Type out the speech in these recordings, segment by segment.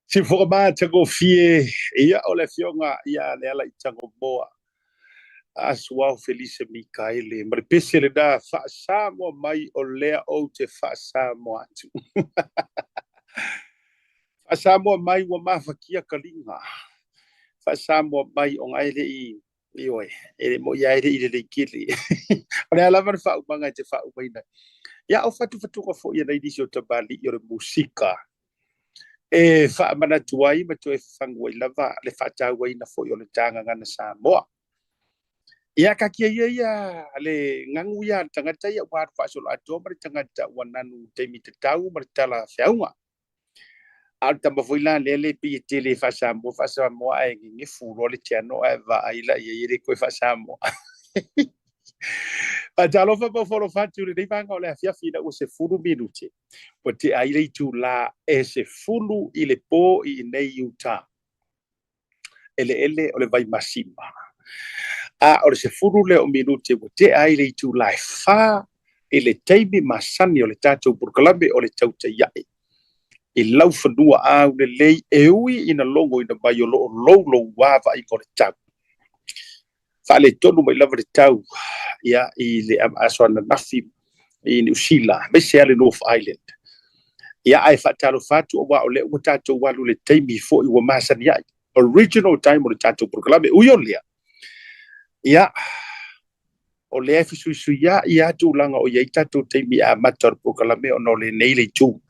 Siufoga matagofie, ia o le afioga ia Lealaiitagomoa Asuao Felise Mikaele ma le pese lena faa-Samoa mai o lea ou te faa-Samoa atu. Faa-Samoa mai ua mafatia kaliga. Faa-Samoa mai ona e le i ioe, e le moi e le i lelei tele. O le a lava le faaumaga e te faaumaina. Ia o fatufatuga foi e nai nisi o tamalii o le musika e faamanatu ai ma toe fafagu ai lava le faatauaina foi o le tagagana Samoa. Ia kakia ia ia le gagu ia le tagata ia ua alu faasoloatoa ma le tagata ua nanu taimi tatau ma le tala feauga. A o le tama foi la lea le pei e tele faa-Samoa faa-Samoa ae gegefu loa le tiano ae vaai la i ai e le toe faa-Samoa. Faatalofa ma ofo atu i lenei vaega o le afiafi ina ua 10 minute ua tea ai le itula e 10 i le po i inei i Utah. Eleele o le Vaimasima. A o le 10 lea o minute ua tea ai le itula e 4 i le taimi masani o le tatou polokalame o le Tautai Ae i laufanua aulelei e ui ina logoina mai o lo o louloua vaaiga o le tau. Faaletonu mai lava le tau ia i le aso ananafi i Niu Sila, aemaise lava le North Island. Ia ae faatalofa atu aua o lea ua tatou alu i le taimi foi ua masani ai. Original time o le tatou polokalame. Ui o lea, ia, o lea e fesuisuiai lava tulaga o i ai tatou taimi amata o le polokalame ona o lenei le itu.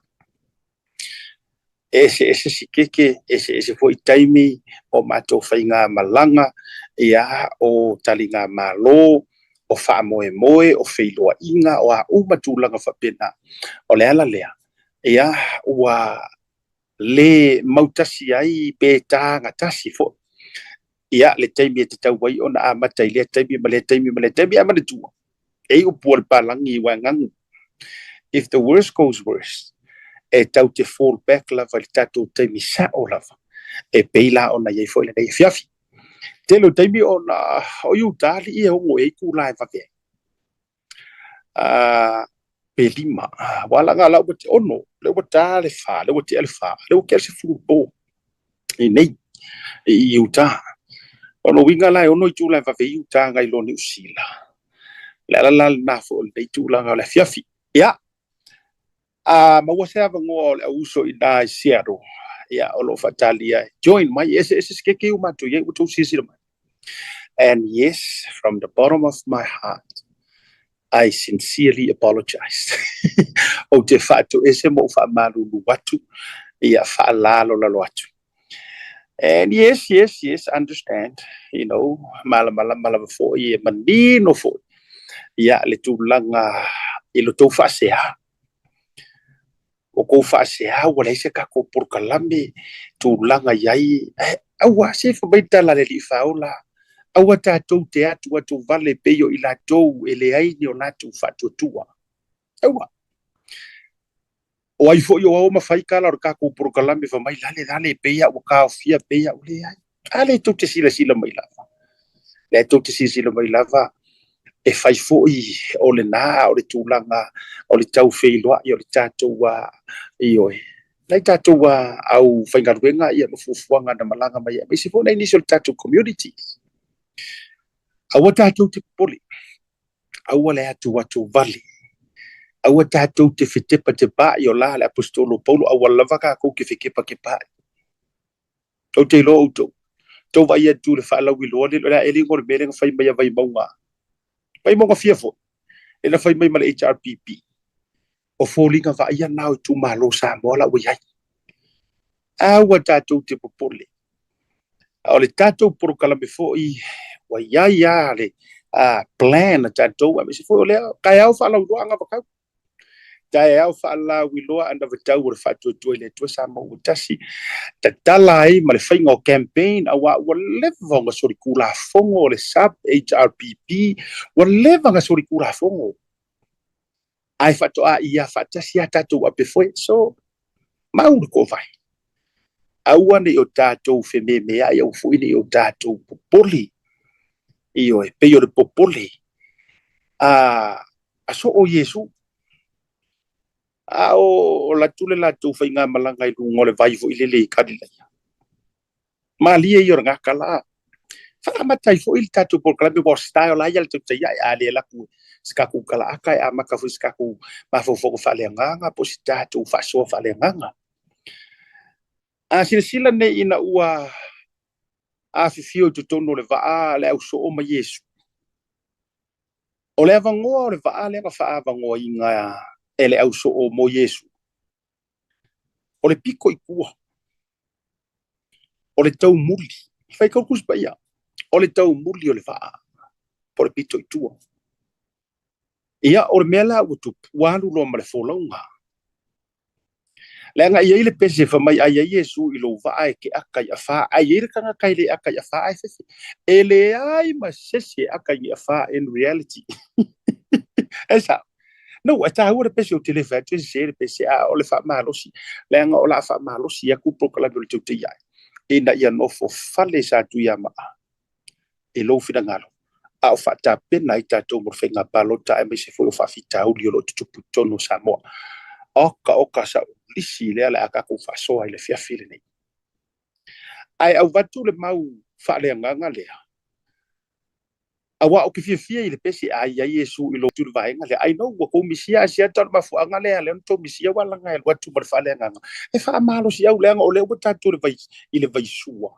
E eseese sikeke, eseese foi taimi o matou faigamalaga, ia, o taligamalo, o faamoemoe, o feiloaiga, o a uma tulaga faapena. O le ala lea, ia, ua le mautasi ai pe tagatasi foi ia le taimi e tatau ai ona amata i lea taimi ma lea taimi ma lea taimi. Ae manatua, e i upu o le palagi i uagagu, if the worst goes worst, e tau te fall back lava i le tatou taimi sao lava, e pei la ona i ai foi lenei afiafi. Tele o taimi ona o Utah alii e ono e itula e vave ai. Pe 5, ua alaga la ua te 6, le ua ta le 4, le ua tea le 4, le ua tea le 10 po i nei, i Utah. O lo uiga la e 6 itula e vave i Utah ngai lo Niu Sila. Le ala la lena foi o lenei tulaga o le afiafi. Ia, a maua se avanoa o le au uso i nā i Seattle, ia, o lo o faatalia e join mai, eseese sikeke u matou i ai ua tou silasila mai. And yes, from the bottom of my heart, I sincerely apologize. Ou te faatoese ma ou faamalulu atu, ia faalalolalo atu. And yes, yes, yes, understand, malamalama lava foi e manino foi, ia le tulaga i lo tou faasea. O kou faasea ua leai se tatou polokalame tulaga i ai, aua se fa mai tala le alii faaola, aua tatou te atu atu vale pei o i latou e leai ni o latou faatuatua. Aua. O ai foi o ao ma fai tala o le tatou polokalame fa mai lale lale pei a ua taofia pei a ua leai. A le tou te silasila mai lava. Le tou te silasila mai lava e fai foi o lena o le tulaga o le tau feiloai o le tatou ioe. Nai tatou au faigaluega ia ma fuafuaga na malaga mai ai. Aemaise foi nai nisi o le tatou community. Aua tatou te popole. Aua le atu atu vale. Aua tatou te fetepatepaai o la le Aposetolo Paulo, aua lava tatou te fekepakepaai. Ou te iloa outou. Tou vaai atu le faalauiloa le le e le mea lea na fai mai a Vaimauga. Vaimauga fia foi. E na fai mai ma le HRPP. O foliga vaaia na o itumalo Samoa la ua i ai. Aua tatou te popole. O le tatou polokalame foi ua i ai lava le plan a tatou, aemaise foi o lea taeao faalauiloa anavatau. Taeao faalauiloa anavatau o le faatuatua i le Atua Samoa ua tasi. Tatala ai ma le faiga o campaign, aua ua leva ona solitulafono o le SUB HRPP, ua leva ona solitulafono. Ae faatoa ia faatasi a tatou ape foi. So, mau le kovai. Aua nei o tatou fememeai, aua foi nei o tatou popole. Ioe, pei o le popole a soo Iesu. A o alu atu le latou faigamalaga i luga o le vai foi lele i Kalilaia. Malie ia o le gakala. Faamata ai foi le tatou polokalame ua style ai le tautai ai a le laku se tatou kalaaka e amata foi se tatou mafaufauga faaleagaga po o se tatou faasoa faaleagaga. A silasila nei ina ua afifio i totonu o le vaa le ausoo ma Iesu. O le avanoa o le vaa lea na faaavanoaina e le ausoo mo Iesu. O le pito i tua. O le taumuli. Fai kau Tusi Paia. O le taumuli o le vaa. Po o le pito i tua. Ia, o le mea la ua tupu, ua alu loa ma le folauga. Leaga e i ai le pese fai mai a i ai Iesu i lou vaa e te aka i afa, ae i ai le tagata e le aka i afa ae fefe. E leai ma se isi e aka i afa in reality. E sao. No, e taua le pese ou te le fai atu e sese le pese, a o le faamalosi. Leaga o le a faamalosi atu polokalame o le teutei ai. Ina ia nofo fale sa Tuiamaa i lou finagalo, a o faatapena ai tatou mo le faiga palota aemaise foi o faafitauli o lo o tutupu i totonu o Samoa. Oka oka sa lisi lea le a tatou faasoa i le afiafi lenei. Ae avatu le mau faaleagaga lea, aua ou te fiafia i le pese a i ai Iesu i lou le vaega lea. I know ua tou misia Asiata o le mafuaaga lea lea ona tou misia ua laga e alu atu ma le faaleagaga. E faamalosi au leaga o lea ua tatou le vai, i le vaisua.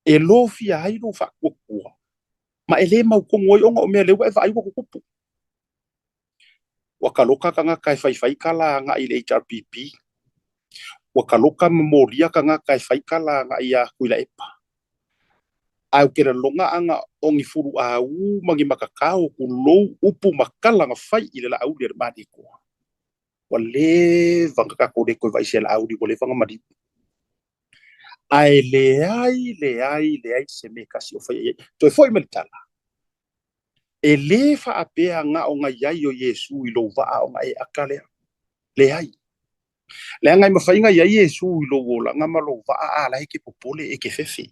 E lofia ai lou faatuatua ma e le mautonu ai ona o mea lea ua e vaai ua tutupu. Ua taloka tagata e faifai tala agai i le HRPP. Ua taloka ma molia tagata e fai tala agai ia Tuilaepa. Ae ou te lalona aga o ni fulu au ma ni matatao tulou upu ma tala na fai i le laauli a le Malietoa. Ua leva na tatou le toe vaai i se laauli ua leva na maliu. Ae leai, leai, leai se mea tasi o fai ai. Toe foi mai le tala. E le faapea na o na i ai o Iesu i lou vaa ona e aka lea. Leai. Leaga e mafai ona i ai Iesu i lou olaga ma lou vaa a la e te popole e te fefe.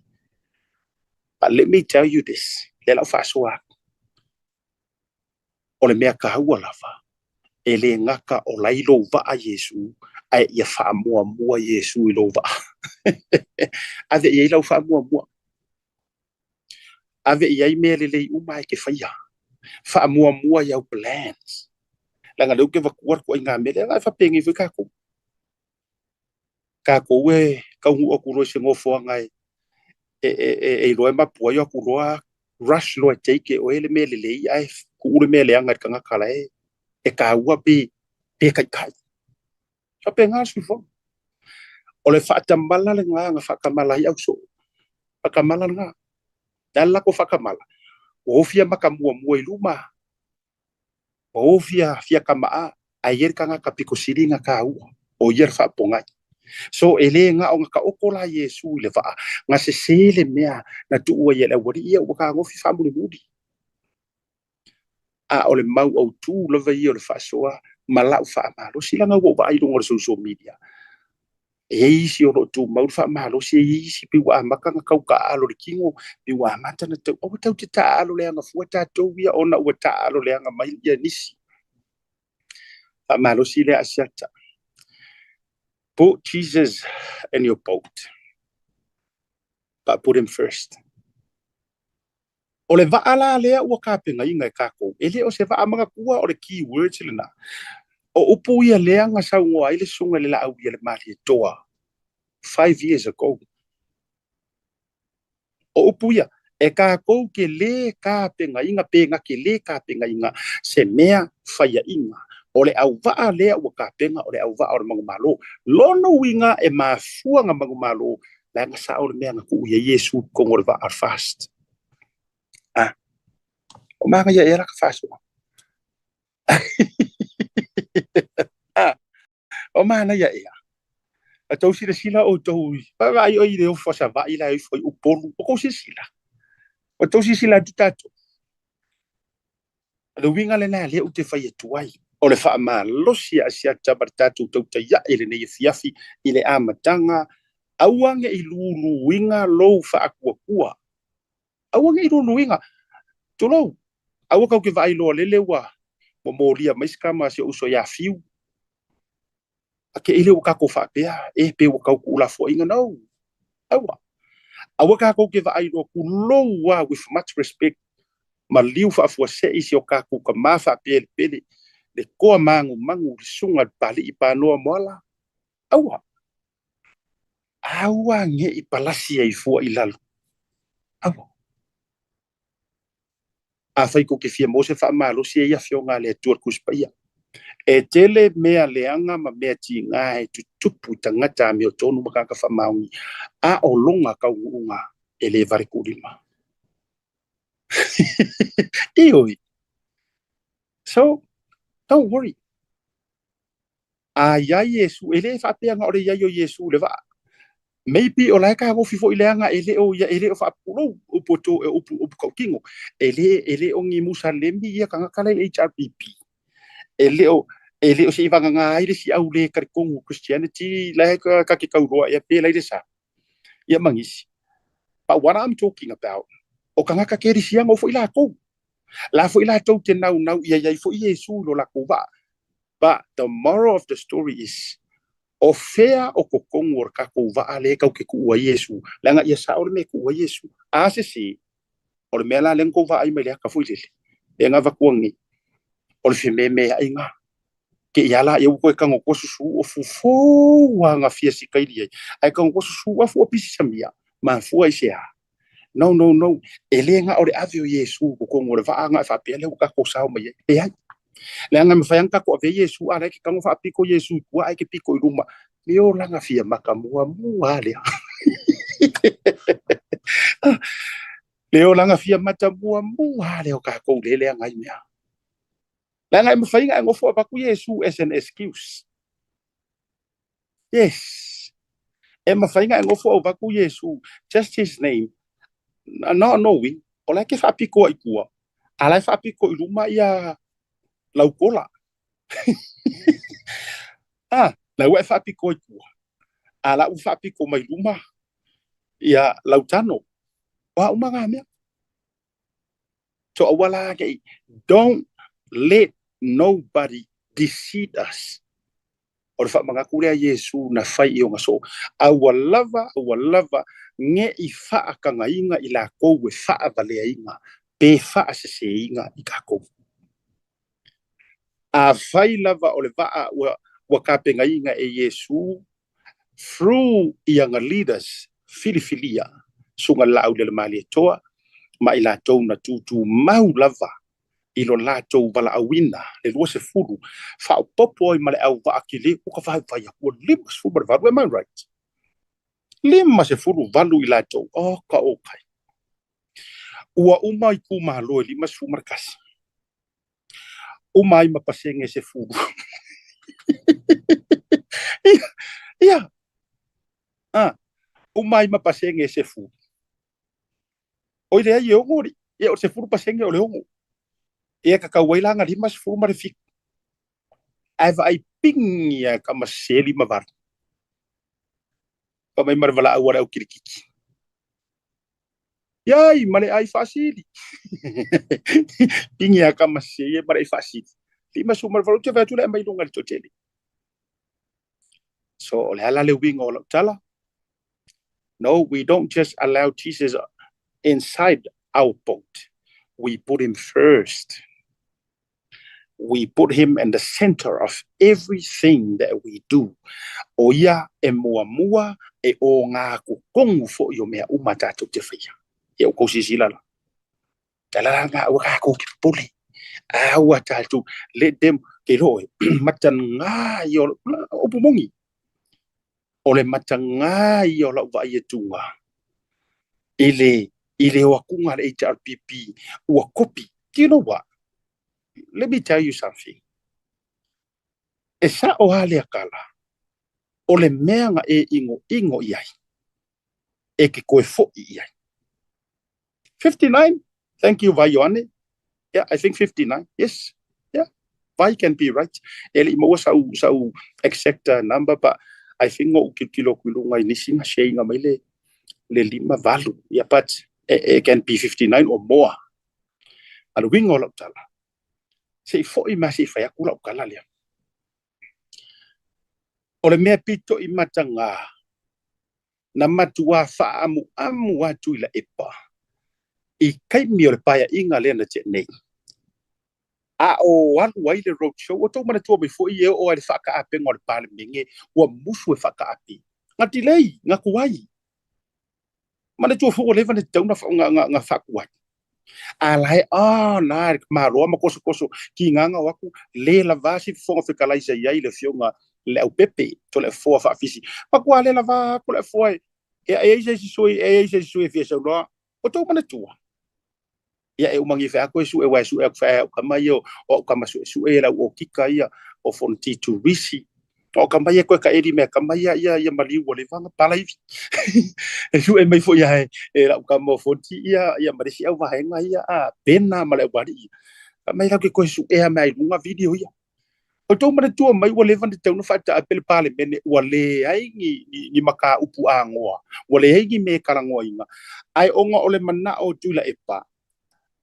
But let me tell you this, lea lau faasoa atu. O le mea taua lava, e le gata o lai lou vaa Iesu, ae ia faamuamua Iesu i lou vaa. Ave i ai lau faamuamua. Ave i ai mea lelei uma e te faia. Faamuamua i au plans. Leaga lea ou te avatua le ituaiga mea lea, e faapenei foi tatou. Tatou e taunuu atu loa i se nofoaga e iloa e mapu ai o atu loa rush loa e take e oe le mea lelei ae tuu le mea leaga i le tagata la e taua pe taitai. Faapena le soifuaga. O le faatamala lena na faatamala ai ausoo. Faatamala lena. Le a le latou faatamala? Ua o fia maka muamua i luma. Ua o fia fia kamaa ae i ai le tagata pito sili na taua. O ia le faapogai. So e le na o na taoto la Iesu i le vaa, na sese le mea na tuu ai e le aualii ia ua fetagofi faamulimuli. A o le mau autu lava ia o le faasoa ma lau faamalosi leaga ua ou vaai i luga o le social media. E i ai isi o lo o tumau le faamalosi, e i ai isi pei ua amata ona tau taaalo le tino, pei ua amata ona tau, aua tatou te taaalo leaga fua tatou ia ona ua taaalo leaga mai ia nisi. Faamalosi lea Asiata. Put Jesus in your boat. But put him first. O le vaa la lea ua tapenaina e tatou, e le o se vaa manatua o le key words lena. O upu ia lea na saunoa ai le susuga i le Laauli a le Malietoa 5 years ago. O upu ia, e tatou ke le tapenaina pe na ke le tapenaina se mea faiaina. O le auvaa lea ua tapena o le auvaa o le manumalo. Lona uiga e mafua na manumalo, leaga sao le mea na tuu i ai Iesu i totonu o le vaa first. Ah, o manaia ea la ka faasoa. Ah, o manaia ea. A tou silasila outou i, vaai oi i le ofo a Savaii la e ifo i Upolu, o tou silasila. O tou silasila atu tatou. Le uiga lena lea ou te fai atu ai. O le faamalosi a Asiata ma le tatou tautaiai i lenei afiafi i le amataga, aua ne i luluina lou faatuatua. Aua ne i luluina. Tulou, aua tatou te vaai loa lele ua molia mai se tama a si ou uso ia Fiu. A ke ile ua kākou faapea, e pe ua kau kuʻulafoaiga. No. Aua. Aua kākou ke vaai loa kulou a with much respect ma liu faafuasei si o kākou kamā faapelepele le toa magumagu le susuga i le Papali'i Panoa Moala. Aua. Aua ne i palasi ai fua i lalo. Aua. Afai tou te fia maua se faamalosi e ia Afioga a le Atua le Tusi Paia. E tele mea leaga ma mea tiga e tutupu i tagata amiotonu ma tagata faamaoni, a o lona taunuuga e le vale tuulima. Ioe. So, don't worry. A i ai Iesu, e le faapea na o le i ai o Iesu i le vaa. Maybe o la e tagofi foi leaga e le o ia, e le o faapulou upu to, upu, upu tautino. E le o ni Musalemi ia tagata la i HRPP. E le o se i vagana ai le si au le talitonu Christianity la e ka ke tauloa ia pe lai le sa. Ia mangisi. But what I'm talking about, o tagata kerisiano foi lakou. La foi latou te naunau ia iai foi Iesu i lo lakou vaa. But the moral of the story is, o fea o totonu o le tatou vaa lea tatou te tuu ai Iesu, leaga ia sao le mea e tuu ai Iesu. A sese, o le mea la lea na tou vaai mai le ata foi lele, lea na avatua nei, o le fememeaiga. Ke ia la ia ua toe tagotoa susu o fofou a na fia sikaili ai, ae tagotoa susu a fua pisi samia, mafua i se a? No, no, no. E le na o le ave o Iesu i totonu o le vaa na e faapea lea ua tatou sao mai ai. Leai. Leaga e mafai lava ona tatou avea Iesu a la e ke tago faapito Iesu i tua ae ke pito i luma. Le olaga fia maka muamua a lea. Le olaga fia mata muamua a lea o tatou le leaga ai mea. Leaga e mafai ona e nofo avatu Iesu as an excuse. Yes. E mafai ona e nofo avatu Iesu, just his name, not knowing, o la e ke faapito ai i tua, a la e faapito i luma ia laukola. Ah, la ua e faapito i tua, a la ua faapito mai luma ia lautano. O a uma ngā mea. So aua la ke, don't let nobody deceive us. O le faamanatu lea Iesu na fai i ona soo. Aua lava, aua lava, ne i faatagaina i lakou e faavaleaina pe faaseseina i tatou. Afai lava o le vaa ua tapenaina e Iesu through ia leaders filifilia, susuga Laau le Malietoa ma i latou na tutumau lava i lo latou valaauina le 20 faaopoopo ai ma le auvaa tele ua ka vaivai atu ua 58. Am I right? 58 i latou. Oh, ka okay. Ua uma itumalo e 51. Uma ai ma pasene 10. Ia, ia. Ah, uma ai ma pasene 10. Oi lea i e 6 li. Ia o 10% o le 6. Ia ka kau ai la nga 57. Ae vaai pingi a ka maseli ma valu. Pa mai marvala au au kilikiki. Iai, ma le ai faasili. Pingi a ka maseli e ma le ai faasili. 58 te vai atu le mai lunga le toatele. So o le ala le uiga o lau tala. No, we don't just allow Jesus inside our boat. We put him first. We put him in the center of everything that we do. O ia e muamua e o ngā totonu foi o mea uma tātou te whaia. Ia o kousi sila la. Ta la ngā ua kākou ki pule. A ua tātou, let them, ke loe, matanga i o, upu mongi. O le matanga i o lau vai e tunga. I le o akunga le HRPP, ua kopi. Do you know what? Let me tell you something. E sa o hale akala, o le mea nga e ingo ingo i ai, e ke koe fo i ai. 59? Thank you, Vai Ioane. Yeah, I think 59. Yes. Yeah. Vai can be right. E le i maua sau exact number, but I think o kilokilo ku lunga i nisi nga share nga mai le 58. Yeah, but it can be 59 or more. A le uiga o lau tala, se i foi ma se i fai atu lau tala lea. O le mea pito i mataga, na matuā faaamuamu lava Tuilaepa i taimi o le paeaiga lea na tea nei. A o alu ai le road show, ua outou manatua mai foi e oo lava i le faataapega o le Palemene, ua musu e faataape. Na delay, na tuai. Manatua foi ua leva ona tatau ona faatuai. A la e, ah, na maloa ma tosotoso tigaga o atu, le lava si Fofoga Fetalai sa i ai le Afioga Leaupepe, Toleafoa Faafisi. Matua le lava Toleafoa e e ai se isi sui, e ai se isi sui e fia saunoa. Ua outou manatua. Ia e uma nei fai atu e sue, aua e sue atu foi au tama ia, o au tama suesue ia le au okika ia, o Fonoti Turisi. O tama ia toe taeli mea tama ia, ia, ia maliu ua leva ona palaivi. E sue mai foi ia e lau tama o Fonoti ia, ia ma le isi au vaega ia, a Pena ma le aualii. Fai mai lau ke toe suea mea i luga video ia. O tou manatua mai ua leva ona tatau ona faataape le Palemene, ua leai ni, ni, ni mataupu agoa, ua leai ni mea e talanoaina, ae ona o le manao o Tuilaepa,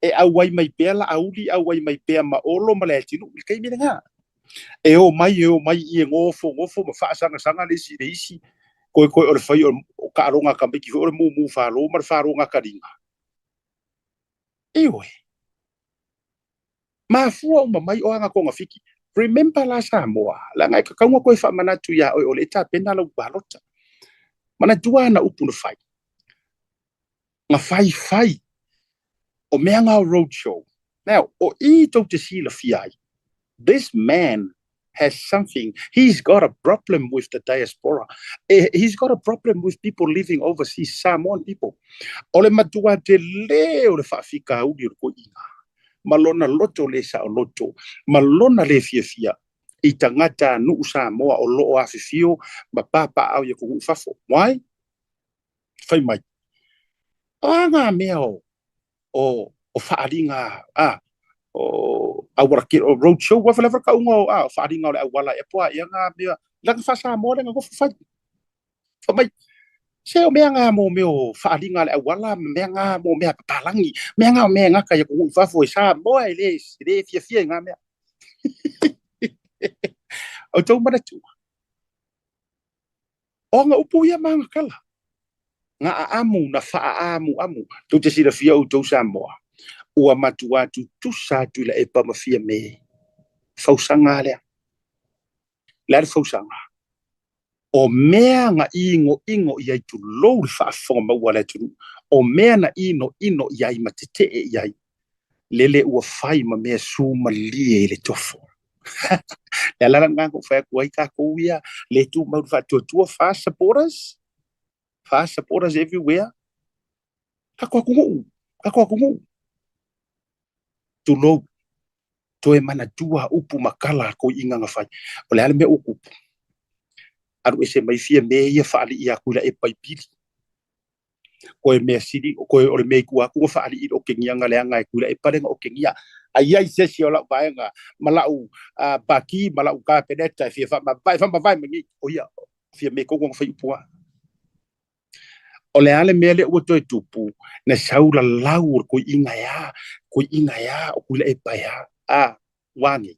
e auai mai pea Laauli, auai mai pea ma Olo ma Leatinuu i le taimi lena. E o mai, e o mai i e nofonofo ma faasagasaga le isi i le isi, koekoe o le fai o taaloga a tamaiti foi o le mumu falo ma le falo gataliga. Ioe. Mafua uma mai o aga togafiti. Remember la Samoa, leaga e tatau ona toe faamanatu ia oe o lea e tapena lau palota. Manatua ana upu na fai. Na fai fai o mea na o road show. Now, o i tou te silafia ai, this man has something, he's got a problem with the diaspora. He's got a problem with people living overseas, Samoan people. O le matua tele o le faafitauli o le toeaina, ma lona loto le saoloto, ma lona le fiafia i tagata nuu Samoa o lo o afifio ma papaaao i atunuu i fafo. Why? Fai mai, o a ngā mea o o o faaaliga a o auala o road show ua lava kauga o a o faaaliga o le auala e po a ia ngā mea langa faa-Samoa le nofo fai. Fai mai, se o mea ngā mō mea o faaaliga le auala ma mea ngā mō mea papalangi, mea ngā o mea ngaka i atunuu i fafo e Samoa e le, e le fiafia i ngā mea. O tou manatua. O aga upu ia ma aga kala. Nga aamu na faaamuamu. Tou te silafia outou Samoa, ua matua tutusa atu i Laepa ma Fiame. Fausaga lea. Le a le fausaga? O mea na inoino i ai tulou le faafofoga maua a le atunuu, o mea na inoino i ai ma tetee i ai, lele ua fai ma mea sumalie i le tofo. Le ala lena na ou fai atu ai tatou ia le tumau le faatuatua, FAST supporters, FAST supporters everywhere. Tatou atunuu, tatou atunuu. Tulou, toe manatua upu ma tala a toeaiina na fai. O le a le mea ua tupu? Alu ese mai Fiame ia faalii atu i Laepa i pili. Koe mea sili, koe o le mea i tua atu ua faalii i le okegia na leaga e Tuilaepa le na okegia. A i ai se isi o lau vaega ma lau pati ma lau kapeneta e fia faamavae, faamavae mai nei. O ia, Fiame tonu ona fai upu a. O le a le mea lea ua toe tupu, na sau lalau o le toeaina e a, toeaina e a, o Tuilaepa e a, a, ua nei.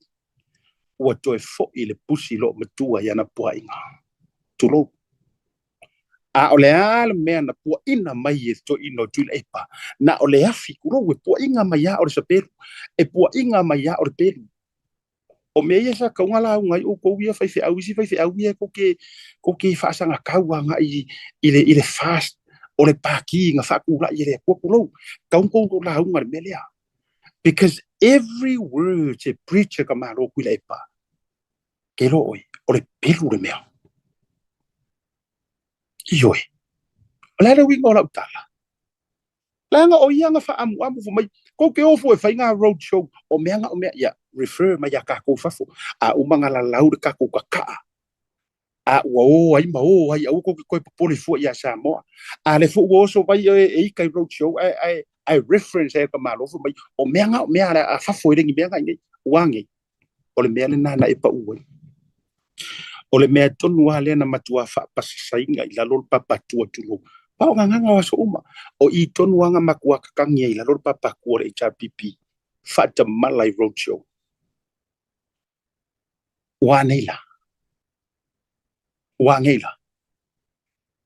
Ua toe foi le pusi loomatua i ana puaiga. Tulou. A o le a le mea na puaina mai e le toeaina o Tuilaepa, na o le afi, tulou, e puaina mai lava o le sapelu, e puaina mai lava o le pelu. O mea ia sa tatau ona lauga ai outou ia faifeau, isi faifeau ia tou te, tou te faasagatau agai i le, i le FAST o le pati na faatulai e le Atua, tulou. Tatau ona outou lauga i le mea lea. Because every word e preach e ka Malo Tuilaepa, ke iloa oe, o le pelu le mea. Ioe. O le a le uiga o lau tala? Leaga o ia na faaamuamu fai mai, kou te ofo e fai ngā road show, o mea nga o mea, ia, refer mai ia kākou i fafo. A uma nga lalau le kākou kakaa, a ua o ai ma o ai, aua kou te toe popole fua iā Samoa. A lea foi ua oso mai oe e ika i road show, ae, ae, ae reference ai e ka Malo fai mai, o mea nga o mea a fafo e le ni mea nga i nei. Ua nei. O le mea lena na e pau ai. O le mea tonu lava lea na matua faapasasaina i lalo le papatua tulou. Ma o gagaga o aso uma. O i tonu lava na matua kakagi ai i lalo le papatua o le HRPP. Faatamala i roadshow. Ua anei la? Ua agei la.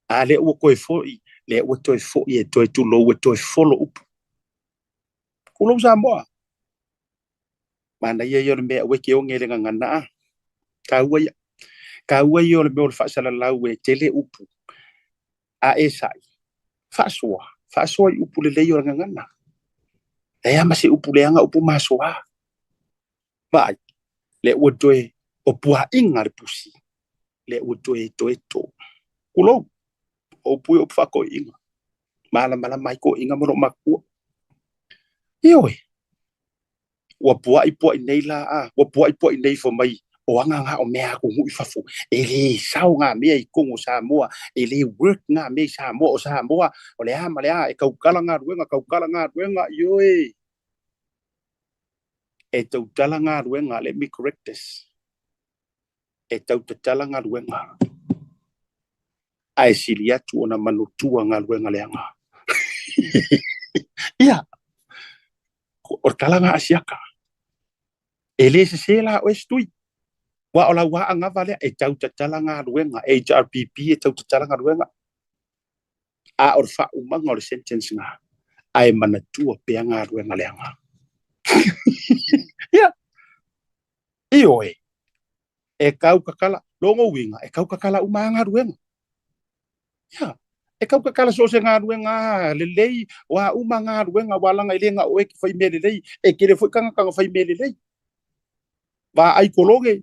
A lea ua toe foi, lea ua toe foi e toe tulou e toe folo upu. Tulou Samoa. Manaia ia o le mea aua e te oge i le gagana a. Taua ia. Taua ia o le mea o le faasalalau e tele upu. A e sa'i, faasoa, faasoa i upu lelei o le gagana. Leai lava ma se upu leaga upu masoa. Vaai, lea ua toe o puaaiga le pusi, lea ua toe toe to. Tulou, o upu ia o upu faatoeaiina. Malamalama ai toeaiina ma loomatua. Ioe, ua puai puai nei la a, ua puai puai nei fai mai o aga na o mea a atunuu i fafo, e le sao ngā mea i totonu o Samoa, e le work ngā mea i Samoa, o Samoa, o le a ma le a, e tautala galuega, tautala galuega, ioe, e tautala galuega, let me correct this, e tautatala galuega, ae sili atu ona manutua galuega leaga. Ia, o le tala na a Siaka. E le sesē la oe Setui, aua o lau aagava lea e tautatala galuega, HRPP e tautatala galuega. A o le faaumaga o le sentence na, ae manatua pea galuega leaga. Ia, ioe, e tautatala, lona uiga, e tautatala uma lava galuega. Ia, e tautatala so o se galuega lelei, o a uma galuega, aua leaga e le na o oe e te fai mea lelei, e tele foi tagata na fai mea lelei. Vaai kologe,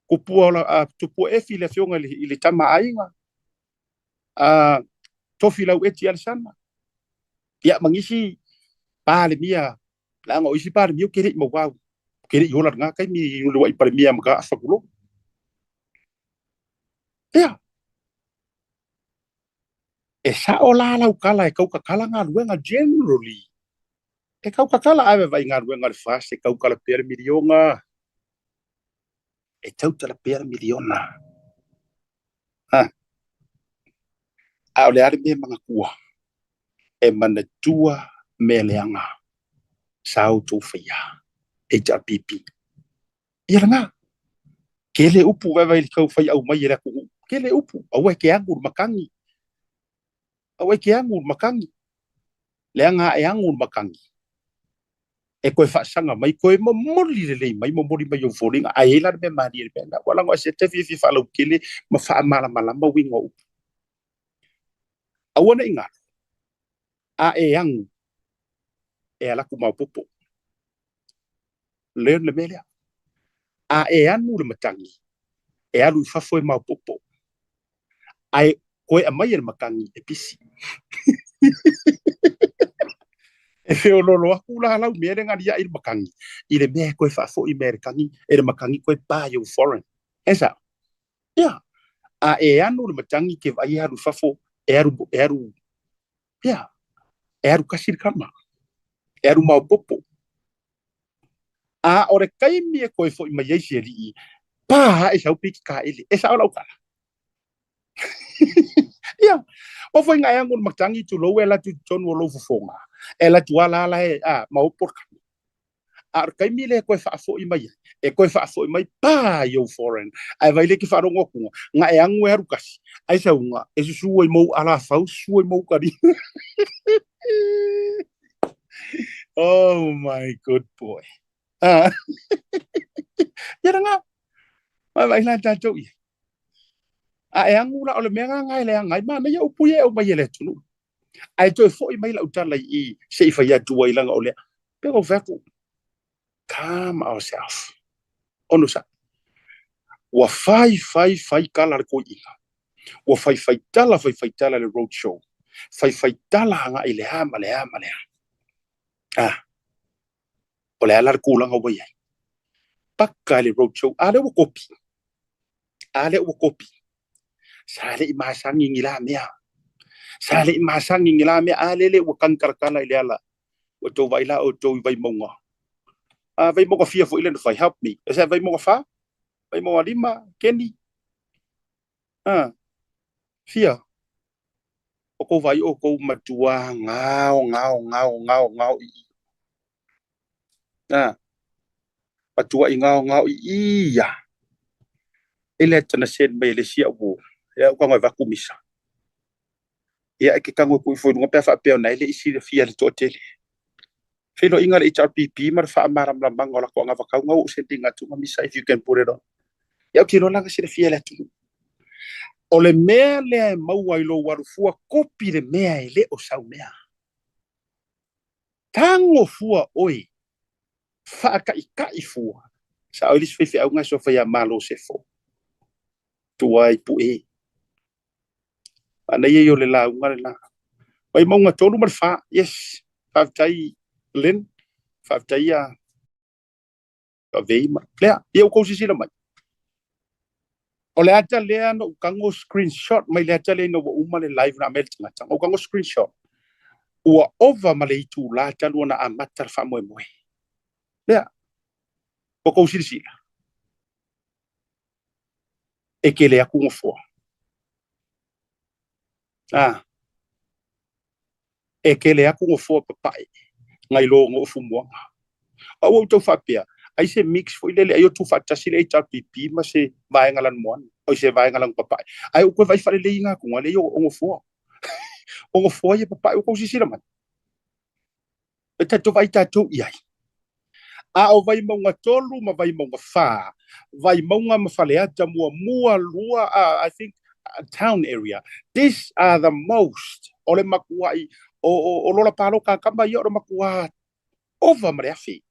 tupua, tupua Efi le afioga i le tama a aiga, Tofi Laueti Alesana, ia ma nisi Palemia, leaga o isi Palemia ou te le i maua, ou te le i ola i lena taimi i le uluai Palemia Mataafa tulou. Ia, e sao la lau tala e tautatala galuega generally. E tautatala, ae vaavaai i galuega a le FAST e tautala pea le miliona. E tautala pea le miliona. Ha. A o le a le mea e manatua? E manatua mea leaga sa outou faia. HRPP. Ia lena. Tele upu vaevae i le tau fai aumai e le atunuu. Tele upu. Aua e te agu i le matagi. Aua e te agu i le matagi. Leaga a e agu i le matagi, e toe faasaga mai, toe momoli lelei mai, momoli mai ou foliga. Ae i ai la le mea malie i le mea lena. Ua lago e te fiafia faalautele ma faamalamalama uiga o upu. Aua ne i galo, a e agu, e alu atu maopoopo. Learn le mea lea. A e anu le matagi, e alu i fafo e maopoopo. Ae koe aumai e le matagi e pisi. E feololo atu la lau mea le galiai i le matagi, i le mea e toe faafoi mai e le tagi, e le matagi toe pa i ou foreign. E sao? Ia. A e anu le matagi ke vaai e alu i fafo, e alu, e alu, ia, e alu kasi le tama. E alu maopoopo. A o le taimi e toe foi mai ai si alii, pa ae sau pei taele. E sao lau tala? Ia, o foi nga e agu le matagi tulou e alu atu i totonu o lou fofoga, e alu atu ala ala e a, maopo le kama. A o le taimi lea e toe faafoi mai ai, e toe faafoi mai pa i ou foreign. Ae vaai lea e te faalogo atuga, nga e agu e alu kasi, ai sauga, e susu ai mou alafau, susu ai mou kali. Oh my good boy. Ah. Ia lena. Vaai la tatou i ai. A e agu la o le mea lena e leaga ai, manaia upu ia e aumai e le atunuu. Ae toe foi mai lau tala i i se i fai atu ai leaga o lea. Pe ua fai atu, calm ourselves. Onosai. Ua fai, fai, fai tala le toeaina. Ua fai fai tala, fai fai tala le road show. Fai fai tala agai i le a ma le a ma le a. Ah, o le a la le tulaga ua i ai? Paka le road show. A lea ua kopi. A lea ua kopi. Sa le i masani ni la mea. Sa le i masani ni la mea. A lele ua tagi talatala i le ala. Ua outou vaai la outou i Vaimauga. A Vaimauga fia foi lea na fai. Help me. E sa Vaimauga 4? Vaimauga 5? Kenny? A fia? O kou vaai outou matua gao gao gao gao gao i i. A matuai gao gao i i ia. E le ata na send mai e le isi au uo, e au tago e avatu misa. Ia e te tago e tuu ifo i luga pe a faapea ona e le i silafia e le toatele. Feiloaiga a le HRPP ma le faamalamalamaga o latou anavatau na ua ou send ina atu na misa if you can put it on. Ia ou te iloa la na silafia e le atunuu. O le mea lea e maua i lou alu fua kopi le mea e le o sau mea. Tago fua oe, faataitai fua. Sao ai le isi faifeau na e suafa ia Malo Sefo, tua i Pue. Manaia ia o le lauga lena. Vaimauga 3 ma le 4. Yes. Faafetai Lynn. Faafetai ia Avei ma lea. Ia ua tou silasila mai. O le ata lea na ou tago screenshot mai le ata lea ina ua uma le live na aumai le tagata. Na ou tago screenshot. Ua ova ma le itula talu ona amata le faamoemoe. Lea. Ua tou silasila. E tele atu nofoa. A. E tele atu nofoa papae nai lo Ofumoaga. A ua ou tau faapea, ai se mix foi lele, ai o tuufaatasi le HRPP ma se vaega lanumoana, oi se vaega lanupapae. Ae ua toe vaai faalelei atu lea o nofoa. O nofoa ia papae ua tou silasila mai. E tatou vaai tatou i ai. A o Vaimauga 3 ma Vaimauga 4, Vaimauga ma Faleata muamua, lua, I think, town area. These are the most, o le matuai, o lola palota a tama ia o le matua ova ma le afe.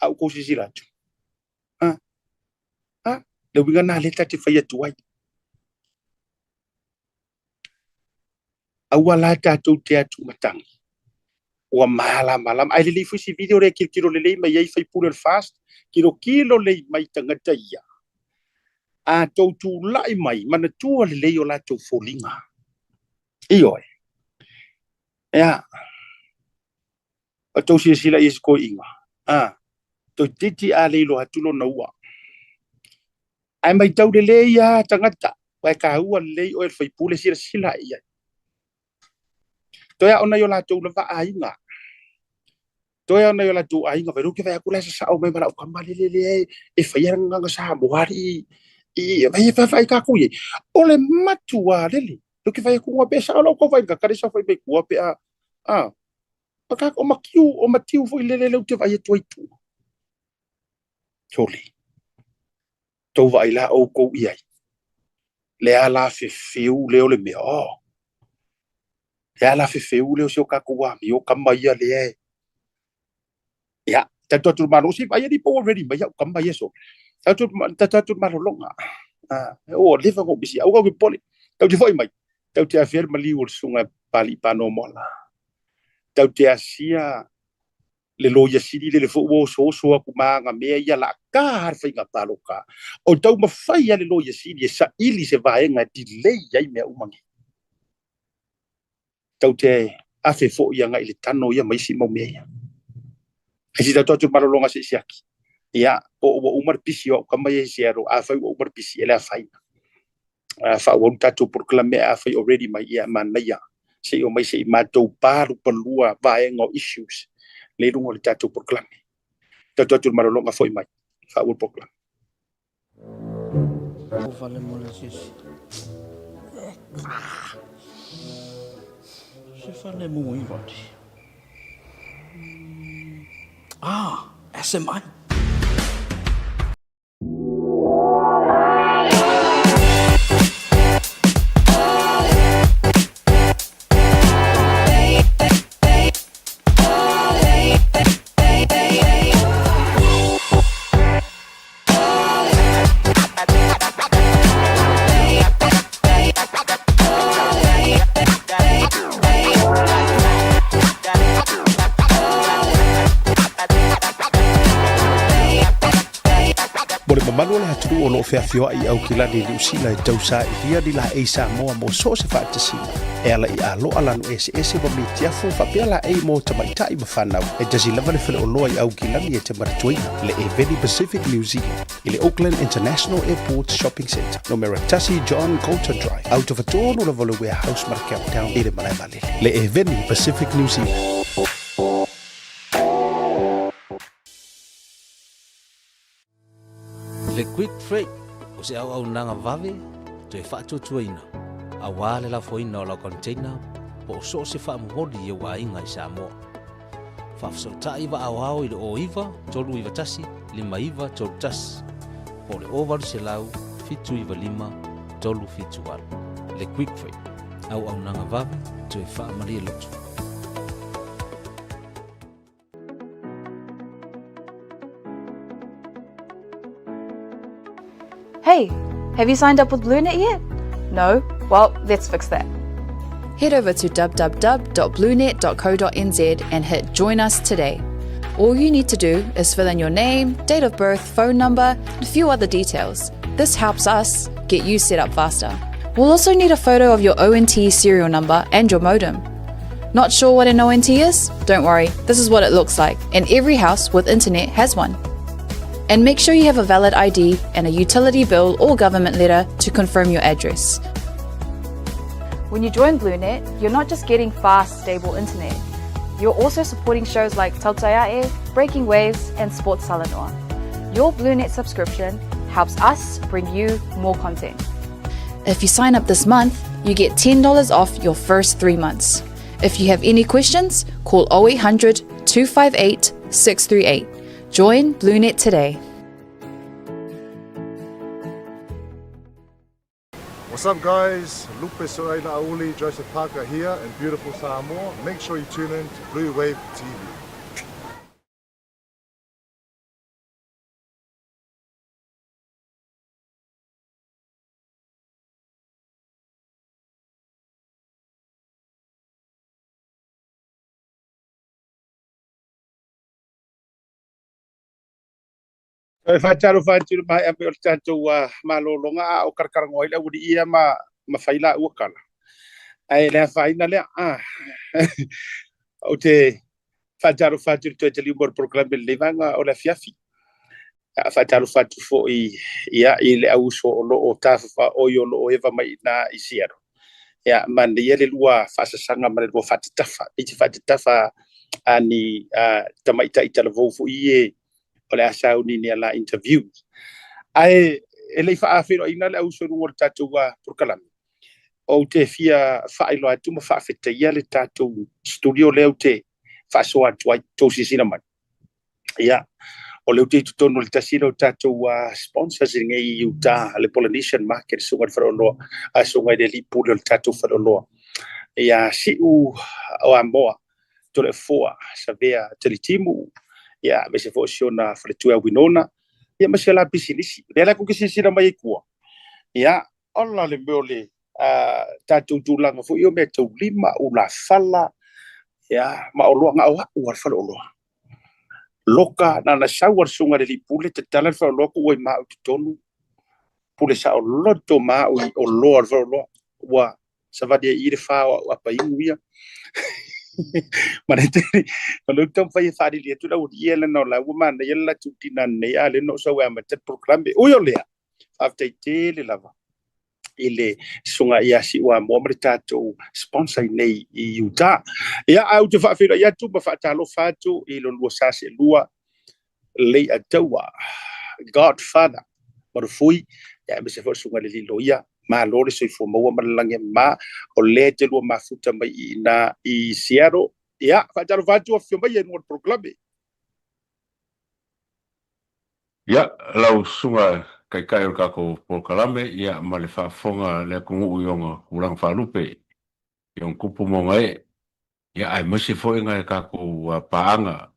A ua tou silasila atu. A, a, le uiga lena lea ta te fai atu ai. Aua la tatou te atu matagi. Ua malamalama. Ae lelei foi si video lea tilotilo lelei mai ai faipule o le FAST, tilotilo lelei mai tagata ia. A tou tulai mai, manatua lelei o latou foliga. Ioe. Ea. O tou silasila i isi toeaiina, a, toeitiiti a le iloa atu lona ua. Ae matau lelei lava tagata, aua e taua lelei oe le faipule, silasila i ai. Toe ao nai o latou lava aiga. Toe ao nai o latou aiga, vai ke vai atu la e sasao mai ma lau tama lele lea e faia le gagana Samoa alii i vai e faafai tatou i ai. O le matua lele, ke vai atu pe sao lau tau vai ka le sao fai mai tua pe a, a, o matiu, o matiu foi lele leu te vai atu ai tua. Sole. Tou vaai la outou i ai. Le a la fefeu lea o le mea. Oh. Le a la fefeu lea o si o tatou amio kama ia lea e. Ia, tatou atu le malo si vai ali po ua ready mai au kama ia so. Tatou tatou atu le malologa. Ah, o leva ko bisi au ko pole. Tau te foi mai. Tau te afia le maliu o le susuga Pali Panomola. Tau te asia le loia sili lele foi ua osooso atu ma aga mea ia la ka le faiga palota. O taumafai a le loia sili e saili se vaega e delay ai mea uma nei. Tau te afe foi agai i le tano ia ma isi mau mea ia. Ai si tatou atu malologa se i siaki. Ia, po ua uma le pisi o au kama ia i Seattle, afai ua uma le pisi, e le afaina. Faaauau le tatou polokalame afai o ready mai, ia manaia. Se i omai se i matou palupalua vaega o issues le i luga o le tatou polokalame. Tatou atu le malologa foi mai, faaauau le polokalame. O vale mo le asiasi. Se fale mo i vale. Ah, SMI. Mo le mamalu o le atunuu o lo o feafioai i Aukilani i Niu Sila e tausailia ni laei Samoa mo so o se faatasiga e ala i aloa lanu eseese ma mitiafu faapea laei mo tamaitai ma fanau. E tasi lava le faleoloa i Aukilani e te manatuaina, le Eveni Pacific New Zealand i le Auckland International Airport Shopping Centre, numera 1 John Colton Drive, autofatonu lava o le Warehouse ma le Countdown i le malae vaalele. Le Eveni Pacific New Zealand. Le Quick Freight. O se auaunaga vave toe faatuatuaina aua le lafoina o lau container po o so o se faamomoli i ou aiga i Samoa. Faafesootai vaaoao i le 09 391 5931 po o le 0800 795 378. Le Quick Freight, auaunaga vave toe faamalie loto. Hey, have you signed up with BlueNet yet? No? Well, let's fix that. Head over to www.bluenet.co.nz and hit Join Us Today. All you need to do is fill in your name, date of birth, phone number, and a few other details. This helps us get you set up faster. We'll also need a photo of your ONT serial number and your modem. Not sure what an ONT is? Don't worry, this is what it looks like, and every house with internet has one. And make sure you have a valid ID and a utility bill or government letter to confirm your address. When you join BlueNet, you're not just getting fast, stable internet. You're also supporting shows like Tautaiae, Breaking Waves, and Sports Salanoa. Your BlueNet subscription helps us bring you more content. If you sign up this month, you get $10 off your first three months. If you have any questions, call 0800 258 638. Join BlueNet today. What's up guys, Lupe Soaila Auli, Joseph Parker here in beautiful Samoa. Make sure you tune in to Blue Wave TV. E faatalofa atu i le maea mai o le tatou malologa a o kalakalagoa ai le aualii ia ma ma fai laua tala. Ae le afaina lea. Ou te faatalofa atu i le toe taliu mai o le polokalame i lenei vaega o le afiafi. A faatalofa atu foi ia i le au uso o lo o tafafao oi o lo o eva mai i ina i Seattle. Ia, manaia le lua faasasaga ma le lua faatatafa. E te faatatafa a ni tamaitai talavou foi e o le a sauni ni a la interview. Ae e le i faafeiloaiina le au uso i luga o le tatou polokalame, ou te fia faailoa atu ma faafetaia le tatou studio lea ou te faasoa atu ai, tou silasila mai. Ia, o lea ou te i totonu o le tasi lea o tatou sponsors i lenei i Utah, le Polynesian Market, susuga i le faleoloa, a susuga i le alii pule o le tatou faleoloa. Ia, Siu o Amoa, Toleafoa, Savea Talitimu, ia, aemaise foi o si ona faletua ia Winona, ia ma si a la pisinisi. O lea la tou te silasila mai ai tua, ia, ola le mea o le tatou tulaga foi o mea taulima, ulafala, ia, ma oloa, na o au lava le faleoloa. Loka, na ona sau lava le susuga i le alii pule, tatala le faleoloa, tuu ai ma au i totonu, pule saoloto ma au i oloa o le faleoloa. Ua savali ai i i le fa o au apa inu ia. Ma le tele, o lea ou te taumafai e faalili atu le aualii ia leaga o la ua manaia le latou dinner nei, a o lea na ou sau e amata le polokalame. Ui o lea, faafetai tele lava i le susuga ia Siuamoa ma le tatou sponsor i nei i Utah. Ia, ae ou te faafeiloai atu ma faatalofa atu i lo lua sa seelua Leiataua, Godfather Marufui, ia aemaise foi le susuga i le alii loia. Malo le soifua maua ma le lagi e mama, o lea e te lua mafuta mai i ina i Seattle. Ia, faatalofa atu, afifio mai e luga o le polokalame. Ia, lau susuga Taitai o le tatou polokalame, ia, ma le faafofoga a le atunuu i ona tulaga faalupe, i ona tupu ma ona ee, ia, aemaise foi nai a tatou paaga,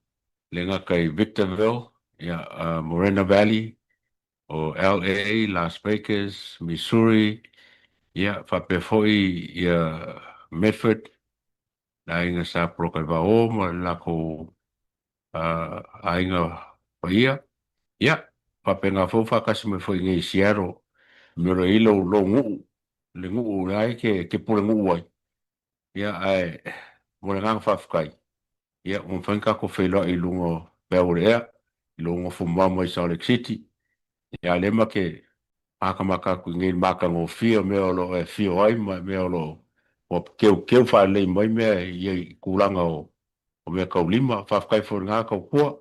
e le gata i Victorville, ia, Morena Valley, o LA, Las Vegas, Missouri, ia, faapea foi ia Medford, le aiga Sa Polokaivaoa ma le latou aiga paia. Ia, faapena foi ua faatasi mai foi i nei i Seattle, i mea o lo o i ai lou, lou nuu, le nuu o la e te, te pulenuu ai. Ia, ae mo le agaga faafetai, ia, ua mafai ona tatou feiloai i luga o peau o le ea, i lou nofo mamao mai Salt Lake City. Ia, a o lea ma te matamata atu i nei i le matagofie o mea o lo o e afio ai ma mea o lo o ua keukeu faalelei mai mea i tulaga o o mea taulima. Faafetai foi i lena tautua.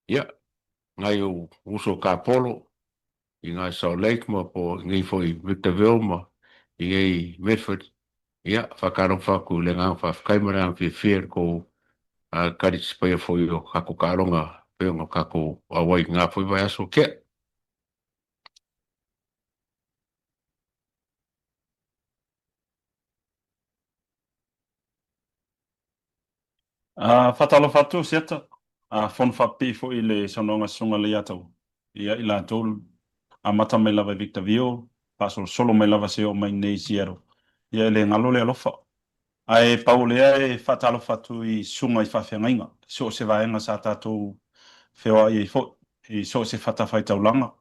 Ia, nai ou uso tapolo. i ngā Salt Lake ma po i nei foi Victorville ma i nei Medford. Ia, whakalofa atu i le agaga faafetai ma le agaga fiafia i le tou talitisipaia foi o tatou taaloga pei ona tatou auai i lena foi vaiaso ua tea. Faatalofa atu Siata, fono faapipii foi i le saunoaga Susuga Leiataua. Ia i latou amata mai lava i Victorville, faasolosolo mai lava seia oo mai nei i Seattle. Ia e le galo le alofa. Ae pau o lea e faatalofa atu i susuga i faafeagaiga i so o se vaega sa tatou feoai ai foi, i so o se fatafaitaulaga.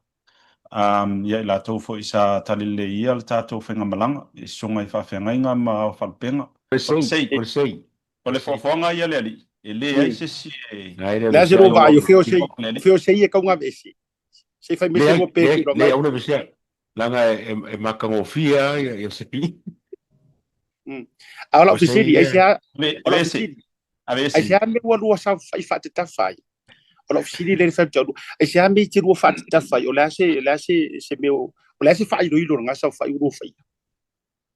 Ia i latou foi sa talileia le tatou faigamalaga i susuga i faafeagaiga ma aofalupega. O le sei. O le foafoaga ia le alii, e leai se isi e. Le a se lua vaai, o fea o sei e taugaveese? Se i fai mai se lua pe feiloai mai. Leai, aua le aveesea, leaga e matagofie lava ia sei. A o lau fesili, aisea, o lau fesili, aisea mea ua lua saofai faatatafa ai? O lau fesili lea i le fai atu, aisea mea e te lua faatatafa ai? O le a se, o le a se, se mea, o le a se faailoilo o lena saofai ua lua faia?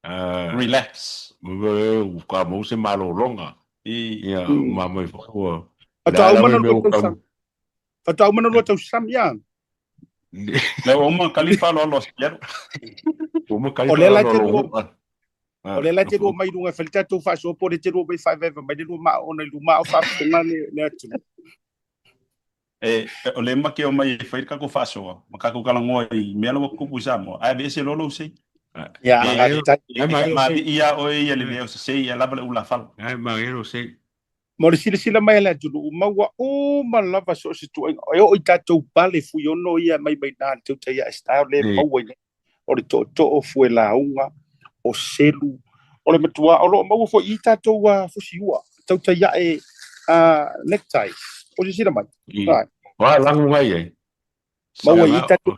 Relax. Ua maua se malologa. Ia, ma mai foi ua. Faatoa uma na lua tausaga. Faatoa uma na lua tausaga, ia. Lea ua uma kali faaaloalo a Seattle. Uma kali O lea la te lua O lea la te lua mai luga e fai le tatou faasoa po o lea te lua mai faaevaeva mai le lua maa ona i luma a o faafofoga le atunuu. E, o lea ma te omai e fai le tatou faasoa ma tatou talanoa i mea la ua tutupu i Samoa, ae aveese loa lou sei. Ia, E, e faamalie lava oe ia le mea o se sei, ae lava le ulafala. Ae malie lou sei. Mo le silasila mai a le atunuu, ma ua uma lava so o se tuuaiga, e oo i tatou pale fuiono ia mai mai na le tautai ae style lea e maua i nei. O le tootoo, fuelauga, o selu, o le matua, o lo o maua foi i tatou fusiua, tautai ae neckties. O silasila mai. Right. Wa lagu ngai ai. Maua i tatou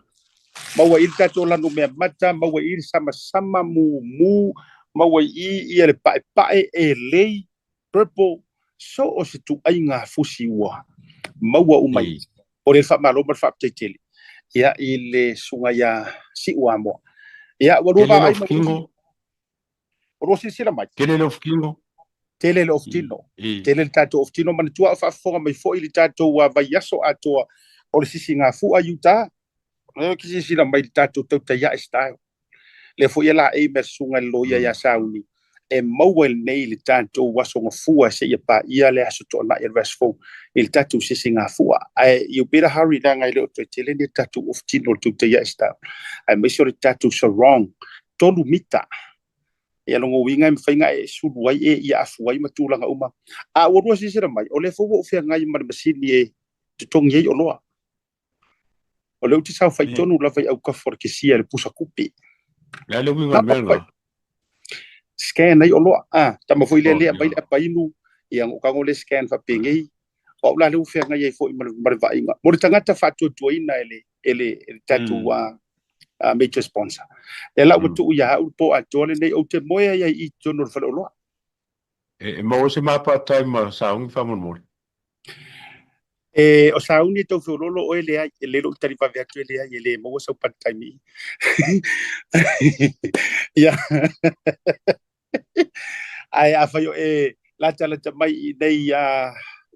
maua i le tatou lanu mea mata, maua i le samasama, mumu, maua i ia le paepae, elei, purple, so o se tuaiga fusi ua maua uma i. O le faamalo ma le faafetai tele ia i le susuga ia Siuamoa. Ia, ua lua vaai ma ua lua silasila mai. Tele le ofutino. Tele le ofutino. Tele le tatou ofutino. Manatua o faafofoga mai foi le tatou vaiaso atoa o le sisigafua i uta. O ke silasila mai le tatou tautaiae style. Lea foi e laei mai le susuga i le loia ia Sauni e maua nei le tatou aso gafua seia paia le aso toanai o le vaiaso fou i le tatou sisigafua. Ae you better hurry leaga e le o toe tele ni tatou ofutino o le tautaiae style. Aemaise o le tatou sarong 3 mita. Ia lona uiga e mafai ona e sulu ai e ia afu ai ma tulaga uma. A ua lua silasila mai, o lea foi ua ou feagai ma le masini e totogi ai oloa. O lea ou te saofai tonu lava i autafa o le kesia i le pusa tupe. Le a le uiga o le mea lena? Scan ai oloa. Ah, tama foi lea lea aumai le apa inu, ia ona ou tago lea scan faapenei. O au la lea ua feagai ai foi ma le, ma le vaaiga. Mo le tagata faatuatuaina e le, e le, e le tatou major sponsor. Lea la ua tuu ia au le po atoa lenei, ou te moe ai ai i totonu o le faleoloa. E maua se ma part time ma sauni faamolemole. E, o sauni e tau feololo oe leai, e le lou tali vave atu e leai, e le maua sau part time i. Ia. Ae afai o e latalata mai i nei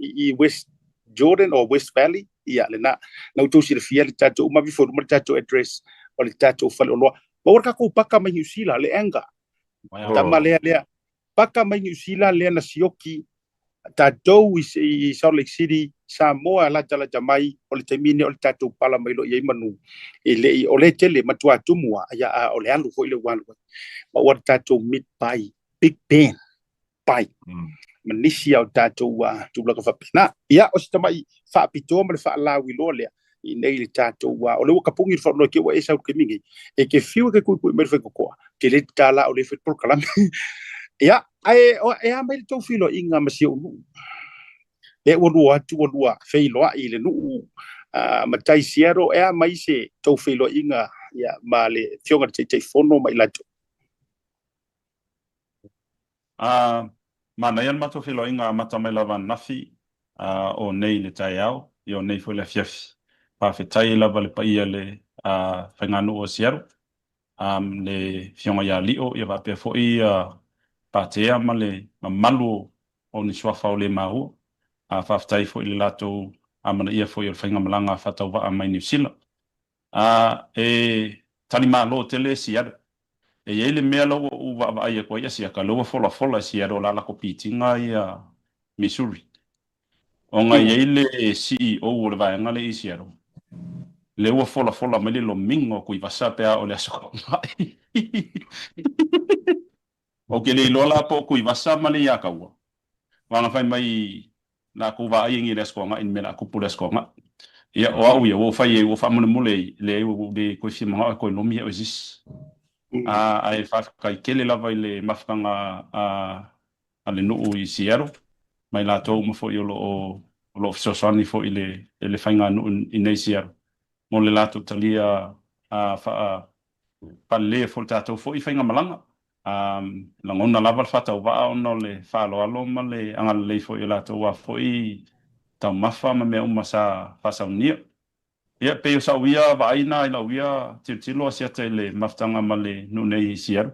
i West Jordan or West Valley, ia lena. Na outou silafia le tatou uma afe ifo i luma le tatou address o le tatou faleoloa. Maua le tatou paka mai Niu Sila, le Anga. Tama lea lea. Paka mai Niu Sila lea na sioki tatou i Salt Lake City, Samoa latalata mai, o le taimi lenei o le tatou pala mai loa i ai manu. E le i, o lea tele, matua tumu lava, ia, a o le alu foi lea ua alu ai. Ma ua le tatou meat pie, Big Ben pie, ma nisi o tatou tulaga faapena. Ia, o se tamai faapitoa ma le faalauiloa lea, i nei le tatou, o lea ua tapuni le faaoloa ke ua e sau i le taimi nei, e te fiu e te tuitui mai le faitotoa, te le tatala o lea e fai le polokalame. Ia, ae e a mai le tou feiloaiga ma si ou nuu? Lea ua lua atu ua lua feiloai i le nuu matai Seattle, e a mai se tou feiloaiga ia, ma le afioga i le Taitaifono ma i latou? Manaia le matou feiloaiga amata mai lava ananafi o nei i le taeao, ia o nei foi le afiafi. Faafetai lava le paia i le faiganuu o Seattle, le Afioga ia Lio, ia faapea foi Patea ma le mamalu o ni suafa o le maua. Faafetai foi i le latou amanaia foi o le faigamalaga faatauvaa mai Niu Sila. E talimalo tele Seattle. E i ai le mea la ua ou vaavaai atu ai Asiata, lea ua folafola e Seattle o le a lako pitiga ia Missouri. Ona e i ai le CEO o le vaega lea i Seattle, lea ua folafola mai le lomiga o Tuivasa pe a oo i le Aso Toonai. Ou te le iloa la po o Tuivasa ma le Iataua, aua na fai mai latou vaai ai nei i le Aso Toonai i le mea o le a tupu i le Aso Toonai. Ia, o au ia, ua ou fai ai, ua ou faamolemole ai, leai ua ou le toe fia manao e toe lomi au e se isi. Ae faafetai tele lava i le mafutaga a le nuu i Seattle ma i latou uma foi o lo o fesoasoani foi i le faiganuu i nei Seattle mo le latou talia faaleleia foi le tatou foi faigamalaga. Lagona lava le faatauvaa ona o le faaaloalo ma le agalelei foi o latou a foi taumafa ma mea uma sa faasaunia. Ia, pei o sau ia vaai na i lau ia tilotilo Asiata i le mafutaga ma le nuu nei i Seattle.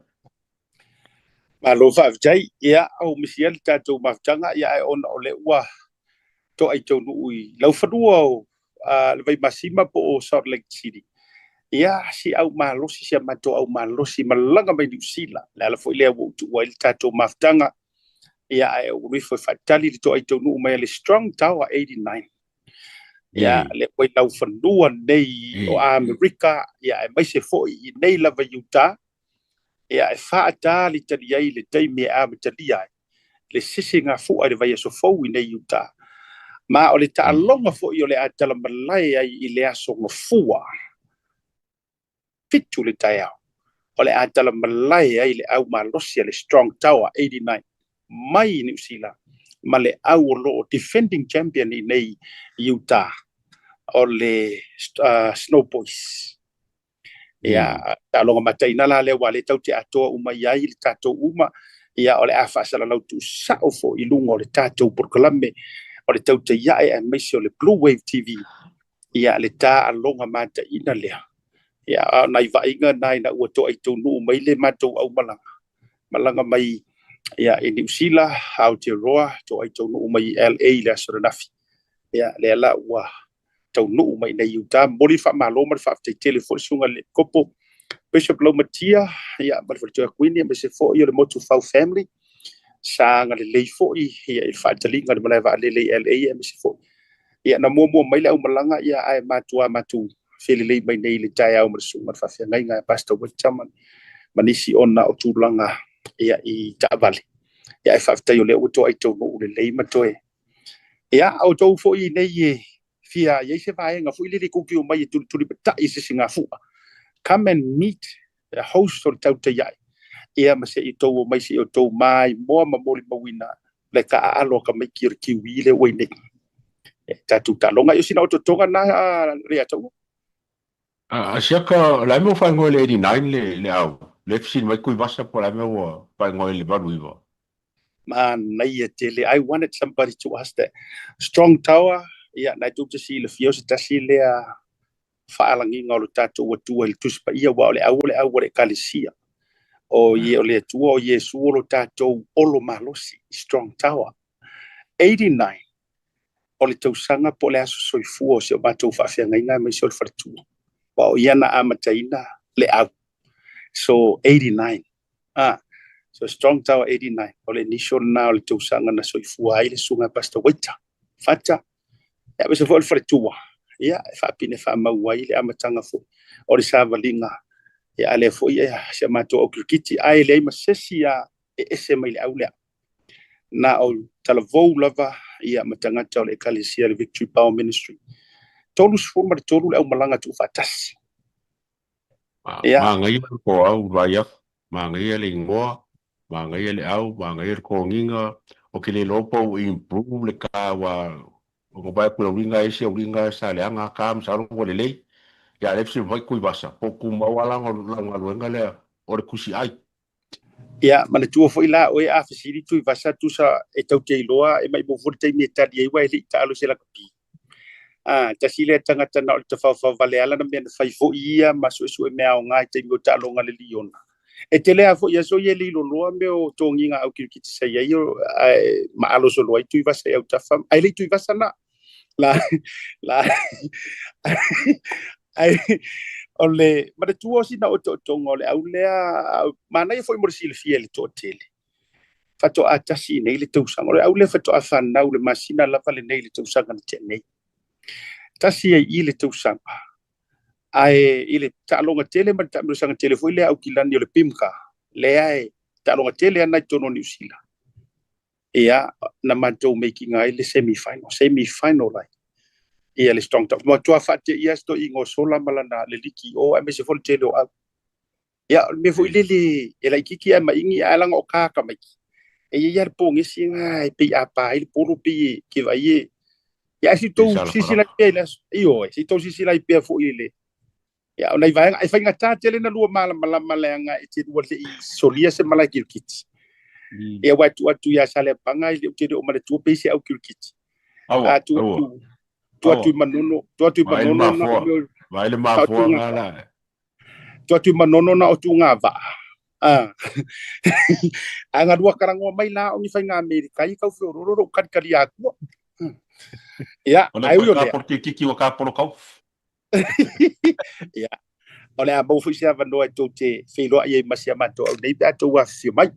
Malo faafetai. Ia, ua misia le tatou mafutaga, ia ae ona o lea ua toai taunuu i laufanua o le Vaimasima po o Salt Lake City. Ia, si au malosi, si a matou au malosi, malaga mai Niu Sila. Le ala foi lea ua ou tuua ai le tatou mafutaga. Ia, ae ua alu ifo e faatali le toai taunuu mai a le Strong Tower 89. Ia, lea ua i laufanua nei o Amerika, ia, aemaise foi i nei lava i Utah. Ia, e faatalitali ai le taimi e amatalia ai le sisigafua i le vaiaso fou i nei Utah. Ma o le taaloga foi o le a talamalae ai i le aso Gafua 7 le taeao, o le a talamalae ai le au malosi a le Strong Tower 89 mai Niu Sila ma le au o lo o defending champion i nei Utah, o le Snow Boys. Ia, taaloga mataina la lea aua o lea tatou te atoa uma i ai le tatou uma. Ia, o le a faasalalau tuusao foi i luga o le tatou polokalame o le Tautai Ae aemaise o le Blue Wave TV. Ia, le taaloga mataina lea. Ia, a o nai vaaiga na ina ua toai taunuu mai le matou aumalaga, malaga mai ia i Niu Sila, Aotearoa, toai taunuu mai i LA i le aso ananafi. Ia, lea la ua taunuu mai nei i Utah. Momoli le faamalo ma le faafetai tele foi le susuga i le Epikopo Bishop Laumatia, ia, ma le faletua ia Kuini, aemaise foi o le Motu Fau family sa agalelei foi ia, i le faataliga i le malae vaalele i LA, aemaise foi ia, na muamua mai le aumalaga, ia, ae matua matou felelei mai nei i le taeao ma le susuga i le faafeagaiga ia Pastor Waita ma nisi ona o tulaga ia, i taavale. Ia, ae faafetai o lea ua toai taunuu lelei ma toe. Ia, outou foi nei e fia i ai se vaega foi lele tou te omai e tulitulimatai i sisigafua. Come and meet the host o le Tautai Ae. Ia, ma se i outou omai se i outou maimoa ma molimauina le taaalo a tamaiti o le Kiwi lea ua i nei. E tatou taaloga. Ia, o sina otootoga na, Leiataua. Asiata, o le a le mea ua faaigoa i le 89 le au? Lea e fesili mai Tuivasa po o le a le mea ua faaigoa i le 89? Manaia tele. I wanted somebody to ask that. Strong Tower, ia, na e tou te silafia o se tasi lea faalagiga o lo tatou Atua i le Tusi Paia, aua o le au o le au a le Ekalesia. O o le Atua o Iesu o lo tatou olo malosi, Strong Tower. 89 o le tausaga po o le aso soifua o si o matou faafeagaiga aemaise o le faletua. Aua o ia na amataina le au. So 89. So Strong Tower 89, o le initial lena o le tausaga na soifua ai le susuga Pastor Waita Fata. Ia, aemaise foi o le faletua, ia, e faapine faamau ai le amataga foi o le savaliga. Ia, a lea foi ia, si a matou au kirikiti, ae leai ma se isi a e ese mai le au lea. Na o talavou lava ia ma tagata o le Ekalesia le Victory Power Ministry. 33 le aumalaga tuufaatasi. Ia. Manaia le toau vaai atu, manaia le igoa, manaia le au, manaia le toniga, ou te le iloa po ua improve le car aua ona vaai atu i auliga ese auliga sa leaga a car masalo ua lelei. Ia a o lea e fesili mai Tuivasa po o tumau lava lau galuega lea o le tusi ai. Ia, manatua foi la oe a fesili Tuivasa tusa e tau te iloa e maimau foi le taimi e tali ai aua e le i taalo i se lakapi. A, tasi lea tagata na o le tafaofao vale lava lana mea na fai foi ia ma suesue mea aoga i taimi o taaloga a le Liona. E tele lava foi aso ia e leiloloa mea o togiga au kirikiti sa i ai ae maalo solo ai Tuivasa i autafa, ae le i Tuivasa na. La, la, ae o le manatua o sina otootoga o le au lea, manaia foi mo le silafia e le toatele. Faatoa tasi i nei le tausaga. O le au lea faatoa fanau le masina lava lenei i le tausaga na tea nei. Tasi ai i le tausaga. Ae i le taaloga tele ma le taamilosaga tele foi lea Aukilani o le PIMCA, lea e taaloga tele ana i totonu o Niu Sila. Ia, na matou making ai le semi final, semi final ai. Ia le Strong Top. Matua faateia si toeaina o Sola ma lana le liki o, aemaise foi le tele o au. Ia, o le mea foi lele e laitiiti ae maini ae leaga o ka tamaiti. E i ai lava le pogesi lena e pei a pa ai le polo pei e ke vaai e. Ia ae se i tou silasila ai pea i le aso. Ioe, se i tou silasila ai pea foi i le Ia, o nai vaega, e faigata tele ona lua malamalama leaga e te lua le i solia se malae kirikiti. Ia, aua e tuu atu ia Saleapaga, ou te le o manatua pe i se au kirikiti. Aua, A tuu aua. atu, tuu atu i Manono, tuu atu i Vaai le Manono na o mafoa, mea o vaai le na o mafoa tuuga nga la. Tu atu i Manono na o tuuga vaa. A a na lua talanoa mai la o ni faiga Amerika i kau feololo lou kalikali akua. Ia, O le ai ui o lea. Ka polokiki ua ka polokau. Ia, o le a maua foi se avanoa e tou te feiloai ai ma si a matou au nei pe a tou afifio mai.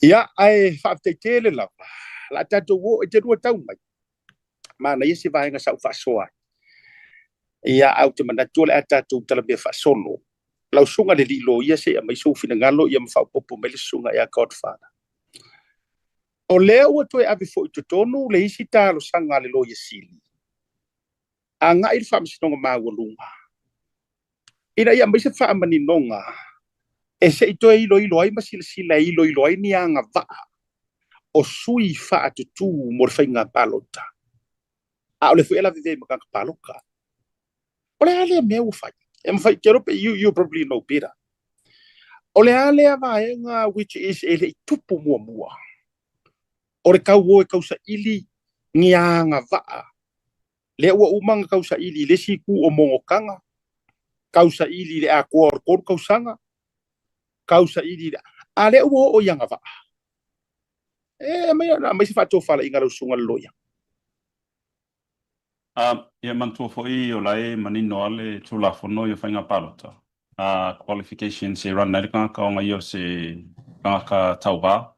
Ia, ae faafetai tele lava. La tatou o e te lua tau mai. Manaia se vaega sa ou faasoa ai. Ia, ae ou te manatu o le a tatou talamea faasolo. Lau susuga i le alii loia, se i aumai sou finagalo ia ma faaopoopo mai le susuga ia Godfather. O lea ua toe ave foi i totonu le isi talosaga a le Loia Sili agai i le Faamasinoga Maualuga ina ia aumai se faamaninoga e se i toe iloilo ai ma silasila e iloilo ai ni agavaa o sui faatutū mo le faiga palota, aʻole foi e lavevea i ma tagata palota. O le a lea mea ua fai? E mafai, te iloa pe you, you probably know better. O le a lea vaega which is e le i tupu muamua? O le tau o e tausaili ni agavaa Lea ua uma ona tausaili i le isi itu o monotaga, tausaili i le atoa o le 3 tausaga, tausaili i le... A lea ua oo i agavaa. E aumai, aumai se faatofalaiga a lau susuga i le loia. Ia manatua foi o la e manino lava le Tulafono ia o faiga palota, qualifications e run ai le tagata ona ia o se tagata tauva,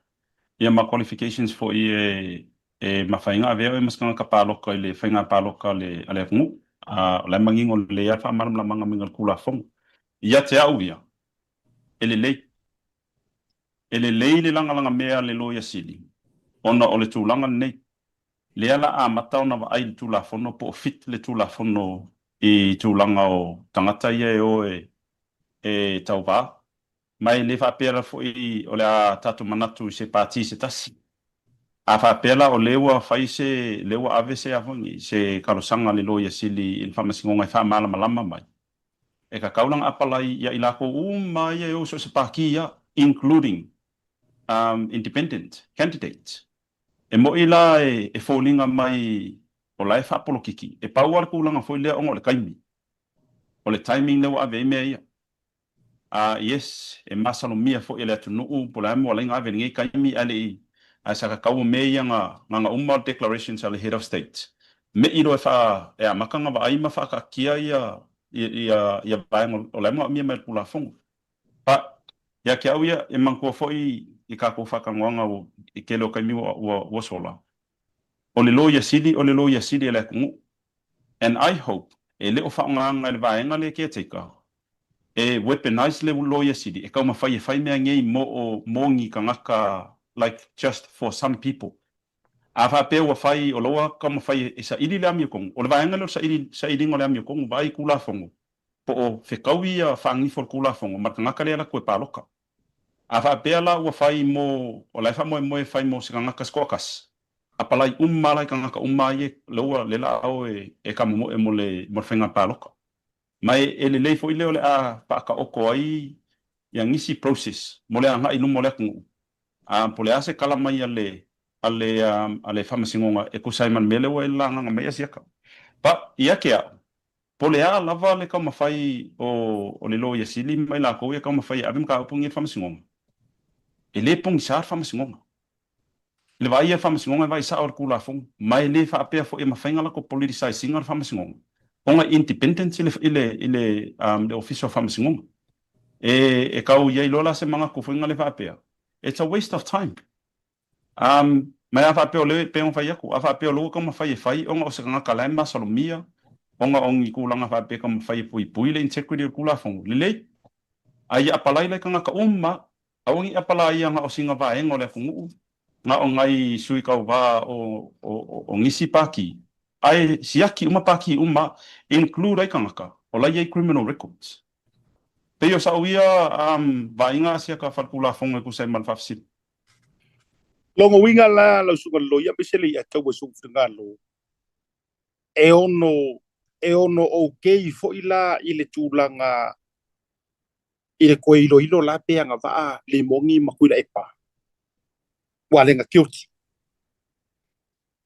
ia ma qualifications foi e e mafai ona avea oe ma se tagata palota i le faiga palota a le a le atunuu. O la e manino lelei lava le faamalamalamaga mai le Tulafono. Ia te au ia, e lelei. E lelei le lagalagamea a le Loia Sili ona o le tulaga lenei. Lea la amata ona vaai i le Tulafono po o fit le Tulafono i tulaga o tagata ia e o e tauva. Ma e le faapea la foi o le a tatou manatu i se pati se tasi. A faapea la o lea ua fai se, lea ua ave se a foi nei, se talosaga a le Loia Sili i le Faamasinoga e faamalamalama mai, e tatau la ona apalai ia i latou uma ia e o i so o se pati ia, including independent candidates. E moni la e foliga mai o la e faapolokiki, e pau lava le tulaga foi lea ona o le taimi, o le timing lea ua ave ai mea ia. A yes, e masalomia foi e le atunuu po o le a mo alaiga ave i lenei taimi ae le i ae sa tatau o mea ia na na uma o declarations a le Head of State me i loa e faa e amata ona vaai ma faataatia ia ia ia vaega o la e manaomia mai e le Tulafono. But ia te au ia e manatua foi i tatou faatanoaga ua i tele o taimi ua ua ua sola o le Loia Sili o le Loia Sili a le atunuu and I hope e le o faaaogaina e le vaega lea caretaker e weaponize le Loia Sili e taumafai e fai mea nei mo o mo ni tagata like just for some people. A faapea ua fai o la ua taumafai e saili le amiotonu, o le vaega lea o le saili sailiga o le amiotonu, vaai i Tulafono po o fetaui ia faagifo o le Tulafono ma le tagata lea e alu atu e paloka. A faapea la ua fai mo o la e faamoemoe e fai mo se tagata se toatasi, apalai uma la i tagata uma ia lea ua lea la a o e kamomoe mo le mo le faiga palota. Ma e lelei foi lea o le a faataoto ai ia nisi process mo le agai i luma o le atunuu, a po o le a se tala mai a le a le a le Faamasinoga e tusa ai ma le mea lea ua e lagaga mai Asiata. But, ia te au, po o le a lava le taumafai o o le Loia Sili ma i latou ia taumafai e ave mataupu nei i le Faamasinoga, e le pogisa le Faamasinoga. I le vaai a le Faamasinoga e vaai sao i le Tulafono, ma e le faapea foi e mafai ona latou politicise ina le Faamasinoga, ona e independent i le i le i le le Ofisa o Faamasinoga. E e tau i ai loa la se manatu foi lea faapea, it's a waste of time. Um, ma a faapea o lea e pei ona fai atu, a faapea o lea ua taumafai e fai ona o se tagata la e masalomia, ona o ni tulaga faapea e taumafai e puipui le integrity o le Tulafono, lelei. A ia apalai la i tagata uma, aua ne i apalaia na o sina vaega o le atunuu, na o nai sui tauva o, o, o nisi pāti, ae siaki uma pāti uma, include ai tagata o la e i ai criminal records. Pei o sa'u ia um, vaaiga a siaka faletulafono e tusa ai ma le faafesili. Lona uiga la lau susuga i le loia aemaise le i'a taua i sou finagalo, e ono e ono okay foi la i le tulaga i le toe iloilo la pe agavaa Limoni ma Tuilaepa ua le guilty.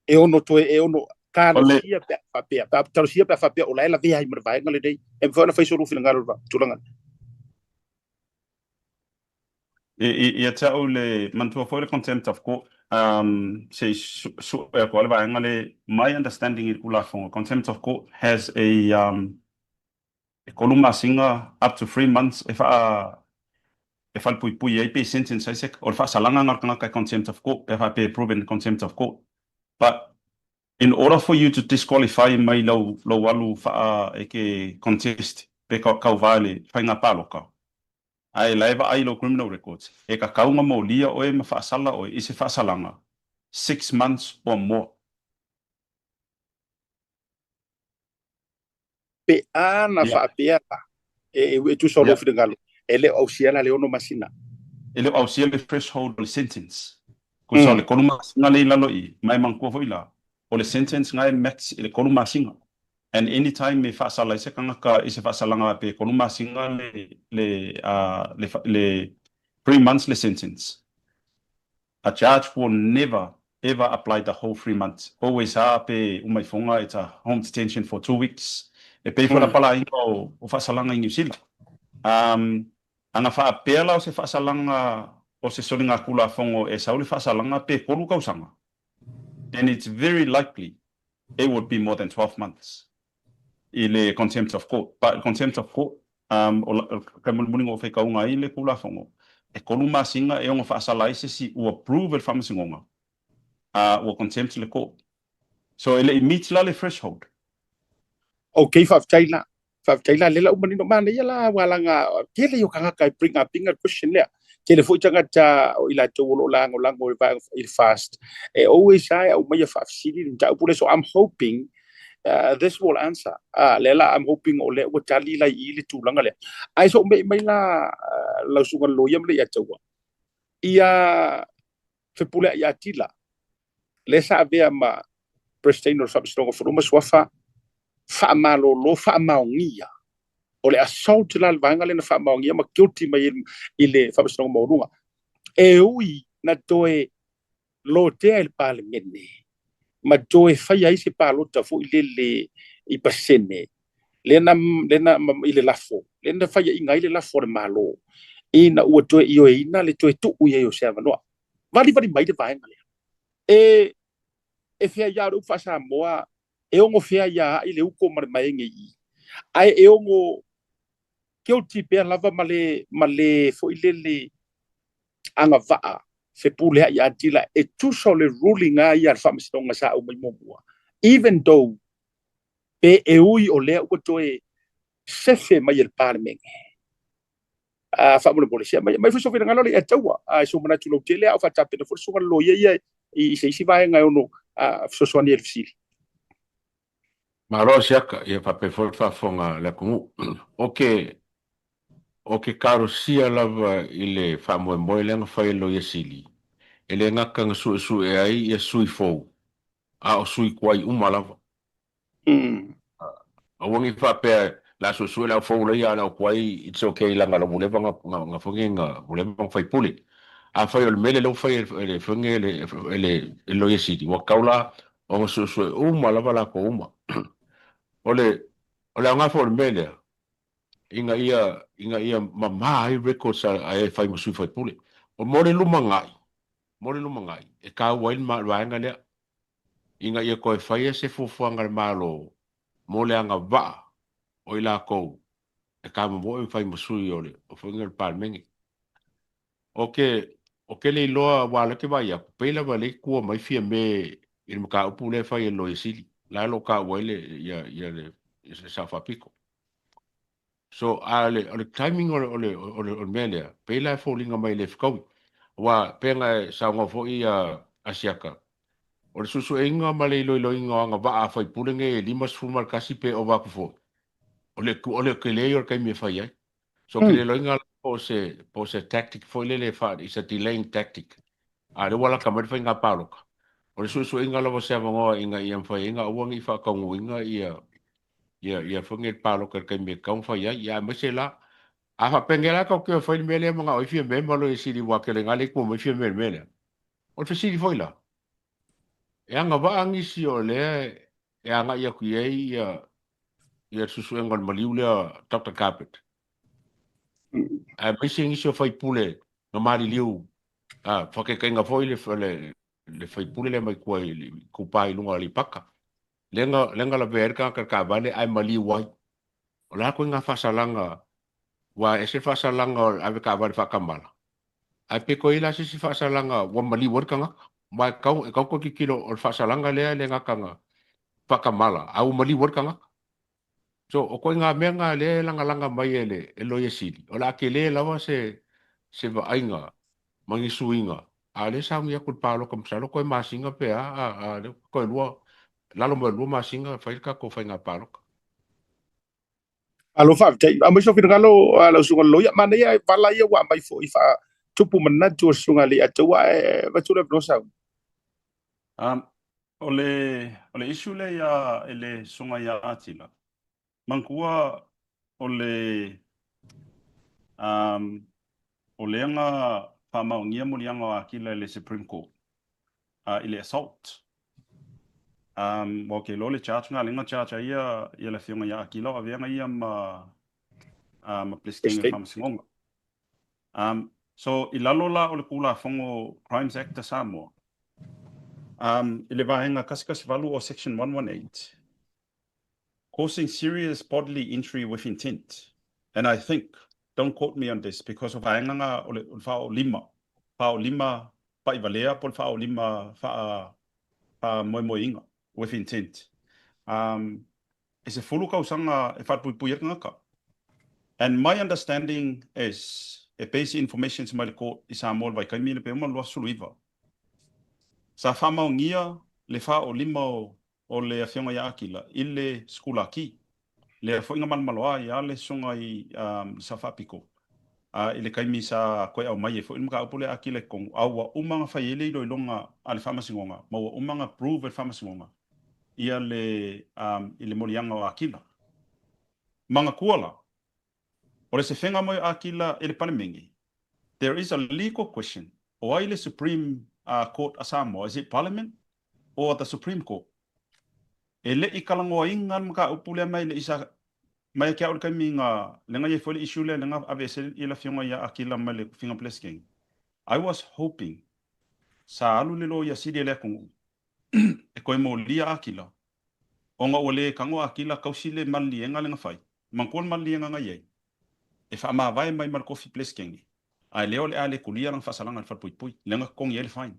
E ono toe e ono talosia pe a faapea, pe a talosia pe a faapea o la e lavea ai ma le vaega lenei. E mafai ona fai so lua finagalo i le tulaga lea. Ia te au le manatua foi le contempt of court, um, se i sue atu lava le vaega le, my understanding i le Tulafono, contempt of court has a, um, e tolu masina, up to 3 months e faa, e falepuipui ai pe sentence ai se, o le faasalaga na o le tagata e contempt of court, pe a faapea e proven contempt of court. But in order for you to disqualify mai lau, lou alu faa e ke contest pe kauvā i le faiga palota, ae la e vaai i lou criminal records, e tatau ona molia oe ma faasala oe i se faasalaga 6 months or more. Pe a na faapea la, e, e tusa o lou finagalo, e le o ausia la le 6 masina. E le o ausia le threshold o le sentence. Tusa o le 3 masina lea i lalo i i, ma e manatua foi la, o le sentence na e max i le 3 masina. And any time e faasala ai se tagata i se faasalaga pe 3 masina le, le, le, le 3 months le sentence, a judge will never ever apply the whole 3 months. Always a pe uma ifoga it's a home detention for 2 weeks. E pei foi la palaina o, o faasalaga i New Zealand. Um, ana faapea la o se faasalaga o se soligatulafono e sau le faasalaga pe 3 tausaga, then it's very likely it would be more than 12 months i le contempt of court. But contempt of court, um, o ka mulimuli o faitauga ai le Tulafono, e 3 masina e ono faasala ai se isi ua prove e le Faamasinoga ua contempt le court. So e le i meet la le threshold. Okay, faafetai la. Faafetai la, lea la ua manino. Manaia la ua laga tele o tagata e bring up ina le question lea. Tele foi tagata o i latou o lo o lagolago i le vaega i le FAST. E always lava e aumaia faafesili le mataupu lea. So I'm hoping this will answer. Lea la I'm hoping o lea ua tali la i i le tulaga lea. Ae so o mei mai la lau susuga i le loia ma le Iataua, ia Fepuleai Atila, lea sa avea ma President o le Faamasinoga o Fanua ma Suafa, faamalolo faamaonia. O le assault la le vaega lea na faamaonia ma guilty mai i le Faamasinoga Maualuga. E ui na toe lotea i le Palemene ma toe faia ai se palota foi lele i pasene lea na, lea na i le lafo, lea na faiaina ai le lafo a le Malo ina ua toe ioeina le toe tuu i ai o se avanoa. Valivali mai le vaega lea. E, e fea ia o le upu faa-Samoa, e ono fea ia ai le uko ma le maege i i. Ae e ono guilty pea lava ma le, ma le foi lele agavaa Fepuleai Atila e tusa o le ruling a ia a le Faamasinoga sa aumai muamua. Even though pe e ui o lea ua toe sefe mai e le Palemene. Faamolemole, se aumai, aumai foi sou finagalo le Iataua, i sou manatu lautele, a o faatapena foi le susuga i le loia ia i se isi vaega e ono fesoasoani ai i le fesili. Malo siaka, ia faapea foi le faafofoga a le atunuu. O ke, o ke kalosia lava i le faamoemoe lea na fai e le Loia Sili, e le gata na suesue ai ia sui fou, a o sui tuai uma lava. Aua ne i faapea le a suesue le au fou laia a o le au tuai it's okay leaga ua leva na foi nei na ua leva na faipule. Afai o le mea lea ua fai e le foi nei e le Loia Sili, ua tatau la ona suesue uma lava latou uma. O le, o le aoga foi o le mea lea, ina ia, ina ia mamā ai records a, a e fai ma sui faipule. O mo le lumanai, mo le lumanai, e taua ai le vaega lea, ina ia toe faia se fuafuaga a le Malo mo le agavaa o i latou e tamomoe ma fai ma sui o le o le Palemene. Ou te, ou te le iloa aua o lea ou te vaai atu, pei lava lea e tua mai Fiame i le mataupu lea e fai e le Loia Sili, la e o lo o taua ai le, ia, ia le, le Sao Faapito. So, a o le, o le timing o le, o le, o le, o le mea lea, pei la e foliga mai e le fetaui. Aua pei ona e saunoa foi ia Asiata, o le suesueina ma le iloiloina o agavaa a faipule nei e 51 pe ova atu foi, o le, o le tele ia o le taimi e fai ai. So, ou te le iloaina la po o se, po o se tactic foi lele e faa, it's a delaying tactic. A o lea ua lata mai le faiga palota. O le suesueina lava o se avanoa ina ia mafai ai ona aua ne i faataunuuina ia, ia, ia foi nei le palota i le taimi e tatau ona fai ai. Ia aemaise la, a faapenei la tatou te o e fai le mea lea e manao ai Fiame ma Loia Sili aua tele ina lea e tua mai Fiame i le mea lea. O le fesili foi la, e agavaa nisi o lea e agai atu i ai ia, ia le suesuega o le maliu lea Doctor Carpet? Aemaise nisi o faipule na maliliu, a, faataitaiga foi le, le, le faipule lea mai tua i le Itupa i luga o Aleipata, lea na, lea na lavea ai le tagata i le taavale ae maliu ai. O le a ituaiga faasalaga, aua e ese le faasalaga o le ave taavale faatamala, ae pe toe i ai la se isi faasalaga ua maliu ai le tagata. Aua e tatau, e tatau ona toe tilotilo o le faasalaga lea e le gata na faatamala, ae ua maliu ai le tagata. So, o ituaiga mea na lea e lagalaga mai e le Loia Sili, o le a tele lava se, se vaaiga ma ni suiga, a o lea e sauni atu i le palota masalo toe masina pe a, a, a lea toe lua, lalo mai o le lua masina fai le tatou faiga palota. Malo faafetai. Aumai sou finagalo lau susuga i le loia. Manaia e vala ia ua aumai foi faatupu manatu o le susuga i le Alii ae avatu le avanoa sau. O le, o le issue lea ia, i le susuga ia Atila, manatua o le, um, o lea na faamaonia moliaga o Akila i le Supreme Court uh, i le assault. Um, aua ou te iloa le charge na lea na charge ai ia, ia le afioga ia Akila o aveaga ia ma, uh, ma Peresetene o le Faamasinoga. Um, so i lalo la o le Tulafono Crimes Act a Samoa, um, i le vaega 118 o Section 118, causing serious bodily injury with intent. And I think, don't quote me on this, because o vaega nga o le, o le faaoolima, faaoolima pa'ivalea po o le faaoolima faa, faamoemoeina with intent. Um, e 10 tausaga e faapuipui ai le tagata. And my understanding is, e pei se informations mai le court i Samoa i le vaitaimi le pe uma le 29, sa faamaonia le faaoolima o o le afioga ia Akila i le sikulaki, lea foi na malomaloa ai a le susuga i le Sao Faapito i le taimi sa toe aumai ai foi le mataupu lea a Akila i totonu, a ua uma ona fai ai le iloiloga a le Faamasinoga ma ua uma ona prove e le Faamasinoga ia le i le moliaga o Akila. Manatua la, o le sefega mai o Akila i le Palemene, there is a legal question, o ai le Supreme Court a Samoa, is it Parliament or the Supreme Court? E le i talanoaina le mataupu lea mai le i sa mai ia te au i le taimi na lea na i ai foi le issue lea lea na aveese i le afioga ia Akila mai le tofiga Peresetene. I was hoping sa alu le Loia Sili a le atunuu e toe molia Akila ona ua le tago Akila tausi le maliliega lea na fai. Manatua le maliliega na i ai e faamavae mai ma le tofi Peresetene ae lea o le a le tulia lana faasalaga i le falepuipui lea na totogi ai le fine.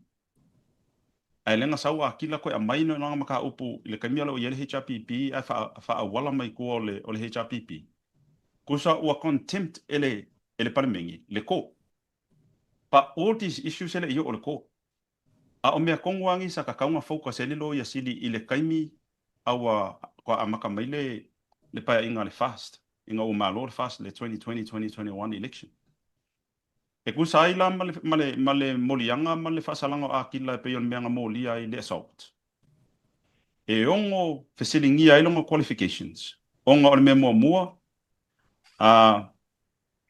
Ae lea na sau Akila toe aumai lana mataupu i le taimi a o lo o i ai le HRPP ae faaauala mai tua o le HRPP. Tusa ua contempt e le e le Palemene le court. But all these issues e le i oo i le court. A o mea tonu lava nei sa tatau ona focus ai le Loia Sili i le taimi a ua faatoa amata mai le le paeaiga a le FAST ina ua malo le FAST i le 2020-2021 election. E tusa ai la ma le, ma le, ma le moliaga ma le faasalaga o Akila e pei o le mea na molia ai le assault. E ono fesiligia ai lona qualifications, ona o le mea muamua, a,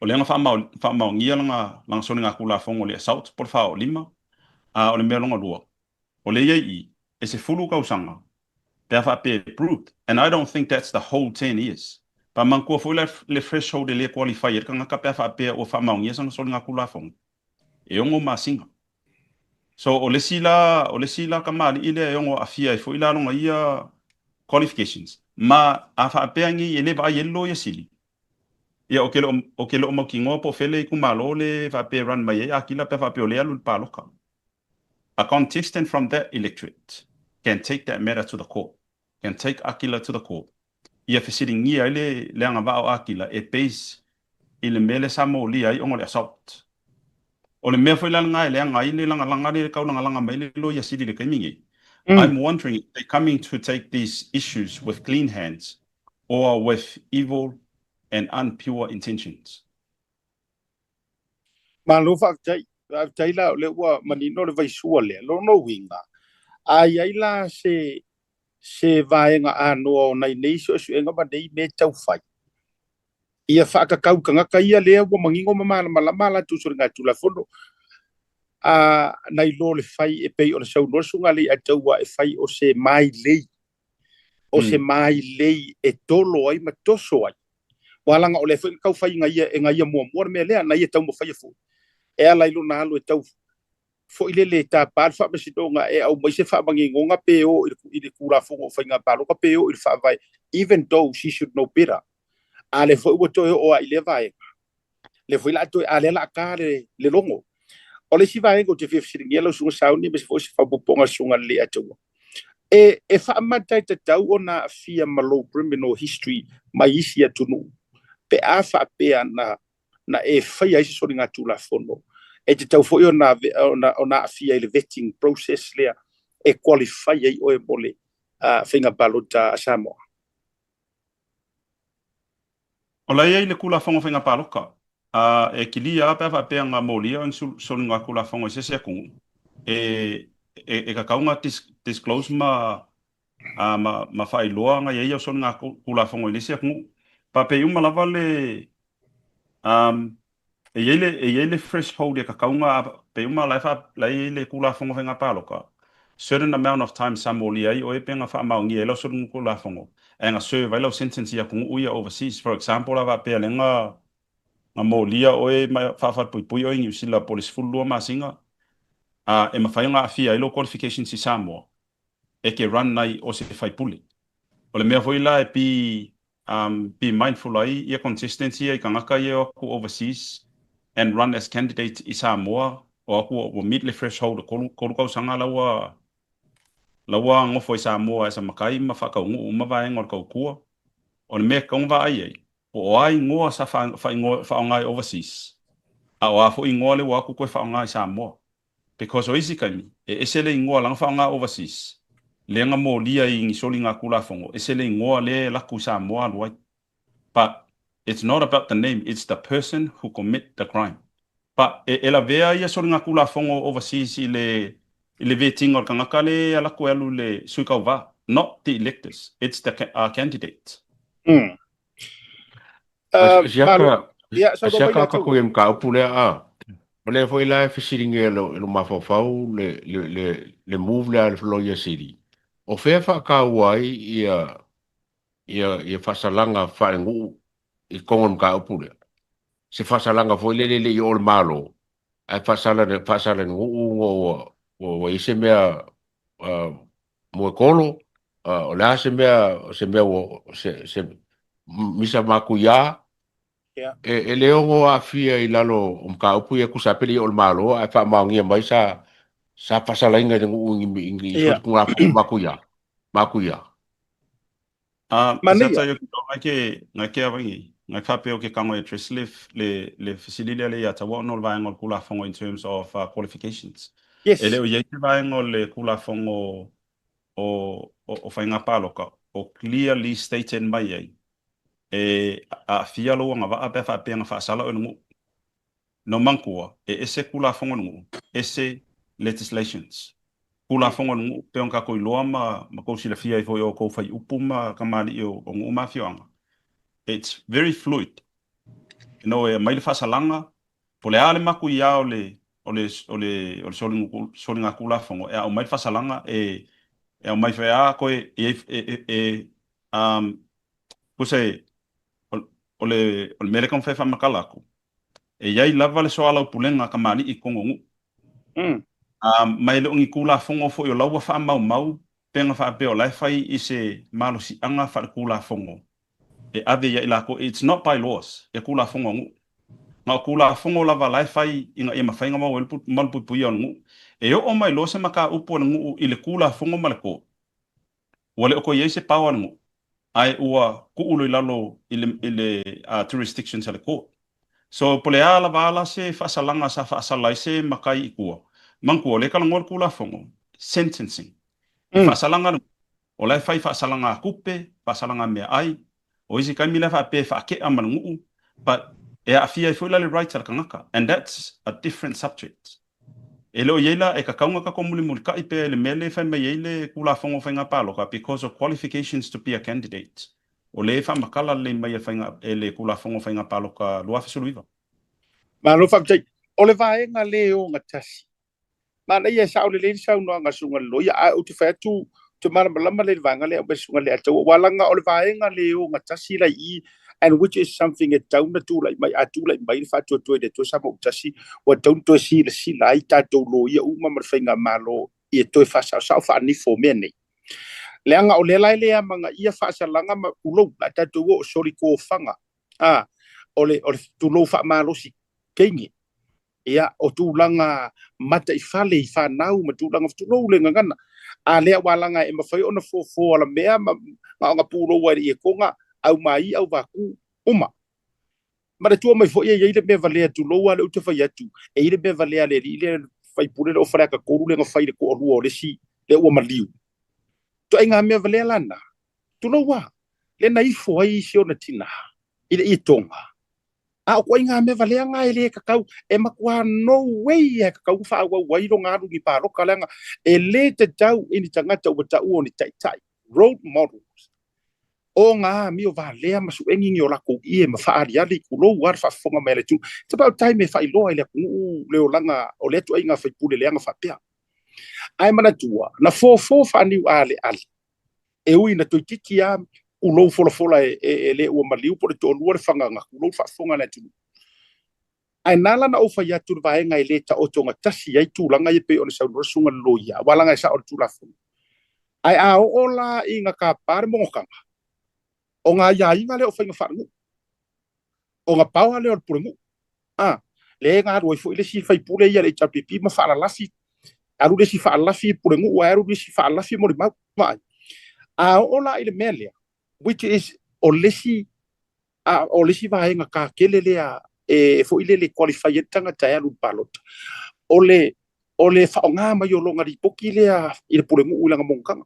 o lea na faamaonia lana, lana soligatulafono i le assault po o le faaoolima, a o le mea lona lua, o lea i ai i i, e 10 tausaga Pe a faapea e proved, and I don't think that's the whole 10 years. Pa manatua foi la le threshold e le qualify ai le tagata pe a faapea ua faamaonia sana soligatulafono, e 6 masina. So o le isi la, o le isi la kamali'i lea e ono aafia ai foi la lona ia qualifications. Ma a faapea nei e le vaai ai le Loia Sili, ia ou te le o, ou te le o mautinoa po o fea le itumalo le faapea e run mai ai Akila pe a faapea o lea e alu i le paloka. A contestant from that electorate can take that matter to the court, can take Akila to the court, ia fesiligia ai le le agavaa o Akila e base i le mea lea sa molia ai ona o le assault. O le mea foi la lena e leaga ai le lagalaga lea e taulagalaga mai le Loia Sili i le taimi nei. I'm wondering if they're coming to take these issues with clean hands or with evil and unpure intentions. Malo faafetai. Faafetai la o lea ua manino le vaisua lea. Lona uiga, a i ai la se se vaega anoa o nai nei suesuega ma nei mea tau fai, ia faakakau tagata ia lea ua manino ma malamalama a latou soligatulafono, a nai lo le fai e pei ona saunoa le Susuga Leiataua e fai o se mailei o se mailei e tolo ai ma toso ai. Ua laga o lea foi na tau fai e ia, e na ia muamua le mea lea, na ia taumafaia foi. E ala i lona alu e tau foi lele e tapa le faamasinoga e aumai se faamaninoga pe o i le Tulafono o Faiga Palota pe o i le Faavae, even though she should know better. A lea foi ua toe oo lava i lea vaega. Lea foi la a toe, a lea la a ta le, le logo. O le isi vaega ou te fia fesiligia lau Susuga Sauni aemaise foi o se faaopoopoga a le Susuga Leiataua. E, e faamata e tatau ona aafia ma lou criminal history mai isi atunuu pe a faapea na, na e faia ai se soligatulafono, e tatau foi ona, ona, ona aafia i le vetting process lea e qualify ai oe mo le uh, faiga palota a Samoa. O la e i ai le Tulafono o Faiga Palota, a e kilia lava pe a faapea na molia o ni soligatulafono i se isi atunuu, e, e, e tatau ona disclose ma, a, ma, ma faailoa na i ai au soligatulafono i le isi atunuu. Faapei uma lava le, um, E i ai le, e i ai le threshold e tatau ona, pei uma la e faa, la e i ai le Tulafono Faiga Palota, certain amount of time sa molia ai oe pe na faamaonia ai lau Tulafono, ae na serve ai lau sentence i atunuu ia overseas. For example la faapea lea na, na molia oe ma faafalepuipui oe i Niu Sila po o le 12 masina, a e mafai ona aafia ai lou qualifications i Samoa, e ke run ai o se faipule. O le mea foi la e be um be mindful ai ia contestants ia i tagata ia e o atu overseas and run as candidate i Samoa o atu ua meet le threshold o 3 tausaga la ua la ua nofo i Samoa as a matai ma faataunuu uma vaega o le tautua. O le mea e tatau ona vaai ai, po o a igoa sa faaaoga i overseas a o a foi igoa lea ua o atu toe faaaoga i Samoa. Because o isi taimi, e ese le igoa la na faaaoga overseas, lea na molia i ni soligatulafono, ese le igoa lea e laku i Samoa alu ai. But it's not about the name, it's the person who commit the crime. But e, e lavea ia soligatulafono overseas i le, i le vetting o le tagata lea e alaku e alu i le sui tauva, not the electors, it's the uh, candidate. Mm. Siaka, siaka ka koe mkaupu lea a. O lea foi la e fesiligia e lo mafaufau le, le, le, le move lea a le Loia Sili. O fea faataua ai ia, ia, ia faasalaga faalenuu i totonu o le mataupu lea? Se faasalaga foi lele e le i oo i le Malo, ae faasala, faasala i le nuu ua, ua, ua i ai se mea uh, moekolo, uh, o le a se mea, se mea ua, se, se misa matuia, Yeah. E, e le ono aafia i lalo o mataupu ia tusa ai pe le i oo i le Malo ae faamaonia mai sa sa faasalaina i le nuu i ni i Yeah. soligatulafono matuia. Matuia. A, Manaia. se tai o ke ngai ke ngai ke awangi, ngai faapea o ke kango e address le le le fesili lea le ia taua ona o le vaega o le Tulafono in terms of uh, qualifications. Yes. E le o i ai se vaega o le Tulafono o o o Faiga Palota o clearly stated mai ai e aafia lou agavaa pe a faapea na faasala oe i le nuu. No manatua, e ese Tulafono a le nuu, ese legislations. Tulafono a le nuu, pei ona tatou iloa ma ma tou silafia ai foi e outou faiupu ma kamali'i o o nuu ma afioaga, it's very fluid. You know, e aumai le faasalaga, po o le a le matuia o le o le o le o le soligatulafono, e aumai le faasalaga e E aumai foi a koe e e e e um tusa e o le o le mea lea e taumafai e faamatala atu, e i ai lava le soalaupulega a kamali'i i totonu o nuu. Ma e le o ni Tulafono foi o la ua faamaumau pe na faapea o la e fai i se malosiaga faaletulafono e ave ia i latou, it's not by laws, ia Tulafono a nuu. Na o Tulafono lava la e fai ina ia mafai ona maua ai le malupuipuia o le nuu. E oo mai loa se mataupu a le nuu i le Tulafono ma le court, ua le o toe i ai se power a le nuu, ae ua tuu loa i lalo i le, i le jurisdictions a le court. So, po o le a lava a la se faasalaga sa faasala ai se matai i tua, manatua o lea e talanoa le Tulafono, sentencing. I faasalaga a le o la e fai faasalaga tupe, faasalaga meaai, o isi taimi la e faapea e faatea ma le nuu, but e aafia ai foi la le rights a le tagata and that's a different subject. E le o i ai la, e tatau ona tatou mulimulitai pea i le mea lea e fai mai ai le Tulafono o Faiga Palota because of qualifications to be a candidate. O lea e faamatala lelei mai e le faiga, e le Tulafono o Faiga Palota 2019. Malo faafetai. O le vaega le ogatasi. Manaia e sao lelei le saunoaga a Susuga i le Loia, ae ou te fai atu, ou te malamalama lelei i le vaega lea e aumai e le Susuga i le Leataua, aua leaga o le vaega le ogatasi la i i, and which is something e tatau ona tulai mai, a tulai mai le faatuatua i le Atua Samoa-tasi, ua tatau ona toe silasila ai tatou loia uma ma le faigamalo ia toe faasaosao faanifo o mea nei. Leaga o lea la e le amanaia faasalaga ma tulou, la tatou o solikofaga, a, o le, o le tulou faamalosi teine, ia, o tulaga mataifale i fanau ma tulaga, tulou le gagana, a lea ua laga e mafai ona fofo alamea ma ona pulou ai le ietoga, au mai au vaku uma. Manatua mai foi e i ai le mea valea, tulou a lea ou te fai atu, e i ai le mea valea a le alii lea faipule lea o Faleata 3 lea na fai i le toalua o le isi lea ua maliu. Ituaiga mea valea la na, tulou a, lea na ifo ai isi ona tina i le ietoga. A o ituaiga mea valea na e le tatau, e matua no way e tatau ona faaauau ai lona alu i ni palota, leaga e le tatau i ni tagata ua taua o ni taitai, role models, o ngā amio valea ma suegi ni o lakou ie ma faaaliali, tulou lava le faafofoga mai a le atunuu. It's about time e faailoa i le atunuu le olaga o lea ituaiga faipule leaga faapea. Ae manatua, na fofo faaniu aleale, e ui na toeitiiti lava tulou folafola e, e, e le ua maliu po o le toalua le fagaga, tulou le faafofoga a le atunuu. Ae na ala ona ou fai atu i le vaega e le taoto gatasi ai tulaga ia pei ona saunoa le susuga i le loia, aua leaga e sao le Tulafono. Ae a oo la ina tapa le monotaga, ona aiaiga lea o faiga faalenuu, ona power lea o le pulenuu. A, lea e galue ai foi le isi faipule ia a le HRPP ma faalalafi, alu le isi faalalafi pulenuu ae alu le isi faalalafi molimau. Vaai. A oo la i le mea lea, which is o le isi A o le isi vaega kakele lea e foi lele qualify ai le tagata e alu i le palota, o le o le faaaoga mai o lona lipoti lea i le pulenuu i lana monotaga.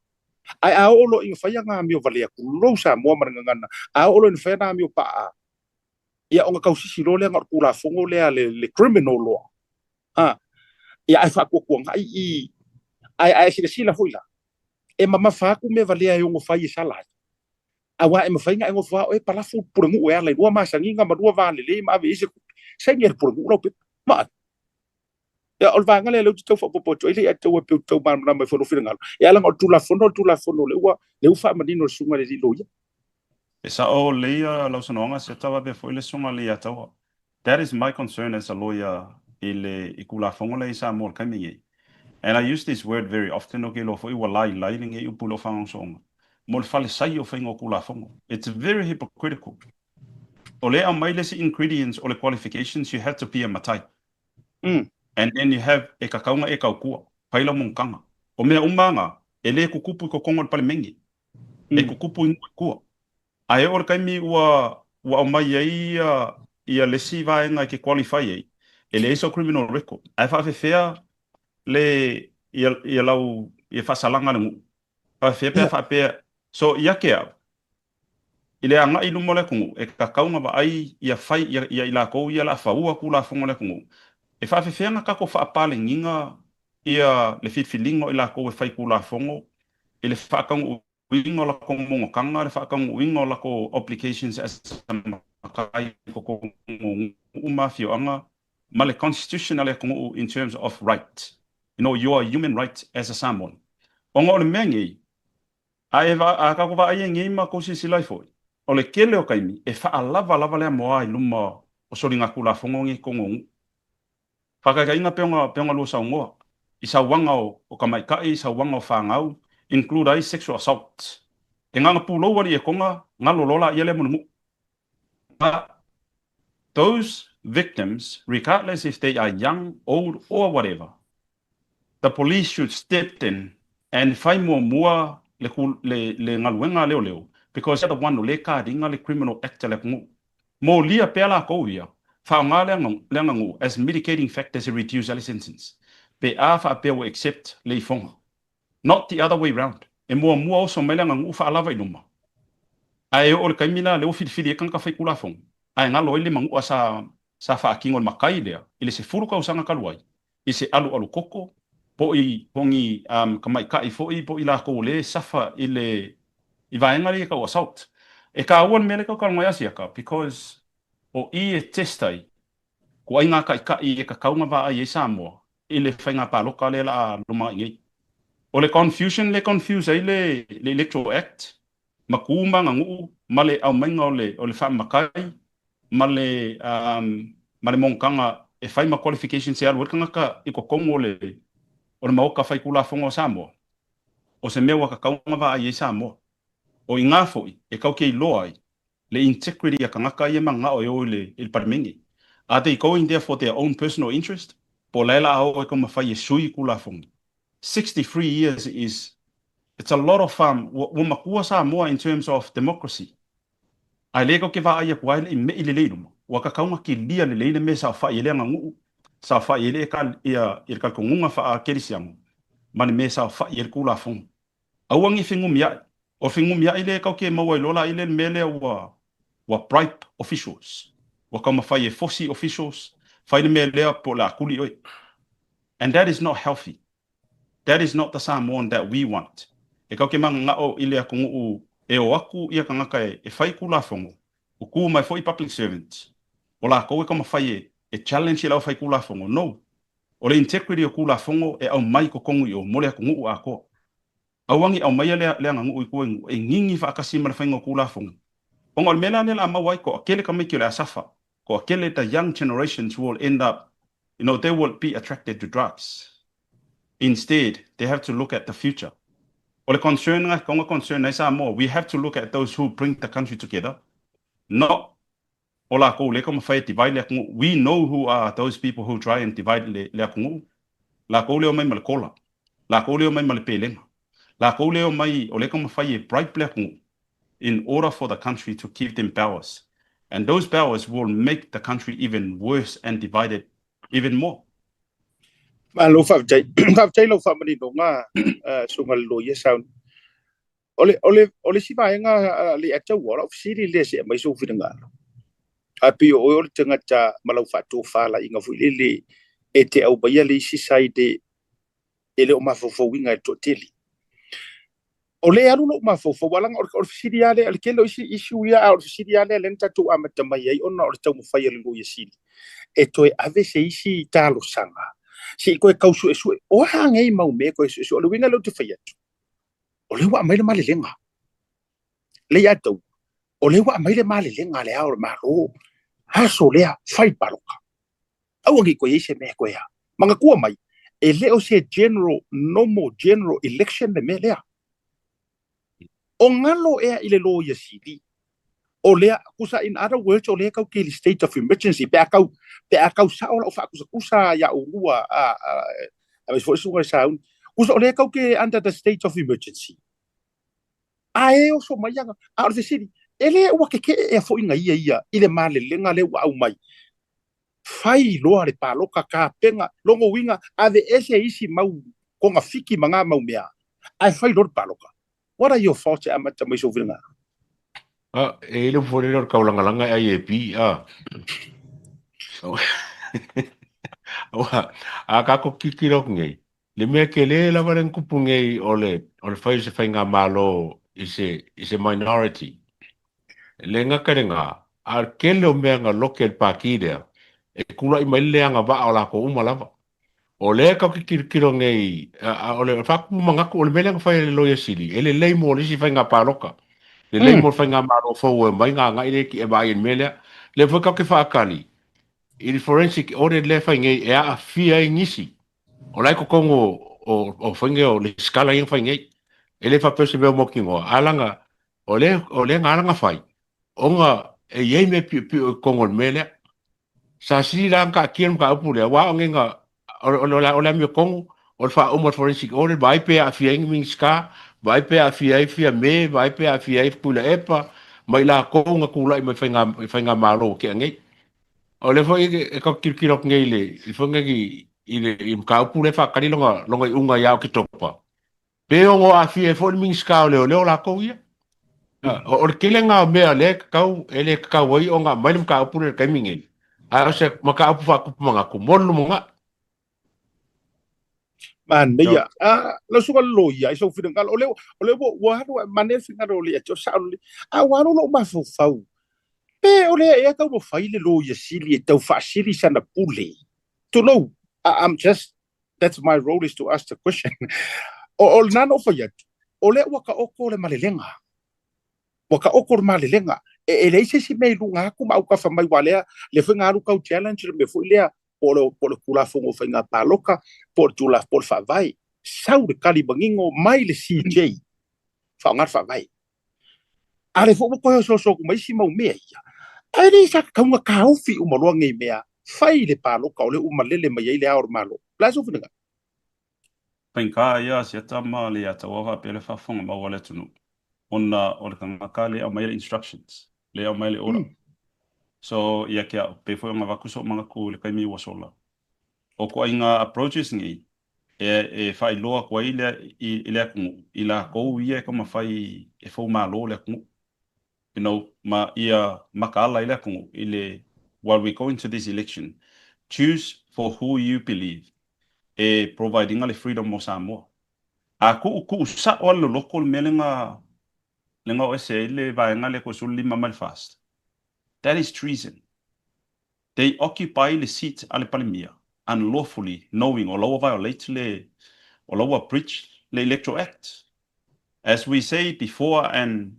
Ae a oo loa ina fai ana amio valea, tulou Samoa ma le gagana, a oo loa ina fai ana amio paa, ia ona tausisi loa lea na o le Tulafono lea le, le criminal law. A, ia ae faatuatuanai i, ae, ae silasila foi la, e mamafa atu mea valea e ono fai e sala ai. Aua e mafai ona e nofo lava oe palafu le pulenuu e ala i lua masaniga ma lua va lelei ma ave i ai se tupe. Saini e le pulenuu lau pepa. Vaai. Ia, o le vaega lea lea ou te tau faaopoopo atu ai le ia te au e pei ou te tau malamalama ai foi i lou finagalo. E ala ona o le Tulafono, o le Tulafono lea ua, lea ua faamanino e le Susuga i le Alii Loia. E sao lelei lau saunoaga, se tauave foi le Susuga i le Iataua. That is my concern as a lawyer i le i Tulafono lea i Samoa i le taimi lenei. And I use this word very often, ou te iloa foi ua lailai lenei upu i lou faagasologa, mo le falesai o faiga o Tulafono. It's very hypocritical. O lea e aumai le isi ingredients o le qualifications, you have to be a matai. And then you have, e tatau ona e tautua, fai lau monotaga. O mea uma na, e le tutupu i totonu o le Palemene, e tutupu i nuu i tua. Ae oo i le taimi ua ua aumai ai ia ia le isi vaega e te qualify ai, e leai sau criminal record, ae faafefea le ia ia lau ia faasalaga a le nuu? Faafefea pe a faapea so ia te au, i le agai i luma o le atunuu, e tatau ona vaai ia fai ia ia i latou ia o le a faua Tulafono a le atunuu, e faafefea ona tatou faapaleniga ia le filifiliga o i latou e fai Tulafono i le faataunuuina uiga o lakou monotaga, le faataunuuina o lakou obligations as a matai i totonu o nuu ma afioaga, ma le constitution a le atunuu in terms of right, you know, your human right as a Samoan. Ona o le mea nei, A e a tatou vaai ai nei ma tou silasila ai foi, o le tele o taimi e faalava lava le amoa i luma o soligatulafono nei i totonu o nuu. Faataitaiga pei ona pei ona lua saunoa i sauaga o o tamaitai, sauaga o fanau, include ai sexual assault. E na ona pulou alii e toga, galo loa laia lea mo le nuu. But those victims, regardless if they are young, old or whatever, the police should step in and fai muamua le le le galuega a leoleo because they are the one o lea e guard-ina le criminal act a le atunuu. Molia pea latou ia, faaaoga le le aganuu as mitigating factors e reduce ai le sentence pe a faapea ua accept le ifoga. Not the other way round. E muamua oso mai le aganuu faalava i luma, ae oo i le taimi la lea ua filifili ai tagata faitulafono, ae galo ai le manua sa sa faatino e le matai lea i le 10 tausaga talu ai, i se alualu koko, po i po ni tamaitai foi po o i latou o lea e suffer i le i vaega lea e tau assault. E taua le mea lea e tau talanoa ai Asiata because o i e test ai ituaiga taitai e tatau ona vaai ai Samoa i le faiga palota lea o le a lumanai nei. O le confusion lea e confuse ai le le Electoral Act ma tu ma aganuu ma le aumaiga o le o le faamatai ma le ma le monotaga e fai ma qualifications e alu ai le tagata i totonu o le o le Maota Faitulafono o Samoa, o se mea ua tatau ona vaai ai Samoa. O i ina foi e tatou te iloa ai le integrity a tagata ia e mananao e o i le i le Palemene. Are they going there for their own personal interest? Po o la e la a o e taumafai e sui Tulafono? 63 years is it's a lot of um ua matua Samoa in terms of democracy. Ae le tatou te vaai atu ai le i me'i lelei i luma, ua tatau ona kilia lelei le mea e saofai ai le aganuu, saofai ai le ia le talitonuga faa-kerisiano ma le mea e saofai ai le Tulafono. Aua ne i fenumia'i. O le fenumia'i lea tatou te maua ai loa la i le mea lea ua ua bribe officials. Ua taumafai e fosi officials, fai le mea lea po o le a tuli oe. And that is not healthy. That is not the Samoan that we want. E tatou te mananao i le atunuu e o atu ia tagata e fai Tulafono, ua tu mai foi public servants, o latou e taumafai e challenge i le aufai Tulafono. No. O le integrity o Tulafono e aumai i totonu i o mo le atunuu atoa. Aua ne i aumaia le le aganuu i tua i nuu e gigi faatasi ma le faiga o Tulafono. Ona o le mea la lea o le a maua ai toatele tamaiti o le a suffer, toatele the young generations will end up, you know, they will be attracted to drugs. Instead, they have to look at the future. O le concern lena e tatau ona concern ai Samoa, we have to look at those who bring the country together, not o lakou lea e taumafai e divide le atunuu. We know who are those people who try and divide le, le atunuu. Lakou lea omai ma le kola. Lakou lea omai ma le pelega. Lakou lea omai o lea e taumafai e bribe le atunuu in order for the country to give them powers. And those powers will make the country even worse and divided even more. Malo faafetai. Faafetai lau faamaninoga, Susuga i le Loia Sauni. O le, o le, o le isi vaega le ataua, o lau fesili lea se aumai sou finagalo. Ae pei o oe o le tagata ma lau faatofalaiga foi lele e te aumaia le isi side e le o mafaufauina e le toatele. O lea e alu lou mafaufau, ae leaga o le fesili lava lea, o le tele o isi issue ia, a o le fesili lava lea lea na tatou amata mai ai ona o le taumafai a le Loia Sili e toe ave se isi talosaga se i toe tau suesue. O a nei mau mea e toe suesue? O le uiga lea ou te fai atu, o lea ua aumai le malelega. Lea ia te au, o lea ua aumai le malelega a le Ao o le Malo, aso lea, fai le palota. Aua ne i toe i ai se mea e toe a. Manatua mai, e le o se general, normal general election le mea lea. O galo ea i le Loia Sili, o lea, tusa in other words, o lea e tau te i le state of emergency, pe a tau, pe a tau sao lau faakusakusa ia oulua, a, a, aemaise foi le susuga i le Sauni, tusa o lea e tau te under the state of emergency. A e oso mai ana, a o le fesili, e le ua keke'e ea foi na ia ia i le malelega lea ua aumai, fai loa le paloka kapena, lona uiga, aveese isi mau togafiti ma na mau mea, ae fai loa le paloka. What are your thoughts e amata mai sou finagalo? A, e i le upu foi lele o le taulagalaga e ai e pi, a. Aua, a kākou kikilo aku nei, le mea tele lava lea na tupu nei o le, o le fai o se faigamalo i se, i se minority. E le gata i lena, a o le tele o mea na lote e le pāti lea, e tula'i mai le le agavaa o latou uma lava. O lea tatou te tilotilo nei, o le faatupu manatu, o le mea lea na fai e le Loia Sili, e lelei mo le isi faiga palota, lelei mo le faigamalo fou e omai ona agai lea e vaai i le mea lea. O lea foi tatou te faatali i le forensic audit lea e fai nei e aafia ai nisi o la e i totonu o faiga o le lesitala ia na fai nei. E le faapea o se mea mautinoa, ae leaga o lea na ala ona fai, ona e i ai mea piopio i totonu o le mea lea. Sa sili la ona taatia le mataupu lea, aua o nega, o le amiotonu, o le faauma o le forensic audit, vaai pe aafia ai ni Minisita, vaai pe aafia ai Fiame, vaai pe aafia ai Tuilaepa, ma i latou na tulai mai i faigamalo ua tea nei. O lea foi e tatou te tilotilo atu nei i le foi nei i le mataupu lea e faatali lona iuga ia Oketopa, Pe ono aafia ai foi le Minisita o Leoleo latou ia. O le tele lena o mea lea e tatau, e le tatau ai ona aumai le mataupu lea i le taimi nei, ae o se mataupu faatupu manatu mo le lumanai. Manaia. Ah, lau susuga i le loia, i sou finagalo, o lea, o lea ua, ua alu, manaia le finagalo o le ia te oe, sao lelei. A ua alu lou mafaufau, pe o lea ea taumafai le loia sili e tau faasili sana pule. Tulou, I'm just that's my role is to ask the question. O, o lena na ou fai atu, o lea ua taoto le malelega. Ua taoto le malelega. E, e leai se isi mea i luga atu ma autafa mai aua lea, lea foi na alu tau challenge le mea foi lea, po o le, po o le Tulafono o Faiga Palota, po o le Tulafono, po o le Faavae. Sau le tali manino mai le CJ, faaaoga le Faavae. A lea foi ua toe ososo atu ma isi mau mea ia. Ae le sa tatau ona taofi uma loa nei mea, fai le palota o lea ua malele mai ai le Ao o le Malo. O le a sou finagalo? Faigata ia Asiata ma Leiataua faapea le faafofoga mau a le atunuu ona o le tagata lea e aumaia le instructions, lea e aumaia le order. So ia te au, pei foi ona avatu sou manatu i le taimi ua sola, o ituaiga approaches nei e faailoa atu ai le i le atunuu i latou ia e taumafai e foumalo le atunuu, you know, ma ia makaala ai le atunuu i le while we go into this election, choose for who you believe e provide ina le freedom mo Samoa. A tuu sao lava le loloto le mea lea na oo ese ai le vaega lea toe 15 mai le FAST, that is treason. They occupy le seat a le Palemia unlawfully knowing o la ua violate le, o la ua breach le Electoral Act. As we say before and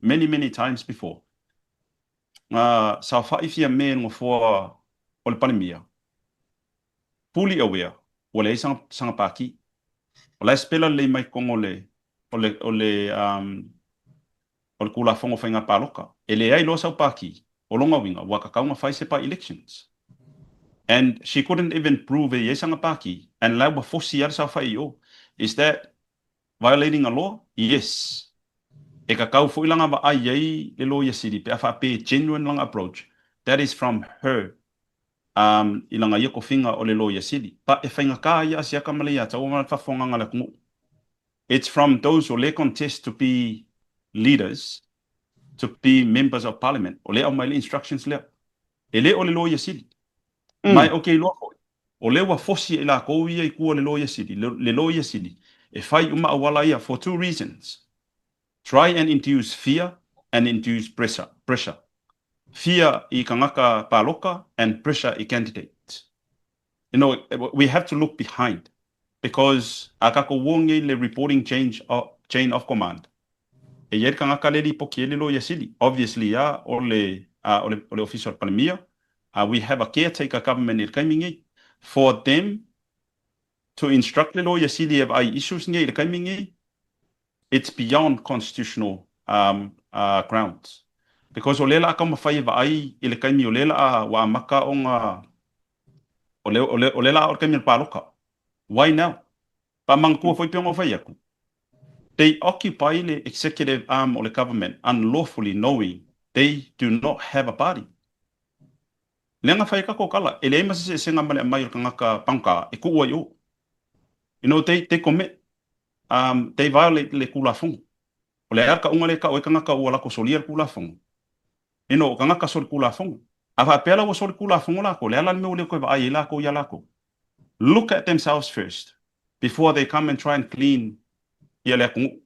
many many times before, na saofai Fiame i le nofoa o le Palemia, fully aware ua leai sana pati. O la e spela lelei mai totonu o le, o le, o le, o le Tulafono o Faiga Palota. E leai loa sau pati, o lona uiga ua tatau ona fai se by-elections. And she couldn't even prove e i ai sana pati and la ua fosi lava le saofai i o. Is that violating a law? Yes. E tatau foi la ona vaai ai le Loia Sili pe a faapea e genuine lana approach. That is from her um i lana ia tofiga o le Loia Sili. But e faigata ia Asiata ma Leiataua ma le faafofogaaga a le atunuu. It's from those o lea contest to be leaders, to be members of parliament, o lea aumai le instructions lea. E le o le Loia Sili. Ma ou te iloa foi, o lea ua fosi e i lakou ia i tua o le Loia Sili, le Loia Sili, e fai uma auala ia for two reasons, try and induce fear and induce pressure, pressure. Fear i tagata paloka and pressure i candidates. You know, we have to look behind because a tatou uo nei le reporting change of, chain of command, e i ai le tagata lea e lipoti ai le Loia Sili. Obviously a o le, o le, o le Ofisa o le Palemia, we have a caretaker government i le taimi nei. For them to instruct le Loia Sili e vaai issues nei i le taimi nei, it's beyond constitutional grounds because o lea la a taumafai e vaai i le taimi o lea la a ua amata ona o lea, o lea, o lea la a oo le taimi o le paloka. Why now? Faamanatua foi pei ona ou fai atu, they occupy le executive arm o le government unlawfully knowing they do not have a party. Leaga fai ai tatou tala, e leai ma se eseesega ma le aumai o le tagata pagota e tuu ai i o. You know, they commit um, they violate le Tulafono. O le a le tauga lea e tau ai tagata ua latou solia le Tulafono? You know, o tagata soli Tulafono. A faapea la ua soli Tulafono latou, o le a la le mea ua le toe vaai ai latou iā latou? Look at themselves first before they come and try and clean ia le atunuu.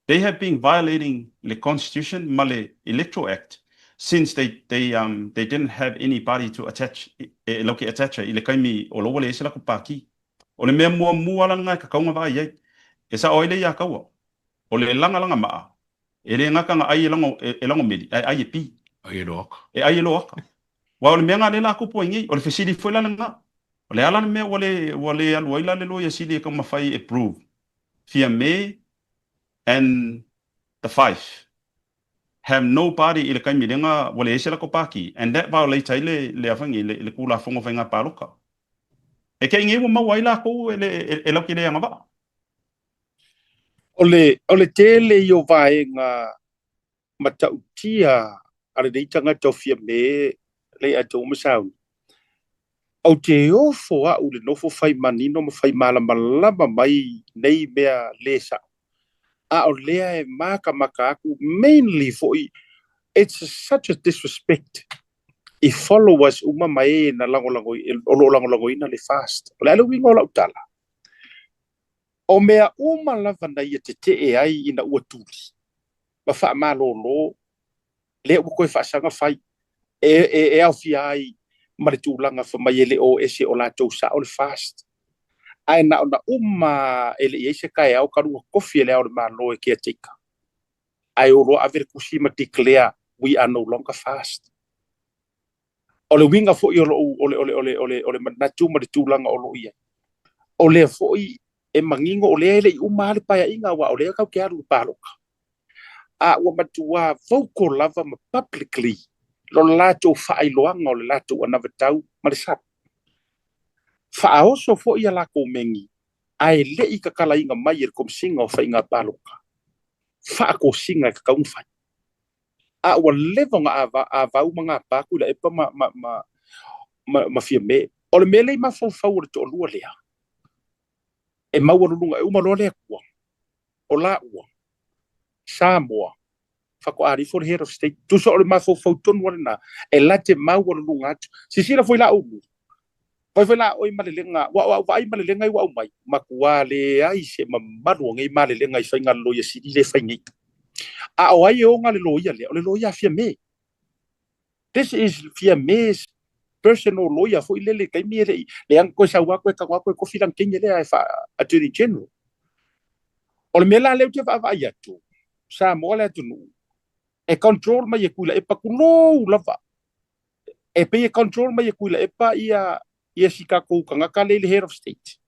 They have been violating le Constitution ma le Electoral Act since they, they, um, they didn't have any party to attach, e, e lauke attach ai i le taimi o la ua leai se latou pāti. O le mea muamua la lena e tatau ona vaai ai. E sao ai le ia Taua, o le lagalaga maa, e le gata na ai e lago, e lagomeli, ae ai e pi. Ai e loaka. E ai e loaka. Aua o le mea lena lea la tupu ai nei, o le fesili foi la lena. O le a la le mea ua le, ua le alu ai la le Loia Sili e taumafai e prove Fiame and the fife have no party i le taimi lea na ua leai se latou pati and that violates ai le, le a fai nei, le, le Tulafono o Faiga Palota. E kei nei ua maua ai latou e, le, e, e latou te le agavaa. O le, o le tele ia o vaega matautia a lenei tagata o Fiame Leiataua ma Sauni, ou te ofo au i le nofo fai manino ma fai malamalama mai nei mea le sao. A o lea e makamaka aku, mainly foi, it's such a disrespect i followers uma ma e na lagolago, o lo o lagolagoina le FAST. O le a le uiga o lau tala? O mea uma lava na ia tetee ai ina ua tuli ma faamalolo, lea ua toe faasaga fai e, e, e aofia ai ma le tulaga fai mai e le o ese o latou sao le FAST. Ae na ona uma e le i ai se taeao talu ona tofi e le Ao o le Malo e caretaker. Ae o loa ave le tusi ma declare we are no longer FAST. O le uiga foi o lou, o le, o le, o le, o le, o le manatu ma le tulaga o lo o i ai, o lea foi e manino o lea e le i uma lava le paeaiga aua o lea tatou te alu i le palota. A ua matua vocal lava ma publicly lo latou faailoaga o le latou anavatau ma le sap. Faaoso foi a lakou megi ae le i tatalaina mai e le Komesina o Faiga Palota faatosina e tatau ona fai. A ua leva ona avau ma gapa Tuilaepa ma, ma, ma, ma, ma Fiame. O le mea lea i mafaufau o le toalua lea, e maualuluga, e uma loa le Atua, o laua, Samoa, faatoa alifo le Head of State. Tusa o le mafaufau tonu lava lena, e late maualuluga atu. Sisila foi la ulu, Fai foi la oi malelega, ua o au vaai malelega i ua aumai, matua leai se mamalu o nei malelega i faiga a le Loia Sili lea e fai nei. A o ai e ona le loia lea? O le loia a Fiame. This is Fiame's personal lawyer foi lele i taimi e le i, leaga toe sau lava toe tago lava toe tofi lana teine lea e faa Attorney General. O le mea la lea ou te vaavaai atu, Samoa le atunuu, e control mai e Tuilaepa tulou lava. E pei e control mai e Tuilaepa ia ia si tatou tagata lea i le Head of State.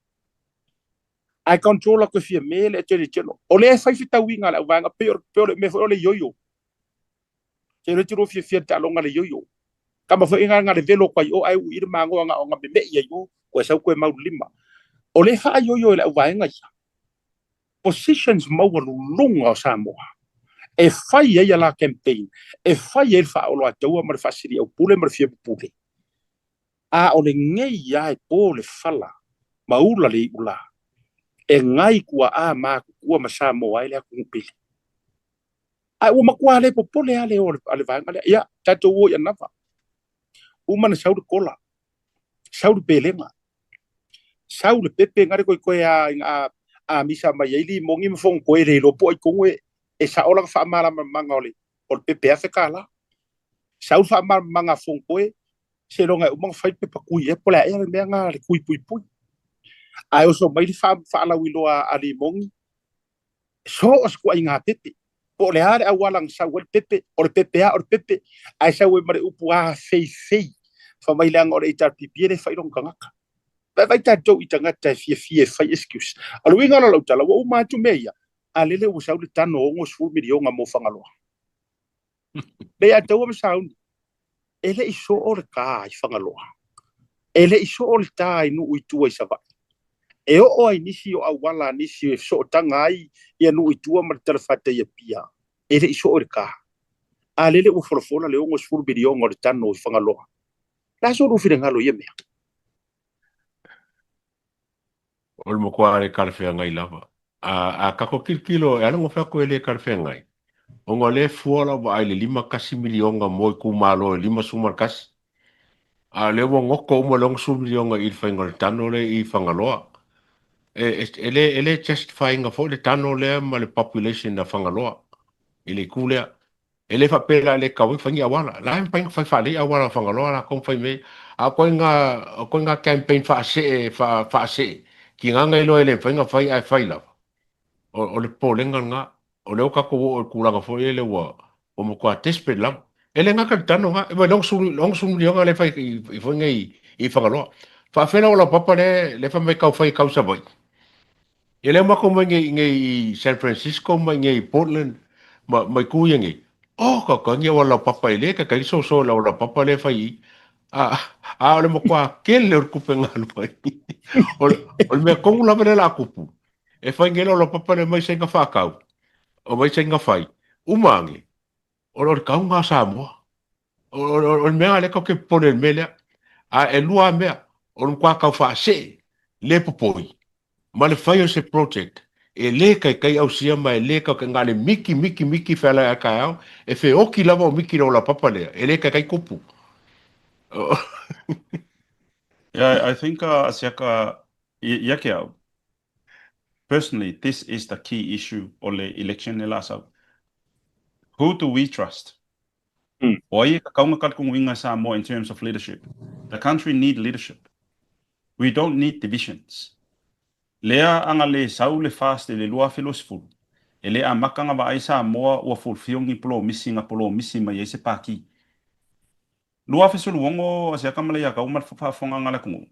Ae control atu e Fiame le Attorney General. O lea e fai fetauiga a le auvaega pei o, pei o le mea foi o le ioio. Te iloa te lua fiafia i le taaloga a le ioio. Kama foi nga nga le velo atu ai i o ae ui i le magoa na o nga meme'i ai o, koe sau koe mau le lima. O lea e faaioio e le auvaega ia positions maualuluga o Samoa e fai ai a la campaign, e fai ai le faaoloataua ma le faasiliaupule ma le fiapupule. A o lenei lava e po le fala ma ula le iula e gai tuaa matutua ma Samoa ai le atunuu pele. Ae ua matua le popole lava le o a le vaega lea. Ia, tatou o i Anava. Uma na sau le kola, sau le pelega, sau le pepe gale koe koe a ina a misa mai ai limogi ma fogotoe e le iloa po o ai tonu e e sao lana faamalamalamaga o le o le pepe $1000. Sau le faamalamalamaga a Fogotoe, seiloga e uma ona fai le pepa tui ea po o le a ea le mea na le tui puipui. Ae oso mai le faalauiloa a limogi, so o se tuaiga pepe. Po o le a le auala na sau ai le pepe, o le pepe lava o le pepe, ae sau ai ma le upu afeifei, fai mai leaga o le HRPP e le fai lona tagata. Vaivai tatou i tagata e fiafia e fai excuse. O le uiga la o lau tala, ua uma atu mea ia, a lele ua sau le tano 60 miliona mo Fagaloa. Leiataua ma Sauni, e le i soo le tā i Fagaloa. E le i soo le tā i nuu i tua i Savaii. E oo ai nisi o auala a nisi e sootaga ai ia nuu i tua ma le talafatai i Apia, e le i soo le tā. A lele ua folafola le 60 miliona o le tano i Fagaloa. O le a so lou finagalo i ia mea? O le matua le talafeagai lava. A, a tatou tilotilo, e ala ona fai atu e le talafeagai, ona o lea e fua lau vaai i le 51 miliona mo itumalo e 51, a o lea ua goto uma le 60 miliona i le faiga o le tano lea i Fagaloa. E, e, e le, e le justify ina foi le tano lea ma le population a Fagaloa i le itu lea. E le faapea la e le tatau ai ona fai ni auala. La e mafai ona fai faalelei auala o Fagaloa latou ma fai mea ia. A o ituaiga, o ituaiga campaign faasee, faa, faasee, Tigaga iloa e le mafai ona fai ae fai lava. O, o le popolega lena. O lea ua tatou oo i le tulaga foi lele ua, ua matua desperate lava. E le gata i le tano lena, e mai le 60 miliona lea e fai i, i, foi nei i Fagaloa. Faafefea la laupapa lea, lea fai mai tau fai e tau i Savaii? Ia lea matou mai nei, nei i San Francisco ma nei i Portland ma, ma itu ia nei. Oh, ka tangi auala laupapa e le taitai le soso i le auala laupapa lea e fai i i. A, a o le matua tele o le tupe na alu ai. O le, o le mea tonu lava lea o le a tupu, e fai nei le auala laupapa lea mai Saina faatau, o mai Saina fai, uma ane, o le tauga a Samoa. O, o, o le mea lea tatou te popole i le mea lea. A e lua lava mea, o le matua tau faasee, le popoi, ma le fai o se project e le taitai ausia ma e le tau na o le miki miki miki fealai a taeao e feoti lava o miki i le olaupapa lea e le taitai tupu. Yeah, I think uh, Asiaka, ia ke au, personally, this is the key issue o le election le la sau. Who do we trust? O ai e kakauga kalkunguiga Samoa in terms of leadership? The country need leadership. We don't need divisions. Lea aga le sau le FAST i le 2020, e le amata ga vaai Samoa ua fulfill ni polomisi ga polomisi mai ai se Pākī. 2016 Asiaka ma le Iakau ma le faafofogaga a le atunuu.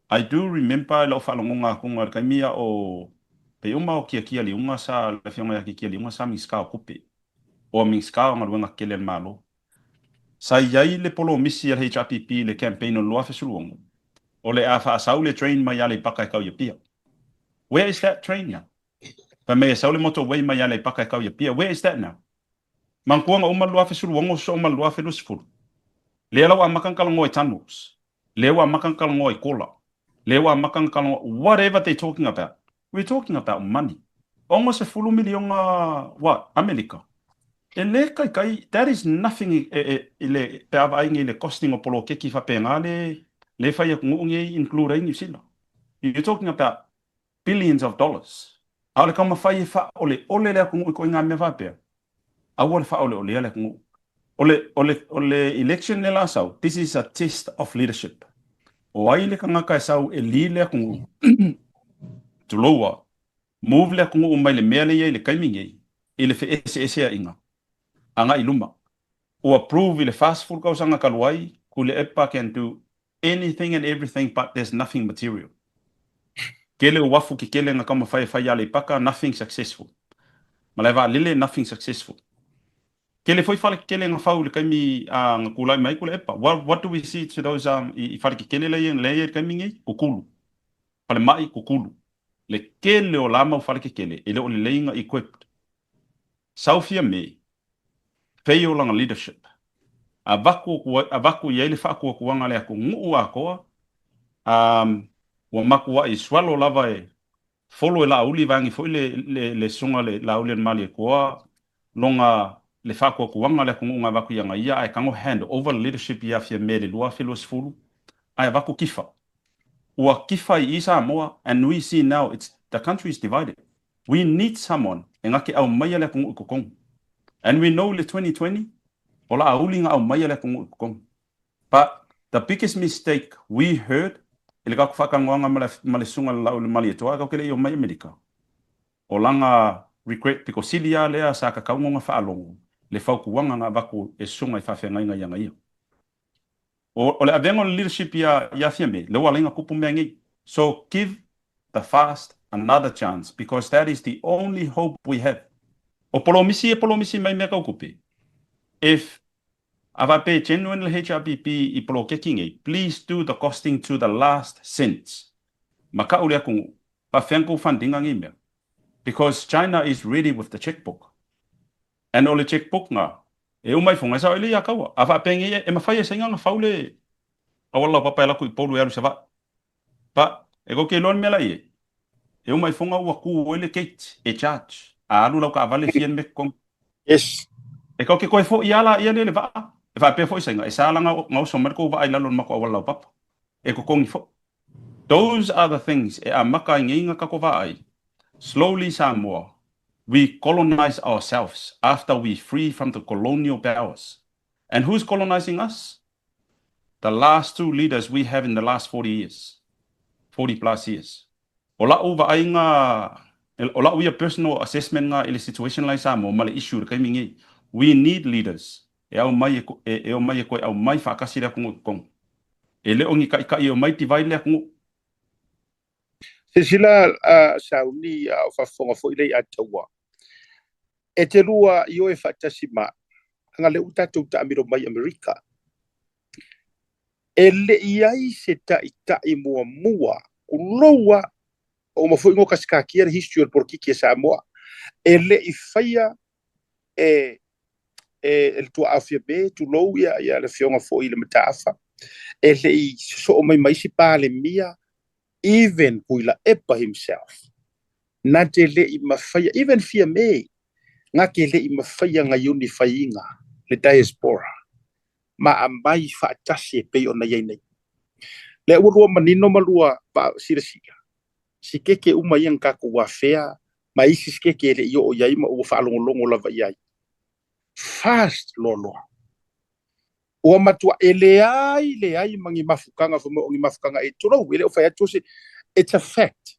I do remember i lau faalogoga atuga i le taimi a o pei uma o Kiakia Liuga sa le afioga ia Kiakia Liuga sa Minisita o Tupe o Minisita o Galuega Tetele a le Malo. Sa i ai le polomisi a le HRPP i le campaign o le 2016 o le a faasau le train mai Aleipata e tau i Apia. Where is that train now? Fai mai e sau le motorway mai Aleipata e tau i Apia. Where is that now? Manatua na uma le 2016 sosoo ma le 2020. Lea la ua amata ona talanoa i tunnels. Lea ua amata ona talanoa i kola. Lea ua amata ona talanoa, whatever they talking about. We're talking about money. 60 miliona what? Amelika. E le kaikai, that is nothing i, e, e, i le, pe a vaai nei i le costing o poloketi faapena le, le fai atunuu nei include ai Niu Sila. You're talking about billions of dollars. A o le taumafai e faaoleole le atunuu i ituaiga mea faapea, aua le faaoleolea le atunuu. O le, o le, o le election lea la sau, this is a test of leadership. O ai le tagata e sau e lead le atunuu, tulou a, move le atunuu mai le mea lea e i ai i le taimi nei, i le feeseeseaiga, agai i luma. Ua prove i le 40 tausaga talu ai, Tuilaepa can do anything and everything but there's nothing material. Tele o uafu kekele nga taumafai e fai i Aleipata, nothing successful. Malae vaalele, nothing successful. Tele foi fale kekele nga fau i le taimi a nga tulai mai ai Tuilaepa. What, what do we see to those um, i, i fale kekele lea lea i ai i le taimi nei? Kukulu. Falemai, kukulu. Le tele o la mau fale kekele, e le o lelei nga equipped. Sau Fiame, fail lana leadership. Avatu avatu i ai le faatuatuaga a le atunuu atoa, um, ua matuai swallow lava e folo e Laauli vaeane foi le, le, le susuga le Laauli a le Malietoa lona le faatuatuaga a le atunuu na avatu ia ia ae tago hand over le leadership ia Fiame i le 2020 ae avatu kifa. Ua kifa i i Samoa and we see now it's the country is divided. We need someone e gake aumaia le atunuu i totonu. And we know i le 2020, o Laauli na aumaia le atunuu i totonu. But the biggest mistake we heard i le tatou faatalanoaga ma le ma le susuga i le Laauli Malietoa tatou te le i omai i Amerika, o lana regret pito sili lava lea sa tatau ona faalogo le fautuaga na avatu e susuga i faafeagaiga ia ia. O, o le avega o le leadership ia, ia Fiame, lea ua ala ai ona tupu mea nei. So give the FAST another chance because that is the only hope we have. O polomisi e polomisi mai mea tau tupe. If a faapea e genuine le HRPP i poloketi nei, please do the costing to the last cents. Makau le atunuu, faafefea ona tou fund ina nei mea? Because China is ready with the checkbook. And o le checkbook na, e uma ifoga, e sao ai le ia kaua. A faapea e mafai e Saina ona fau le auala laupapa e alu atu i Upolu e alu i Savaii. But, e kou te iloa le mea la i ai, e uma ifoga ua tu ai le gate e charge. A alu lau taavale e fia le mea totogi. Yes. E kou te toe foi lava laia lea i le vaa. E faapea foi Saina, e sa la gaoso mai le tou vaa i lalo o le matou auala laupapa. E totogi foi. Those are the things e amata ai nei na tatou vaai. Slowly Samoa, we colonize ourselves after we free from the colonial powers. And who's colonizing us? The last two leaders we have in the last 40 years. 40 plus years. O la'u vaaiga, o la'u ia personal assessment ga i le situation la i Samoa ma le issue i le taimi nei. We need leaders e aumai e, e omai e toe aumai faatasi le atunuu i totonu. E le o ni taitai e omai divide le atunuu. Silasila a Sauni a o faafofoga foi Leiataua. E te lua i oe faatasi ma aga lea ua tatou taamilo mai Amerika. E le i ai se taitai muamua, tulou a, ua uma foi ona kasikakia le history o le polokiki a Samoa, e le i faia e e le tuaa o Fiame, tulou ia, ia le afioga foi i le Mataafa, e le i sosoo mai ma isi Palemia, even Tuilaepa himself, na te le i mafaia, even Fiame, na te le i mafaia na unify-ina le diaspora ma aumai faatasi e pei ona i ai nei. Lea ua lua manino ma lua silasila, sikeke uma ia na tatou afea ma isi sikeke e le i oo i ai ma ua faalogologo lava i ai. Fast loaloa. Ua matua e leai leai ma ni mafutaga fai mai o ni mafutaga e tulou, e le o fai atu se, it's a fact.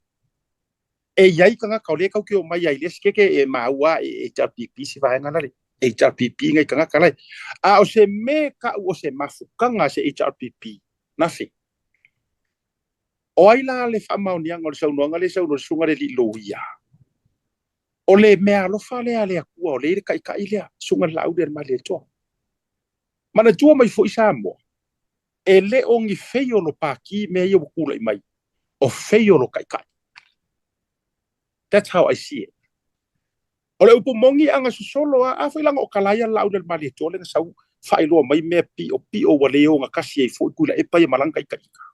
E i ai tagata o lea e tau ke omai ai lea sikeke e maua e HRPP si vaega lale. HRPP ngai tagata lae. A o se me ka'u o se mafutaga se HRPP, nothing. O ai la le faamaoniaga o le saunoaga lea e saunoa le susuga i le alii loia? O le meaalofa lea a le Atua o lea i le taitai lea, susuga i le Laauli a le Malietoa. Manatua mai foi Samoa, e le o ni feiolo pākī mea ia ua tulai mai, o feiolo taitai. That's how I see it. O le upu moni a na sosolo a, a foi la na o kalaia le Laauli a le Malietoa lea na sau faailoa mai mea piopio ua le ogatasi ai foi Tuilaepa ia ma lana taitaiga.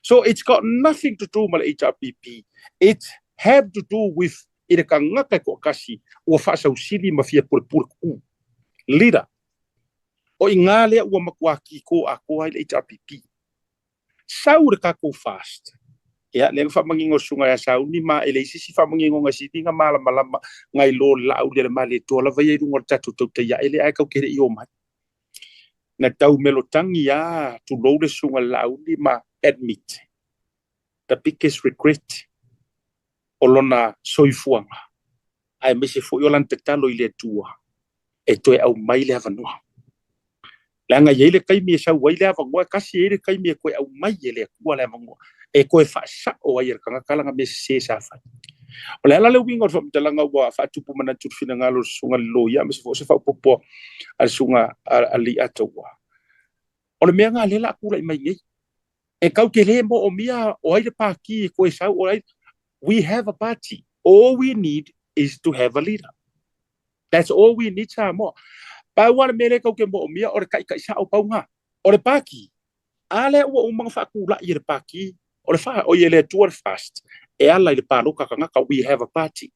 So it's got nothing to do ma le HRPP. It have to do with i le tagata e toatasi ua faasausili ma fia pulepule kuku. Leader. O i ngā lea ua matua kiko atoa ai le HRPP. Sau le tatou fast. Ia, lea na faamanino le susuga ia Sauni ma e leai se isi faamaninoga e sili ona malamalama nai lo le Laauli a le Malietoa lava ia i luga o le tatou tautai ae lea ae tatou te le i omai. Na tau melotagi lava tulou le susuga i le Laauli ma admit the biggest regret o lona soifuaga aemaise foi o lana tatalo i le Atua e toe aumai le avanoa. Leaga e i ai le taimi e sau ai le avanoa, e tasi e i ai le taimi e toe aumai e le Atua le avanoa, e toe faasao ai e le tagata lana mea sese sa fai. O le ala le uiga o le faamatalaga ua faatupu manatu i le finagalo o le susuga i le loia, aemaise foi o se faaopoopo a le susuga a Leiataua. O le mea lena lea o le a tulai mai nei. E tau te le moomia o ai le pākī e toe sau, o ai, we have a party. All we need is to have a leader. That's all we need Samoa. Pau lava le mea lea tau te moomia o le taitai sao pau lena. O le pākī, a lea ua uma ona faatulai e le pākī, o le fa, oi e le Atua le fast, e ala i le palota tagata, we have a party.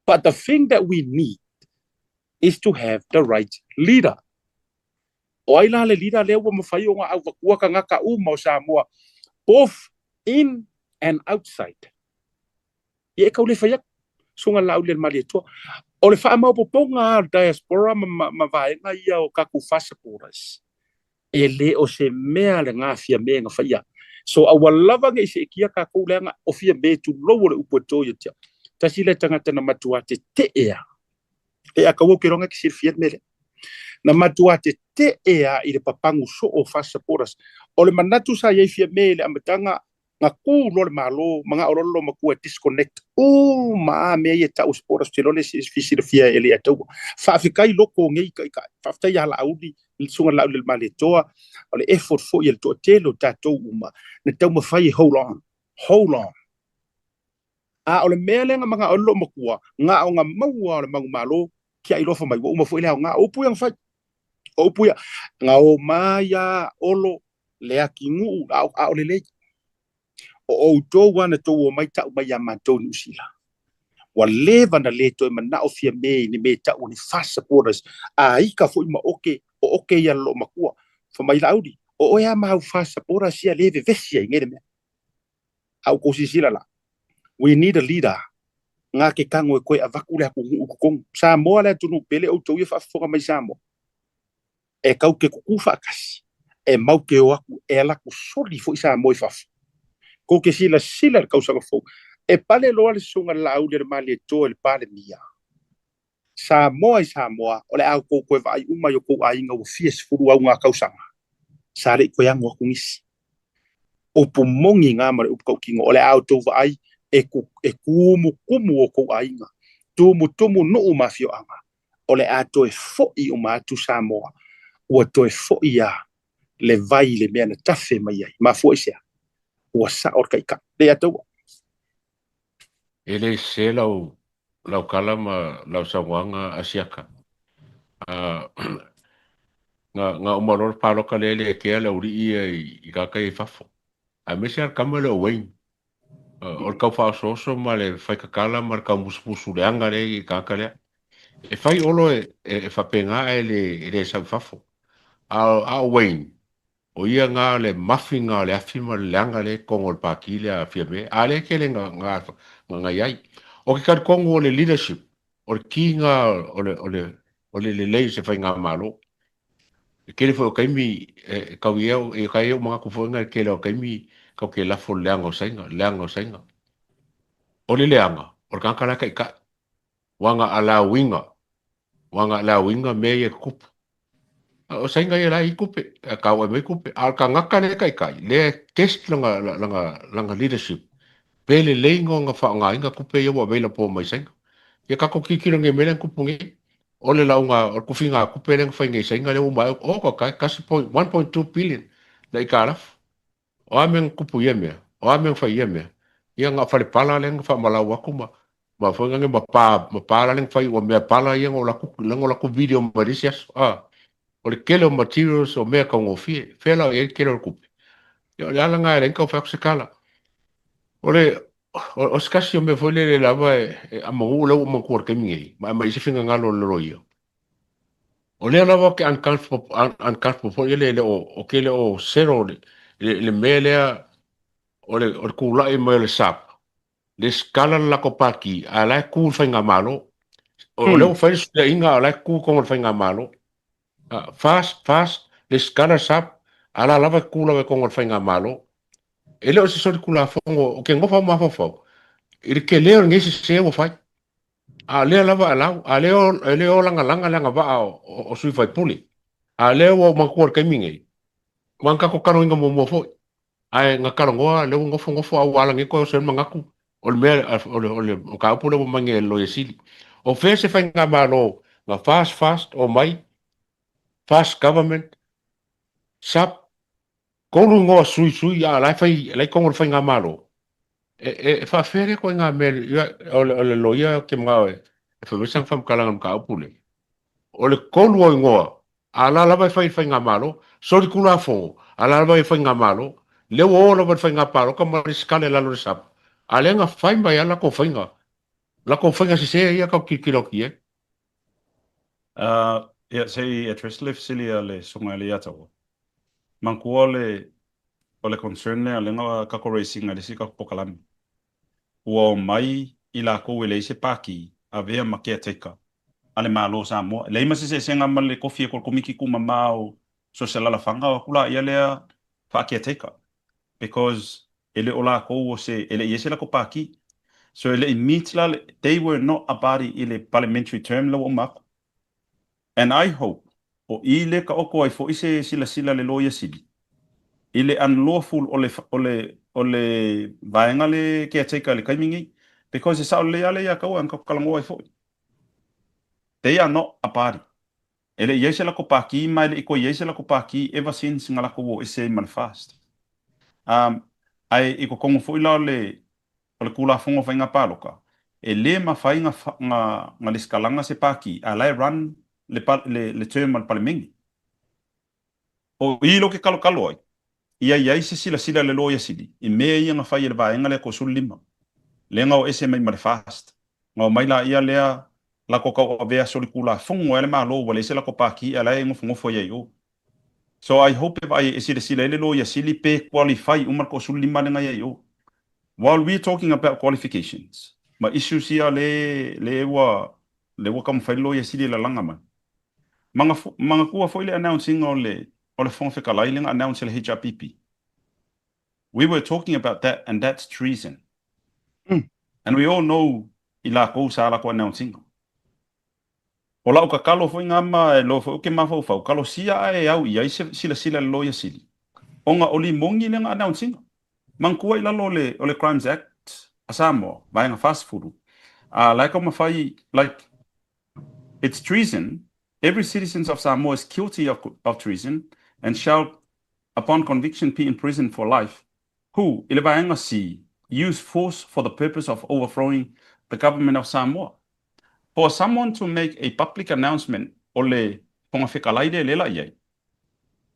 But the thing that we need is to have the right leader. O ai la le leader lea ua mafai ona auvatua tagata uma o Samoa, both in and outside. Ia e tau le fai atu, susuga Laauli a le Malietoa. O le faamaopoopoga lava o le diaspora ma, ma, ma vaega ia o tatou FAST supporters, e le o se mea le gafia me na faia. So aua lava ne i seetia tatou leaga o Fiame tulou o le upu e to ia te au. Tasi lea tagata na matua tetee a. E a kaua ou te iloa na e te silafia le mea lea. Na matua tetee a i le papagu soo o FAST supporters. O le manatu sa i ai Fiame i le amataga na tu loa le Malo, manao loa le loomatua e disconnect uma a mea ia e tau o supporters, ou te iloa lea e silafia e Leiataua. Faafetai loko o nei taitai, faafetai ia Laauli, le susuga Laauli o le Malietoa, o le effort foi a le toatele o tatou uma, na taumafai e hold on, hold on. A o le mea lea na manao ai le loomatua, na ona maua o le manumalo, tiai loa fai mai, ua uma foi le aoga, o upu ia na fai. O upu ia, na omai a Olo le atinuu, a o lelei. O outou lava na tou omai tau mai ia matou i Niu Sila. Ua leva na le toe manao Fiame i ni mea e tau o ni FAST supporters, a ika foi ma oke, o oke ia le loomatua. Fai mai Laauli, o oe lava ma au FAST supporters ia lea e vevesi ai nei le mea. A ua tou silasila la, we need a leader nga ke tago e toe avatu le atunuu i totonu. Samoa le atunuu pele, outou ia faafofoga mai Samoa. E tau te kukū faatasi, e mau te o atu e ala atu soli foi Samoa i fafo. Kou te silasila i le tausaga fou, e pale loa le Susuga i le Laauli a le Malietoa i le Palemia, Samoa i Samoa, o le a outou toe vaai uma i o tou aiga ua fia sefulu au na tausaga, sa le i toe ano atu nisi. Upu moni na ma le upu tautino, o le a outou vaai e, e tumutumu o tou aiga, tumutumu nuu ma afioaga, o le a toe foi uma atu Samoa, ua toe foi a le vai i le mea na tafe mai ai. Mafua i se a? Ua sao le taitai. Le ia taua. E le sese lau lau tala ma lau saunoaga Asiata. Na na uma loa le palota lea e le kea le aualii ia i tagata ia i fafo. Aemaise lava le tama lea o Wayne. O le tau faaosooso ma le faitatala ma le tau musumusu leaga lea i tagata lea. E fai Olo e e faapena ae le e le sau i fafo. A a o Wayne, o ia na o le mafi na o le afi ma le leaga lea i totonu o le pati lea a Fiame, a lea e tele na na na i ai. O ke talitonu o le leadership, o le ki na o le o le o le lelei o se faigamalo. E tele foi o taimi e tau i ai e kai ou manatu foi na le tele o taimi tatou te lafo i le leaga o Saina, leaga o Saina. O le leaga, o le tagata la e taitai. Ua na a le auiga, ua na a le auiga mea ia e tutupu. O Saina ia la e i tupe, e kauai mai tupe, a o le tagata lea e taitai, lea e test lana, lana, lana leadership, pe lelei ona faaaogaina tupe ia ua available mai Saina. Ia tatou tilotilo nei i mea lea na tupu nei, o le lauga, o le tufiga tupe lea na fai nei e Saina lea ua uma atu, oh ka 1.2 billion le aitalafu. O a mea na tupu i ia mea? O a mea na fai i ia mea? Ia na o fale pala lea na faamalau atu ma ma foi nane ma pa ma pa la lea na fai ua mea pala ia na o latou na o latou video mai le isi aso a. O le tele o materials o mea taugofie. Fea la o i ai le tele o le tupe? Ia o le ala lena e leai ni tau fai atu se tala. O le o se tasi o mea foi lele lava e e amanuu lea ua ou manatua i le taimi nei ma aumai ai se finagalo o le loia. O lea lava ou te uncomfortable foi lele, le o ke le o settle le le mea lea o le o le tulai mai o le SAP, le scala le latou pati, a o la e tu i le faigamalo. O lea ua fai le suiaiga a o la e tu i totonu o le faigamalo. Fast, fast, le scala le SAP, a o la lava e tu lava i totonu o le faigamalo. E le o se solitulafono, ou te nofo mafaufau i le tele o lenei sese ua fai. A o lea lava allow, a lea e le o lagalaga le agavaa o sui faipule. A o lea ua ou manatua i le taimi nei, ua na tatou talanoaina muamua foi, ae na talanoa lea ua nofonofo a ua alagia toe oso ai le manatu o le mea o le o le mataupu lea ua aumai nei e le Loia Sili. O fea se faigamalo na fast fast omai, fast government, sub, Tolu igoa sui sui a o la e fai, la e i totonu o le faigamalo. E, e, e faafefea lea ituaiga mea, ia, o le, o le loia ou te manao e, e fai mai sana faamatalaga i le mataupu lea. O le tolu o igoa, a o la lava e fai i le faigamalo, solitulafono, a o la lava e i le faigamalo, lea ua o lava i le faiga palota ma resitala i lalo o le SAP, a o lea na fai mai lava latou faiga, latou faiga sese ia tatou te tilotilo atu i ai. Ia, se i address le fesili a le Susuga ia Leiataua. Manatua o le o le concern lea lea na tatou raise ina i le isi tatou polokalame. Ua omai i latou e leai se pākī, avea ma caretaker a le Malo o Samoa. E leai ma se eseesega ma le tofi atu o le Komiti Tumama o so o se alalafaga o atu laia lea faa-caretaker because e le o latou o se, e le i i ai se latou pākī. So e le i meet la, they were not a party i le parliamentary term lea ua uma atu. And I hope o i le taoto ai foi se silasila a le Loia Sili i le unlawful o le o le o le vaega le caretaker i le taimi nei because e sao lelei lava lea ia taua na tatou talanoa ai foi. They are not a party. E le i i ai se latou pākī ma e le i toe i ai se latou pākī ever since na latou o ese ai ma le FAST. Um, ae i totonu foi la o le o le Tulafono o Faiga Palota, e le mafai na na lesitalaga se pākī a la e run le le le term a le Palemene. O i lea ou te talotalo ai, ia i ai se silasila a le Loia Sili i mea ia na fai e le vaega lea 35, lea na o ese mai ma le FAST. Na omai laia lea latou tauavea solitulafono ai le Malo ua leai se latou pākī a la e nofonofo ai ai i o. So I hope e vaai e silasila ai le Loia Sili pe qualify uma le 35 lea na i ai i o. While we are talking about qualifications ma issues ia le le ua le ua taumafai le Loia Sili e lalaga mai. Manatua foi le announce ina o le o le Fofoga Fetalai lea na announce e le HRPP. We were talking about that and that's treason. And we all know i lakou sa lakou announcing. O lau tatalo foi nga ma e loa foi ou te mafaufau, talosia ae e au i ai se silasila i le Loia Sili, ona o limoni lea na announce ina. Manatua i lalo o le o le Crimes Act a Samoa, vaega 40, a la e taumafai, like, it's treason, every citizens of Samoa is guilty of of treason and shall upon conviction be imprisoned for life, who, i le vaega C, use force for the purpose of overthrowing the government of Samoa. For someone to make a public announcement o le Fofoga Fetalai lea e lela i ai,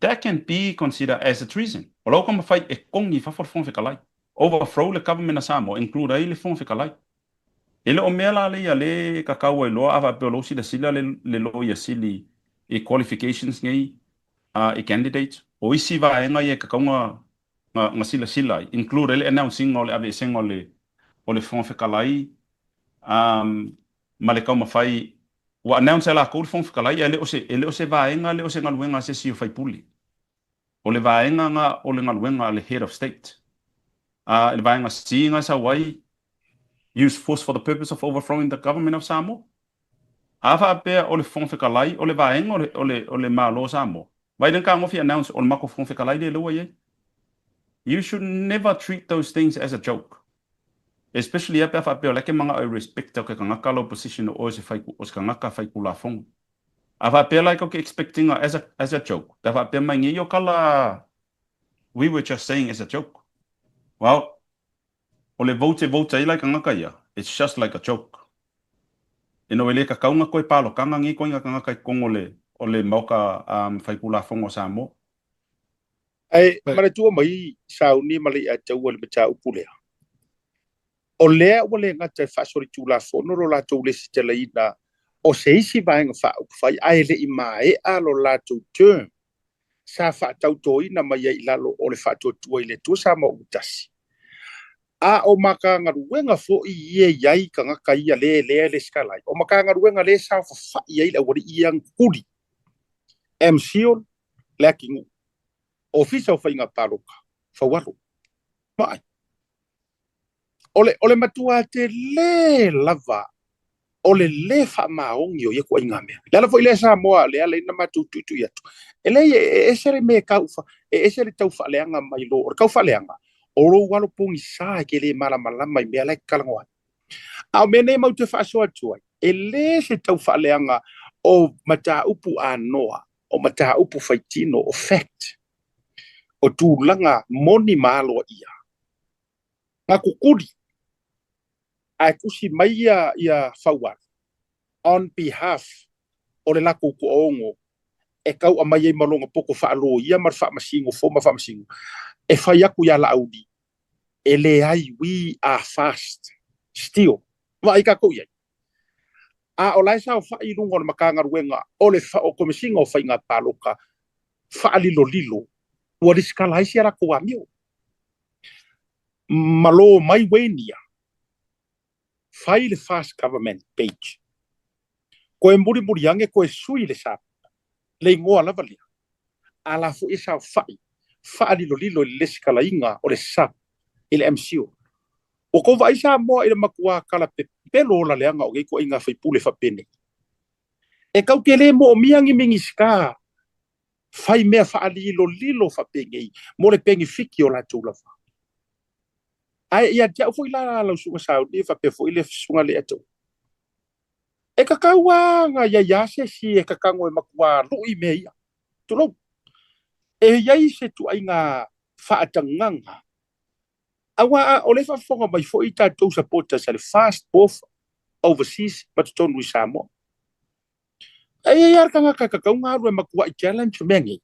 that can be considered as a treason. O la ua taumafai e togi i fafo le Fofoga Fetalai. Overthrow le government a Samoa, include ai le Fofoga Fetalai. E le o mea la lea le tatau ai loa a faapea o lou silasila le le Loia Sili i qualifications nei a i candidates. O isi vaega ia e tatau ona na silasila ai, include ai le announcing o le aveesega o le o le Fofoga Fetalai ma le taumafai ua announce e lakou le Fofoga Fetalai ae le o se e le o se vaega le o se galuega a se isi o faipule. O le vaega na o le galuega a le Head of State. A i le vaega C na e sau ai use force for the purpose of overthrowing the government of Samoa. A faapea o le Fofoga Fetalai o le vaega o le o le o le Malo o Samoa, vai lea na tagofi announce o le matou Fofoga Fetalai lea ua i ai. You should never treat those things as a joke. Especially a pe a faapea o la e ke manao e respect o ke kangaka lau position o oe o se fai o se kangaka faitulafono. A faapea la e kou ke expect ina as a as a joke, pe a faapea mai nei o kala we were just saying as a joke. Well, o le vote e vote ai la i kangaka ia, it's just like a joke. You know, e le tatau ona toe palotaga nei ituaiga kangaka i totonu o le o le maota um faitulafono o Samoa. Ae manatua mai sauni ma le Iataua i le mataupu lea, o lea ua le gata e faasolitulafono lo latou lesitalaina o se isi vaega faaupufai ae le i maea lo latou term sa faatautoina mai ai i lalo o le Faatuatua i le Atua Samoa ua Tasi. A o Matagaluega foi ia e i ai tagata ia lea lea e lesitala ai, o Matagaluega lea e saofafai ai le aualii ia na tutuli, MCIL, le atinuu, Ofisa o Faiga Palota, Faualo. Vaai. O le, o le matua tele lava o le lē faamaoni o ia ituaiga mea. Le ala foi lea Samoa, le ala ai na matou tuitui atu. E leai, e ese le mea e tau, e ese le tau faaleaga mai lo. O le tau faaleaga, o lou alo pogisa e te le malamalama i mea la e te talanoa ai. A o mea nei matou te faasoa atu ai, e lē se tau faaleaga o mataupu anoa, o mataupu faitino, o fact, o tulaga moni ma aloaia. Na kukuli, ae tusi mai ia ia Faualo on behalf o le latou toaono e tau aumai ai ma lona poto faaloia ma le faamasino former faamasino e fai atu ia Laauli e leai we are fast still vaai tatou i ai. A o la e saofai i luga o le Matagaluega o le Komesina o Faiga Palota faalilolilo ua lesitala ai si a latou amio. Malo mai Wayne ia. Fai le fast government page. Koe mulimuli ane koe sui le sa le igoa lava lea. A la foi e saofai faalilolilo i le lesitalaina o le sa i le MCIL. Ua tou vaai Samoa i le matua tala pepelo o la leaga o nei ituaiga faipule faapenei. E tau te le moomia ni Minisita fai mea faalilolilo faapenei mo le penefiti o latou lava. Ae ia te au foi la lau susuga Sauni faapea foi le susuga Leiataua, e tatau lava ona i ai lava se isi e tatago e matua lui mea ia. Tulou. E i ai se ituaiga faatagaga Aua o lea e faafofoga mai foi tatou supporters a le FAST both overseas ma totonu i Samoa. E i ai lava le tagata e tatau ona alu e matuai challenge mea nei.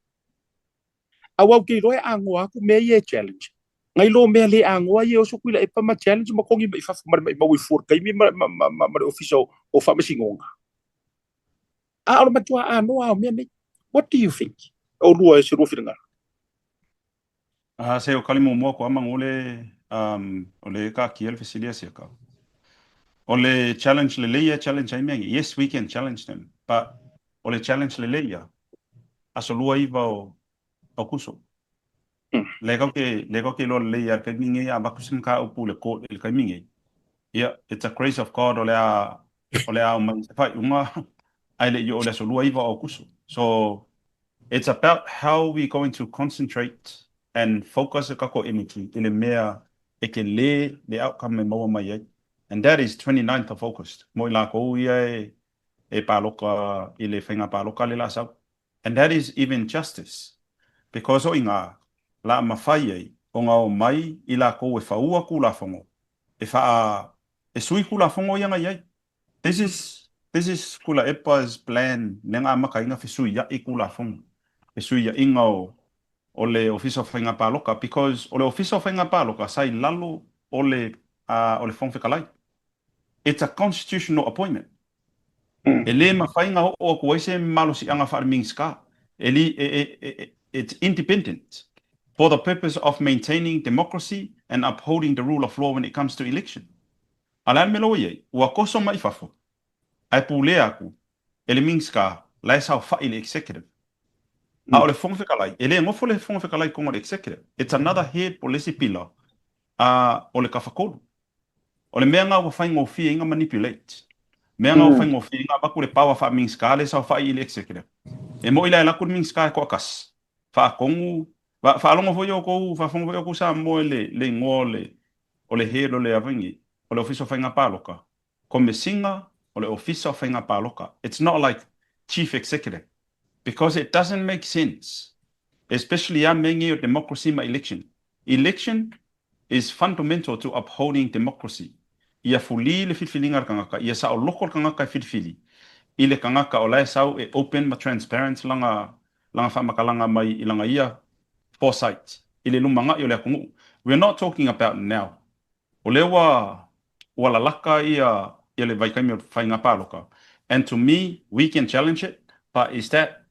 Aua ou te iloa e agoa atu mea ia e challenge. Nai lo mea le agoa ia e oso Tuilaepa ma challenge ma togi mai fafo ma le maimau i fua o le taimi ma, ma, ma, ma, ma le ofisa o, o faamasinoga. A o le matua anoa o mea nei. What do you think? Oulua e se lua finagalo. A se o kali muamua ko ama ngole um, o le taatia le fesili a Siaka. O le challenge lelei ia challenge ai mea ngi. Yes, we can challenge them, but o le challenge lelei ia, aso 29 o Aokuso. Lea kau ke, lea kau ke iloa lelei lava i le taimi lenei a avatu se mataupu i le court i le taimi lenei, ia, it's a grace of God o le a, o le a aumai se faaiuga ae le i oo i le aso 29 o Aokuso. So, it's about how we going to concentrate and focus le tatou energy i le mea e tele le outcome e maua mai ai. And that is 29th of August mo i latou ia e e paloka i le faiga paloka lea o le a sau. And that is even justice because o i ina la mafai ai ona omai i latou e faua Tulafono e faa e sui Tulafono ia na i ai. This is this is Tuilaepa's plan lea na amata ai ona fesuiai Tulafono, fesuiaiga o o le Ofisa o Faiga Paloka because o le Ofisa o Faiga Paloka sa i lalo o le o le Fofoga Fetalai. It's a constitutional appointment. E le mafai ona oo atu ai se malosiaga faale-Minisita. E li, e, e, e, it's independent for the purpose of maintaining democracy and upholding the rule of law when it comes to election. A o le a le mea la ua i ai? Ua toso mai i fafo, ae pulea atu e le Minisita la e saofai i le Executive. A o le Fofoga Fetalai, e le nofo le Fofoga Fetalai i totonu o le Executive. It's another head po o le isi pila a o le Tafatolu. O le mea lena ua faigofie ai ona manipulate. Mea lena ua faigofie ai ona avatu le power faa-Minisita lea e saofai i le Executive. E moni la e alu atu le Minisita e toatasi, faatonu, faalogo foi outou, faafofoga foi outou Samoa i le igoa o le o le head o le avagi, o le Ofisa o Faiga Palota, Komesina o le Ofisa o Faiga Palota. It's not like Chief Executive because it doesn't make sense especially a mea nei o democracy ma election. Election is fundamental to upholding democracy. Ia fuli le filifiliga a le tagata, ia saoloko le tagata e filifili i le tagata o la e sau e open ma transparent lana lana faamatalaga mai i lana ia foresight i le lumanai o le atunuu. We are not talking about now. O lea ua ua lalaka ia ia le vaitaimi o faiga paloka and to me we can challenge it but is that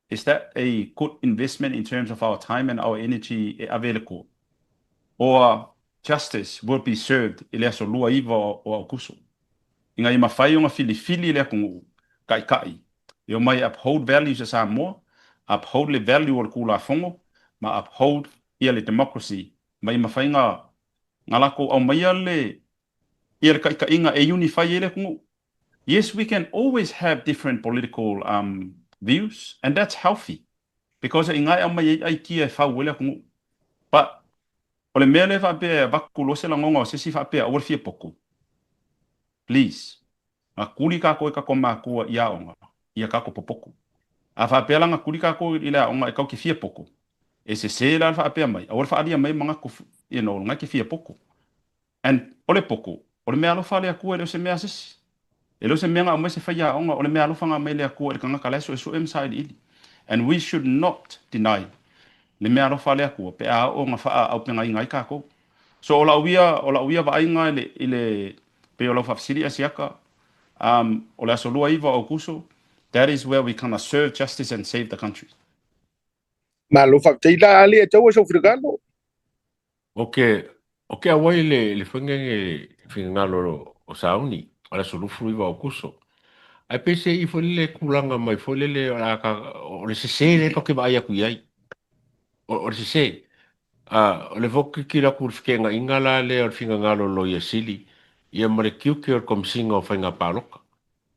is that a good investment in terms of our time and our energy e ave i le court? Or justice will be served i le aso 29 o Aokuso. Ina ia mafai ona filifili le atunuu taitai e omai e uphold values a Samoa, uphold le value o le Tulafono ma uphold ia le democracy ma ia mafai ona latou aumaia le ia le taitaiga e unify ai le atunuu. Yes, we can always have different political views and that's healthy because e ina e aumai ai aikia e fau ai le atunuu. But o le mea lea faapea e avatu loa se lagona o se isi faapea aua le fia potu. Please, na tuli tatou e tatou matua i aoga ia tatou popotu. A faapea la na tuli tatou i le aoga e tatou te fia potu, e sese la le faapea mai aua le faaalia mai manatu you know, lena e te fia potu. And o le potu, o le meaalofa a le Atua e le o se mea a se isi. E le o se mea na aumai se faiaoga, o le meaalofa na aumai e le Atua i le tagata la e suesue ma sailiili. And we should not deny le meaalofa a le Atua pe a oo na faaaupegaina ai tatou. So o lau ia, o lau ia vaaiga i le, i le, pei o lau faafesili Asiata, um, o le aso 29 o Aokuso, that is where we gonna serve justice and save the country. Malo faafetai la Ali e taua sou finagalo. O ke, o ke auai le, le faiga e finagalo o Sauni, o le aso 29 o Aokuso. Ae pei se i foi lele tulaga mai foi lele o le a ka, o le sese lea tatou te vaai atu i ai. O, o le sese. A, o le foi tilotilo atu i le fekeagaiga la lea o le finagalo o le Loia Sili, ia ma le tiute o le Komesina o Faiga Palota.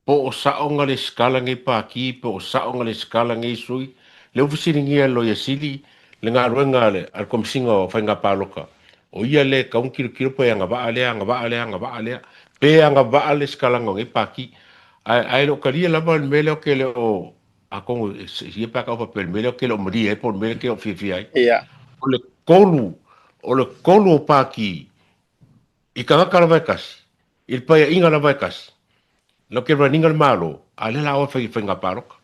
Po o sao na lesitala nei pati, po o sao na lesitala nei sui. Lea ua fesiligia e le Loia Sili le galuega a le Komesina o Faiga Palota, o ia lea e tatau ona tilotilo pe agavaa lea, agavaa lea, agavaa lea, pe agavaa le lesitalaga o nei pati. Ae, ae le o talia lava le mea lea ou te le o, atonu e ia pe a tau faapea o le mea lea ou te le o malie ai po o le mea lea ou te le o fiafia ai. O le tolu, o le tolu o pati i tagata lava e tasi, I le paeaiga lava e tasi, lau ke running a le Malo, a lea la oe fai faiga palota.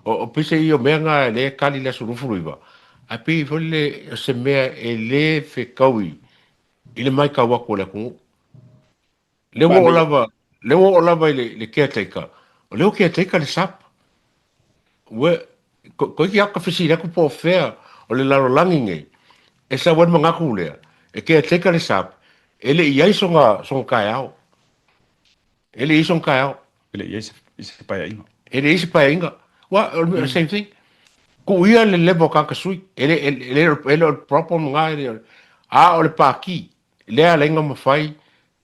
O, o pise ia o mea na lea e kali le aso 29, ae pei foi lele o se mea e le fetaui i le maitau atu a le atunuu. Lea ua oo lava, lea ua oo lava i le, le caretaker, o lea ua caretaker le SAP. Ua, toeitiiti lava ta fesili atu po o fea o le lalolagi nei e sau ai le manatu lea, e caretaker le SAP, e le i i ai sona, sona taeao. E le i i ai sona taeao. E le i i ai se, se paeaiga. E le i i ai se paeaiga. Ua, o le same thing. Tuu ia le level o tagata sui, e le, e le, e le o le problem lena, e le o le, a o le pati, lea e ala ai ona mafai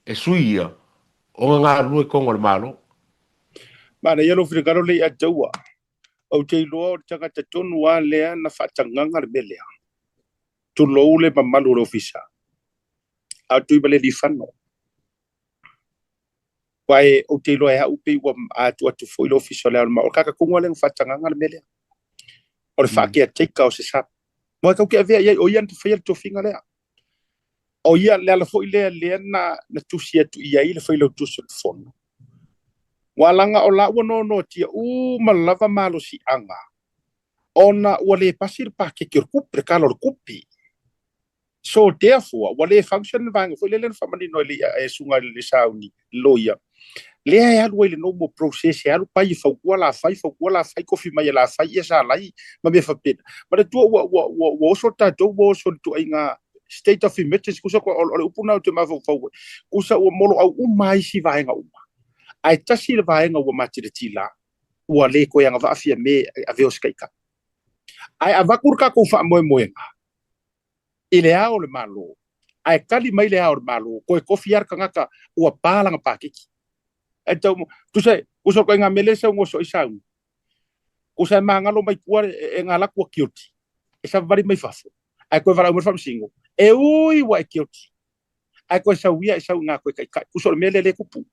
e sui ia ona galulue i totonu o le Malo. Manaia lou finagalo lea ia te au. Ou te iloa o le tagata tonu lava lea na faatagaga le mea lea. Tulou le mamalu o le ofisa, a o Tuimalealiifano. Aua e ou te iloa e au pei ua atu atu foi le ofisa o le Ao o le Malo. O le tagata tonu lava lea na faatagaga le mea lea. O le faa-caretaker o se sub. Aua e tatou te avea i ai, o ia na faia le tofiga lea. O ia le ala foi lea lea na, na tusi atu i ai le Failautusi o le Fono. Ua laga o la ua noanoatia uma lava malosiaga ona ua le pasi le paketi o le tupe, le Tala o le Tupe. So therefore, ua le function le vaega foi lele na faamanino e le e susuga i le sauni, le loia, lea e alu ai le normal process, e alu pai e fautua la fai, fautua la fai, tofi mai e la fai ia salai ma mea faapena. Manatua ua, ua, ua, ua oso tatou, ua oso i le tuaiga state of emergency, kusa o, o le upu na ou te mafaufau ai, kusa ua moloau uma isi vaega uma. Ae tasi le vaega ua matilatila, ua le toe agavaa Fiame e avea o se taitai. Ae avatu le tatou faamoemoega i le Ao o le Malo, ae tali mai le Ao o le Malo, toe tofi lava le tagata ua pa lana paketi. Ae tau, tusa, tusa o ituaiga mea lea e saunoa soo ai Sauni. Tusa e magalo mai tua e ngā laku a guilty, e savavali mai fafo, ae toe valaau mai le faamasino, e ui ua e guilty, ae toe sau ia e sau i ngā toe taitai. Tusa o le mea lea lea e tupu.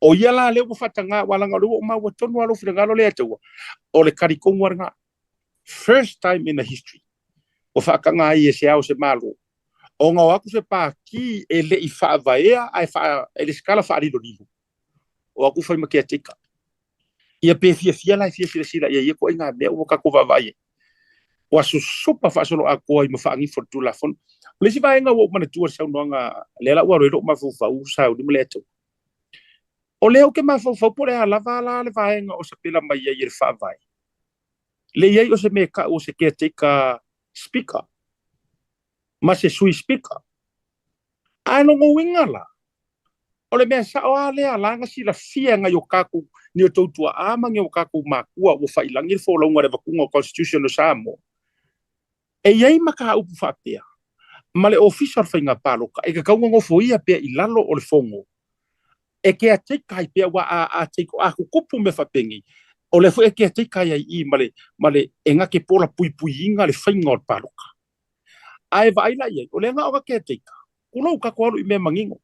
O ia la lea ua faatagā, aua leaga o lea ua ou maua tonu lava lou finagalo lea e taua, o le tali tonu lava lena. First time in the history ua faataga ai e se ao se Malo ona o atu se pākī e le i faavaea ae faa, e lesitala faalilolilo, o atu fai ma caretaker. Ia pe fiafia la e fia silasila i ai ia ituaiga mea ua tatou vaavaai ai. Ua susupa faasoloatoa ai ma faagifo le Tulafono. O le isi vaega ua ou manatua i le saunoaga lea la ua alu ai lou mafaufau sauni ma le Atua. O lea ou te mafaufau po o le a lava la le vaega o sapela mai ai e le Faavae. Le i ai o se mea e tau o se caretaker speaker ma se sui speaker. Ae lona uiga la, o le mea sao lava lea la na silafia e nai o tatou, ni o tou tuaa ma ni o tatou matua ua faiilagi le folauga i le avatuga o Constitution o Samoa, E i ai mataupu faapea ma le Ofisa o le Faiga Palota e tatau ona nofoia pea i lalo o le Fono e caretaker ai pea, aua a, a, take, a tutupu mea faapenei, o lea foi e caretaker ai ai i i ma le, ma le, e na te pola puipuiina le faiga o le palota. Ae vaai la i ai, o lea na o na caretaker, kulou tatou alu i mea manino.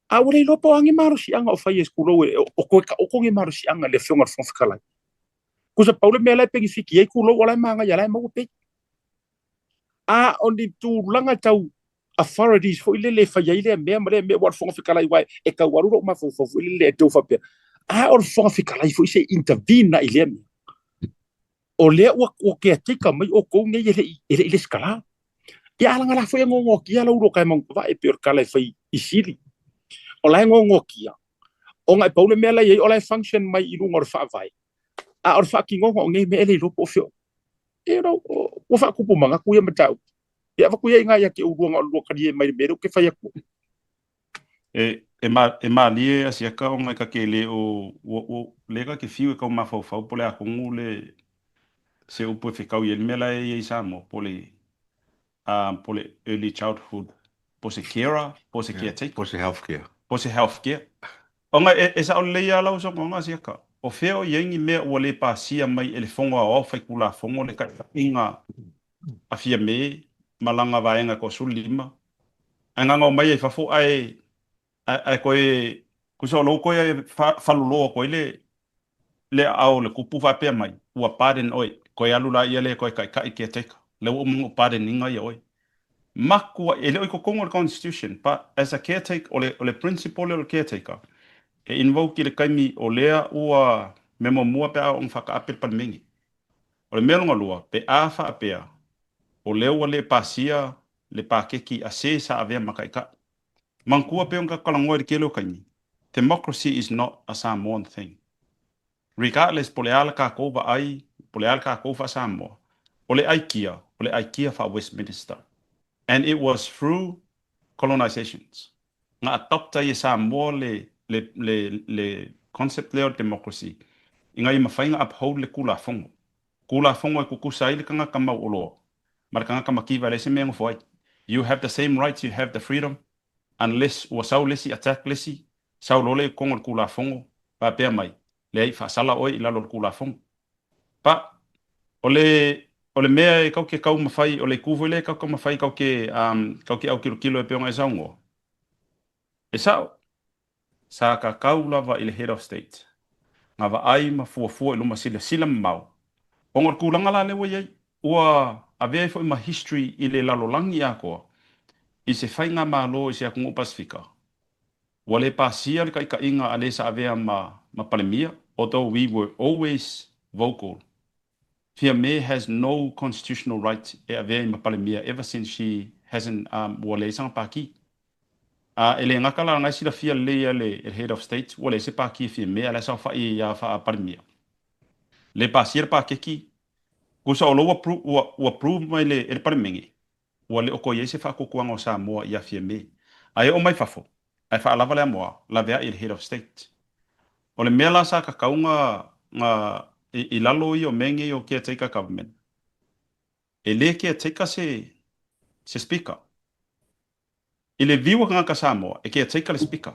A ua le iloa po o a ni malosiaga o fai e kulou e, o toe taoto ni malosiaga i le Afioga i le Fofoga Fetalai. Kusa pau le mea la e penifiti ai kulou o la e magaia la e maua pei. A o ni tulaga tau authorities foi lele e fai ai lea mea ma lea mea, ua o le Fofoga Fetalai aua e tau alu lou mafaufau foi lele e tau faapea, a o le Fofoga Fetalai foi se i intervene i lea mea. O lea ua ua caretaker mai outou nei e le i e le i lesitala. Ia a laga la foi e gogotia lau loka e Manutavae pei o le tala e fai i Sili. O la e gogotia ona e pau le mea la e i ai o la e function mai i luga o le faavae, a o le faatinoga o nei mea e le iloa po o fea o You know, ua faatupu manatu ia mataupu. Ia avatu ia i ina ia te oulua na o le lua talie mai le mea lea ou te fai atu ai. E, e, ma, e malie asiaka ona e ka ke le o, ua, ua, le ka ke fiu e kau mafaufau po le a tonu le, se upu e fekau i ai le mea la e i ai i Samoa, po le, um, po le early childhood, po se carer, po se caretaker. Po se health care. Po se health care. Ona e, e sao lelei lava lau saunoaga asiaka, o fea o i ai ni mea ua le pasia mai e le Fono Aoao Faitulafono le taitaiga a Fiame ma lana vaega e toasefululima, ae gagau mai ai fafo ae, ae, ae toe, tusa o lou toe falolo atu ai le, le aao o le tupu faapea mai, ua pardon oe, toe alu laia lea e toe taitai caretaker, lea ua uma ona ou pardon ina ia oe. Matua, e le o i totonu o le constitution, but as a caretaker, o le, o le principle lea o le caretaker, e invoke i le taimi o lea ua mea muamua pe a oo ina faataape le Palemene. O le mea lona lua, pe a faapea o lea ua le pasia le paketi a se sa avea ma taitai. Manatua pei ona tatou talanoa i le tele o taimi, democracy is not a Samoan thing. Regardless po o le a le tatou vaai, po o le a le tatou faa-Samoa, o le aikia, o le aikia faa-Westminster. And it was through colonisations na adopt ai e Samoa le, le, le, le concept lea o le democracy ina ia mafai ona uphold le Tulafono. Tulafono e tutusa ai le tagata mauoloa ma le tagata mativa e leai se mea e nofo ai. You have the same rights, you have the freedom unless ua sau le isi attack le isi, sau loa lea i totonu o le Tulafono faapea mai, leai, faasala oe i lalo o le Tulafono. But o le o le mea e kau ke taumafai, o le itu foi lea e kau taumafai kau ke um kau ke autilo e pei ona e saunoa, e sao, sa kakau lava i le Head of State nga vaai ma fuafua i luma silasila mamao ona o le tulaga la lea ua i ai, ua avea ai foi ma history i le lalolagi atoa i se faigamalo i se atunuu Pasefika. Ua le pasia le taitaiga a le sa avea ma ma Palemia, although we were always vocal. Fiame has no constitutional right e avea i ma Palemia ever since she hasn't um ua leai sana pākī. A e le gata la na e silafia lelei e le e le Head of State ua leai se pākī e Fiame a la e saofai ai a faa-Palemia. Le pasia le pakeki, tusa o lo ua ua ua approve mai le e le Palemene, ua le o toe i ai se faatuatuaga o Samoa ia Fiame. A e oo mai fafo, ae faalava le amoa, laveai i le Head of State. O le mea la sa tatau na, na, i, i lalo ia o mea nei o caretaker government, e le caretaker se, se Speaker. I le viu a tagata Samoa, e caretaker le Speaker.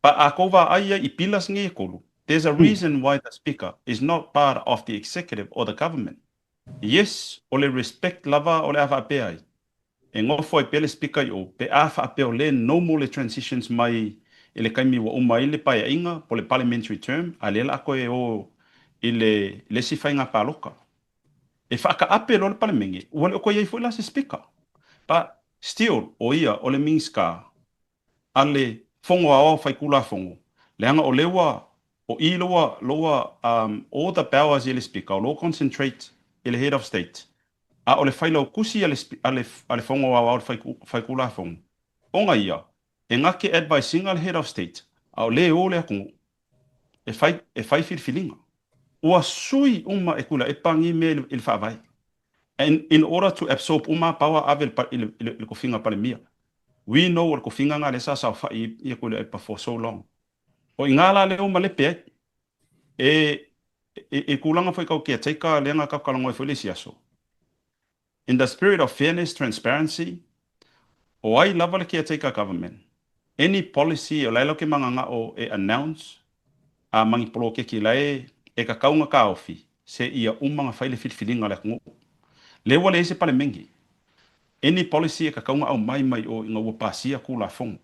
But a kou vaai ia i pilas nei e kolu, there's a reason why the Speaker is not part of the executive or the government. Yes, o le respect lava o le a faapea ai. E nofo ai pea le Speaker i o, pe a faapea o le no more le transitions mai i le taimi ua uma ai le paeaiga po le parliamentary term, a lea la a toe o i le le isi faiga paloka. E faakaape loa le Palemene, ua le o toe i ai foi la se Speaker. But still, o ia o le Minisita a le Fono Aoao Faitulafono, leaga o lea ua o i loa loa um all the powers i le Speaker o lo o concentrate i le Head of State, a o le Failautusi a le a le a le Fono Aoao Faitulafono, ona ia e gake advise ina le Head of State, a o le o le atunuu e fai e fai filifiliga. Ua sui uma e Tuilaepa nei mea i le faavae and in order to absorb uma power ave i le i le tofiga Palemia. We know o le tofiga lena lea sa saofai ia Tuilaepa for so long. O i ina la lea ua malepe ai. E i tulaga foi tau caretaker lea na tatou talanoa ai foi le isi aso. In the spirit of fairness, transparency, o ai lava le caretaker government, any policy o lae lau ke manganga'o e announce a ma ni poloketi lae e kakau na taofi se ia uma na fai le filifiliga a le atunuu. Lea ua leai se Palemene. Any policy e kakau na aumai mai o ina ua pasia Tulafono.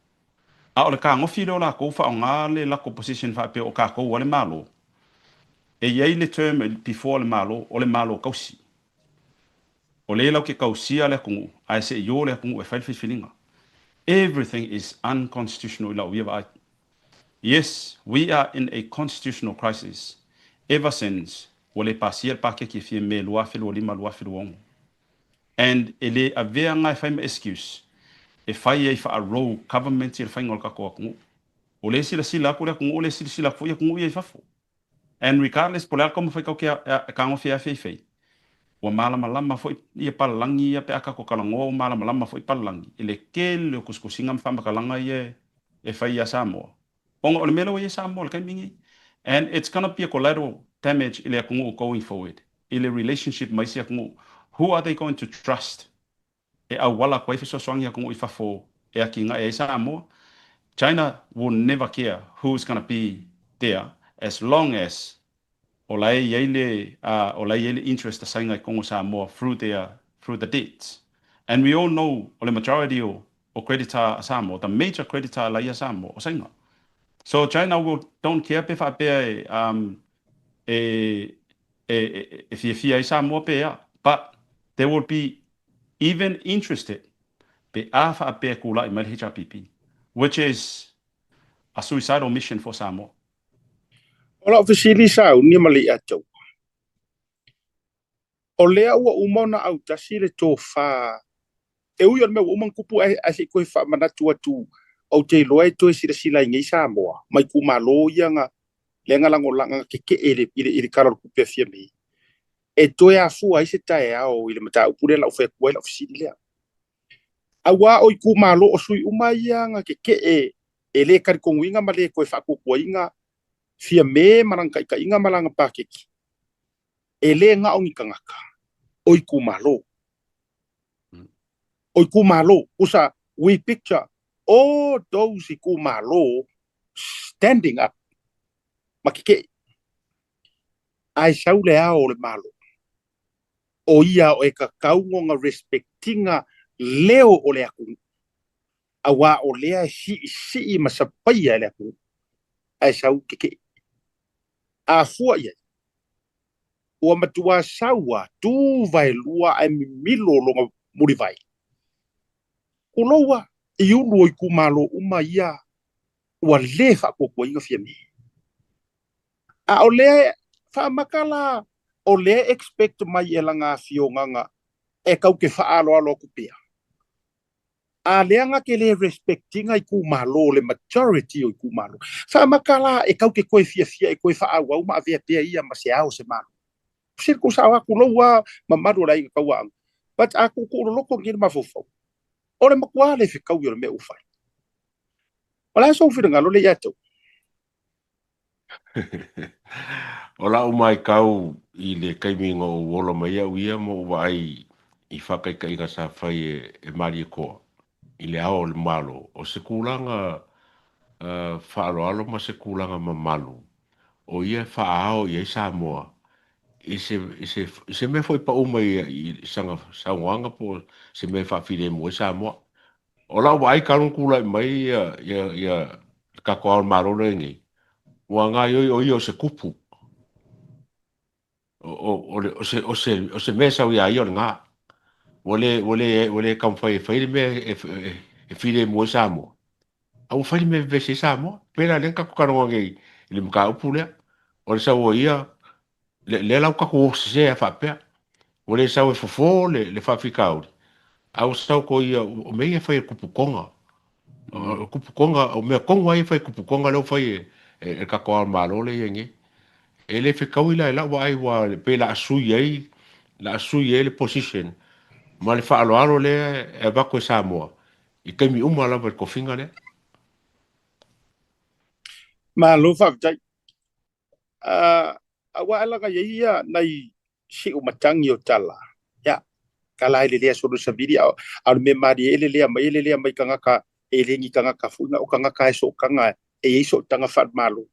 A o le tagofi lea o lakou faaaoga le lako position faapea o kakou a le Malo, e i ai le term before le Malo, o le Malo tausi. O lea lau ke tausia le atunuu, ae se i o le atunuu e fai le filifiliga. Everything is unconstitutional i lau ia vaai. Yes, we are in a constitutional crisis ever since ua le pasia le pakeki e fia Me 2025, 2026. And e le avea nga e fai ma excuse e fai ai faa-rogue government i le faiga o le tatou atunuu. O lea e silasila atu le atunuu, o lea e silasila atu foi atunuu ia i fafo. And regardless po o le a le taumafai kau ke tagofi e afeifei, ua malamalama foi ia palalagi ia pe a tatou talanoa ua malamalama foi palalagi i le tele o tusitusiga ma faamatalaga ia e fai ia Samoa. Ona o le mea lea ua i ai Samoa i le taimi lenei. And it's gonna be a collateral damage i le atunuu going forward, i le relationship ma isi atunuu. Who are they going to trust e auala atu ai fesoasoani atunuu i fafo e atinae ai Samoa? China will never care who is gonna be there as long as o la e i ai le o la e i ai le interest a Saina i totonu o Samoa through their through the debts. And we all know o le majority o o creditor a Samoa, the major creditor la ia Samoa o Saina. So China will don't care pe faapea e um e e e fiafia ai Samoa pe ea, but they will be even interested pe a faapea e kula'i mai le HRPP, which is a suicidal mission for Samoa. O lau fesili sauni ma le Iatou, o lea ua uma ona autasi le tofa e ui o le mea ua uma ona tupu ae ae se i toe faamanatu atu ou te iloa e toe silasila ai nei Samoa ma itumalo ia na lea na lagolaga na tetee i le i le i le Tala o le Tupe a Fiame e toe afua ai se taeao i le mataupu lea la ou fai atu ai lau fesili lea. Aua o itumalo o sui uma ia na tetee e le talitonuina ma le toe faatuatuaina Fiame ma lana taitaiga ma lana paketi. E le gao ni tagata, o itumalo. O itumalo, usa we picture all those itumalo standing up ma keke'i. Ae sau le Ao o le Malo, o ia o e tatau ona respect-ina leo o le atunuu, auā o lea e siisii ma sapaia e le atunuu, ae sau keke'i. A fua i ai, ua matuā sau a tu vaelua ae mimilo lona mulivai. Tulou a, i ulu o itumalo uma ia ua le faatuatuaina Fiame. A o lea faamata la o lea e expect mai e lana afiogaga e tau te faaaloalo atu pea. A lea na te le respect ina itumalo le majority o itumalo. Faamata la e tau te toe fiafia e toe faaauau ma avea pea ia ma se ao o se Malo. Se kou sao a tulou a mamalu o le aiga tauaana. But a tuutuu loloto nei le mafaufau, o le matua le fetaui o le mea ua fai. O le a sou finagalo lea ia te au? O lau maitau i le taimi na ou ola mai au ia ma ou vaai i faataitaiga sa fai e Malietoa i le Ao o le Malo, o se tulaga faaaloalo ma se tulaga mamalu o ia e faaao i ai Samoa i se, i se, i se mea foi pau mai i sana saunoaga po o se mea e faafilemu ai Samoa. O lau vaai talu ona tulai mai ia, ia, ia le tatou Ao o le Malo lea nei, ua gaoioi o ia o se kupu. O, o, o, le, o, se, o, se, o se mea e sau ia ia o lena. Ua le, ua le, ua le taumafai e fai le mea e, e, e filemu ai Samoa. A ua fai le mea e vevesi ai Samoa. Pei la lea na tatou talanoa nei i le mataupu lea. O le sau o ia, lea, lea la ua tatou o sese lava faapea. Ua le sau e fofo le, le faafitauli, a ua sau ko ia, o mea ia e fai e kupu koga. O kupu koga, o mea tonu lava ia e fai e kupu koga lea ua fai e, e, e le tatou Ao o le Malo lea e i ai nei. E le fetaui la i lau vaai ua pei o le a sui ai, le a sui ai le position ma le faaaloalo lea e avatu e Samoa i taimi uma lava i le tofiga lea. Malo faafetai. Aua laga i ai ia nai siu matagi o tala. Ia, tala e lelea solo savili, a o le mea malie e lelea mai, e lelea mai tagata, e le ni tagata foi na o tagata e sootaga, e i ai sootaga faale-Malo.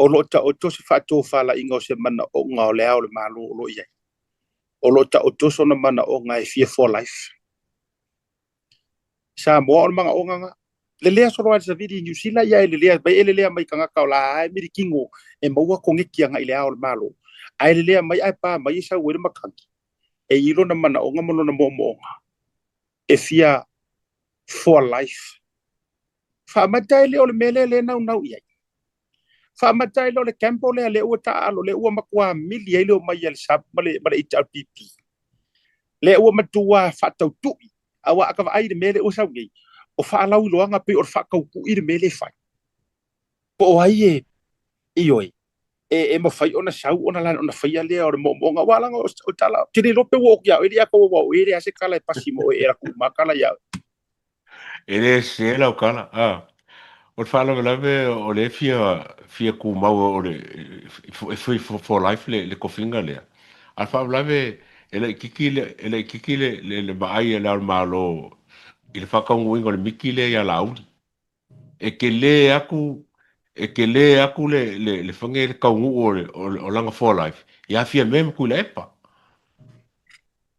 O lo o taoto se faatofalaiga o se manaoga o le Ao o le Malo o lo o i ai. O lo o taoto sona manaoga e fia for life. Samoa o le manaoga na. Lelea solo ai le savili i Niu Sila, ia e lelea mai, e lelea mai tagata o la e milikino e maua koneti agai i le Ao o le Malo. Ae lelea mai ae pa mai e sau ai le matagi. E i lona manaoga ma lona moomooga e fia for life. Faamata e le o le mea lea lea e naunau i ai. Faamata e le o le gamble lea lea ua taaalo, lea ua matua mili ai le omai a le SUBS ma le, ma le HRPP. Lea ua matua faatautui, aua a ka vaai i le mea lea ua sau nei, o faalauiloaga pei o le faatautui le mea lea e fai. Po o ai e, ioe, e, e mafai ona sau ona la ona faia lea o le moomooga. Aua laga o tala, te le iloa pe ua oki ia oe le ia ua oe le a se tala e pasi mo oe e latou uma tala ia oe. E le sese lau tala, a. O le faalavelave o lea e fia, fia tumau o le, e free for life le, le tofiga lea. A o le faalavelave e laitiiti le, e laitiiti le, le, le vaai a le Ao o le Malo i le faataunuuina o le miti lea ia Laauli. E tele atu, e tele atu le, le, le fage le taunuu o, le, o, o lana for life ia Fiame ma Tuilaepa.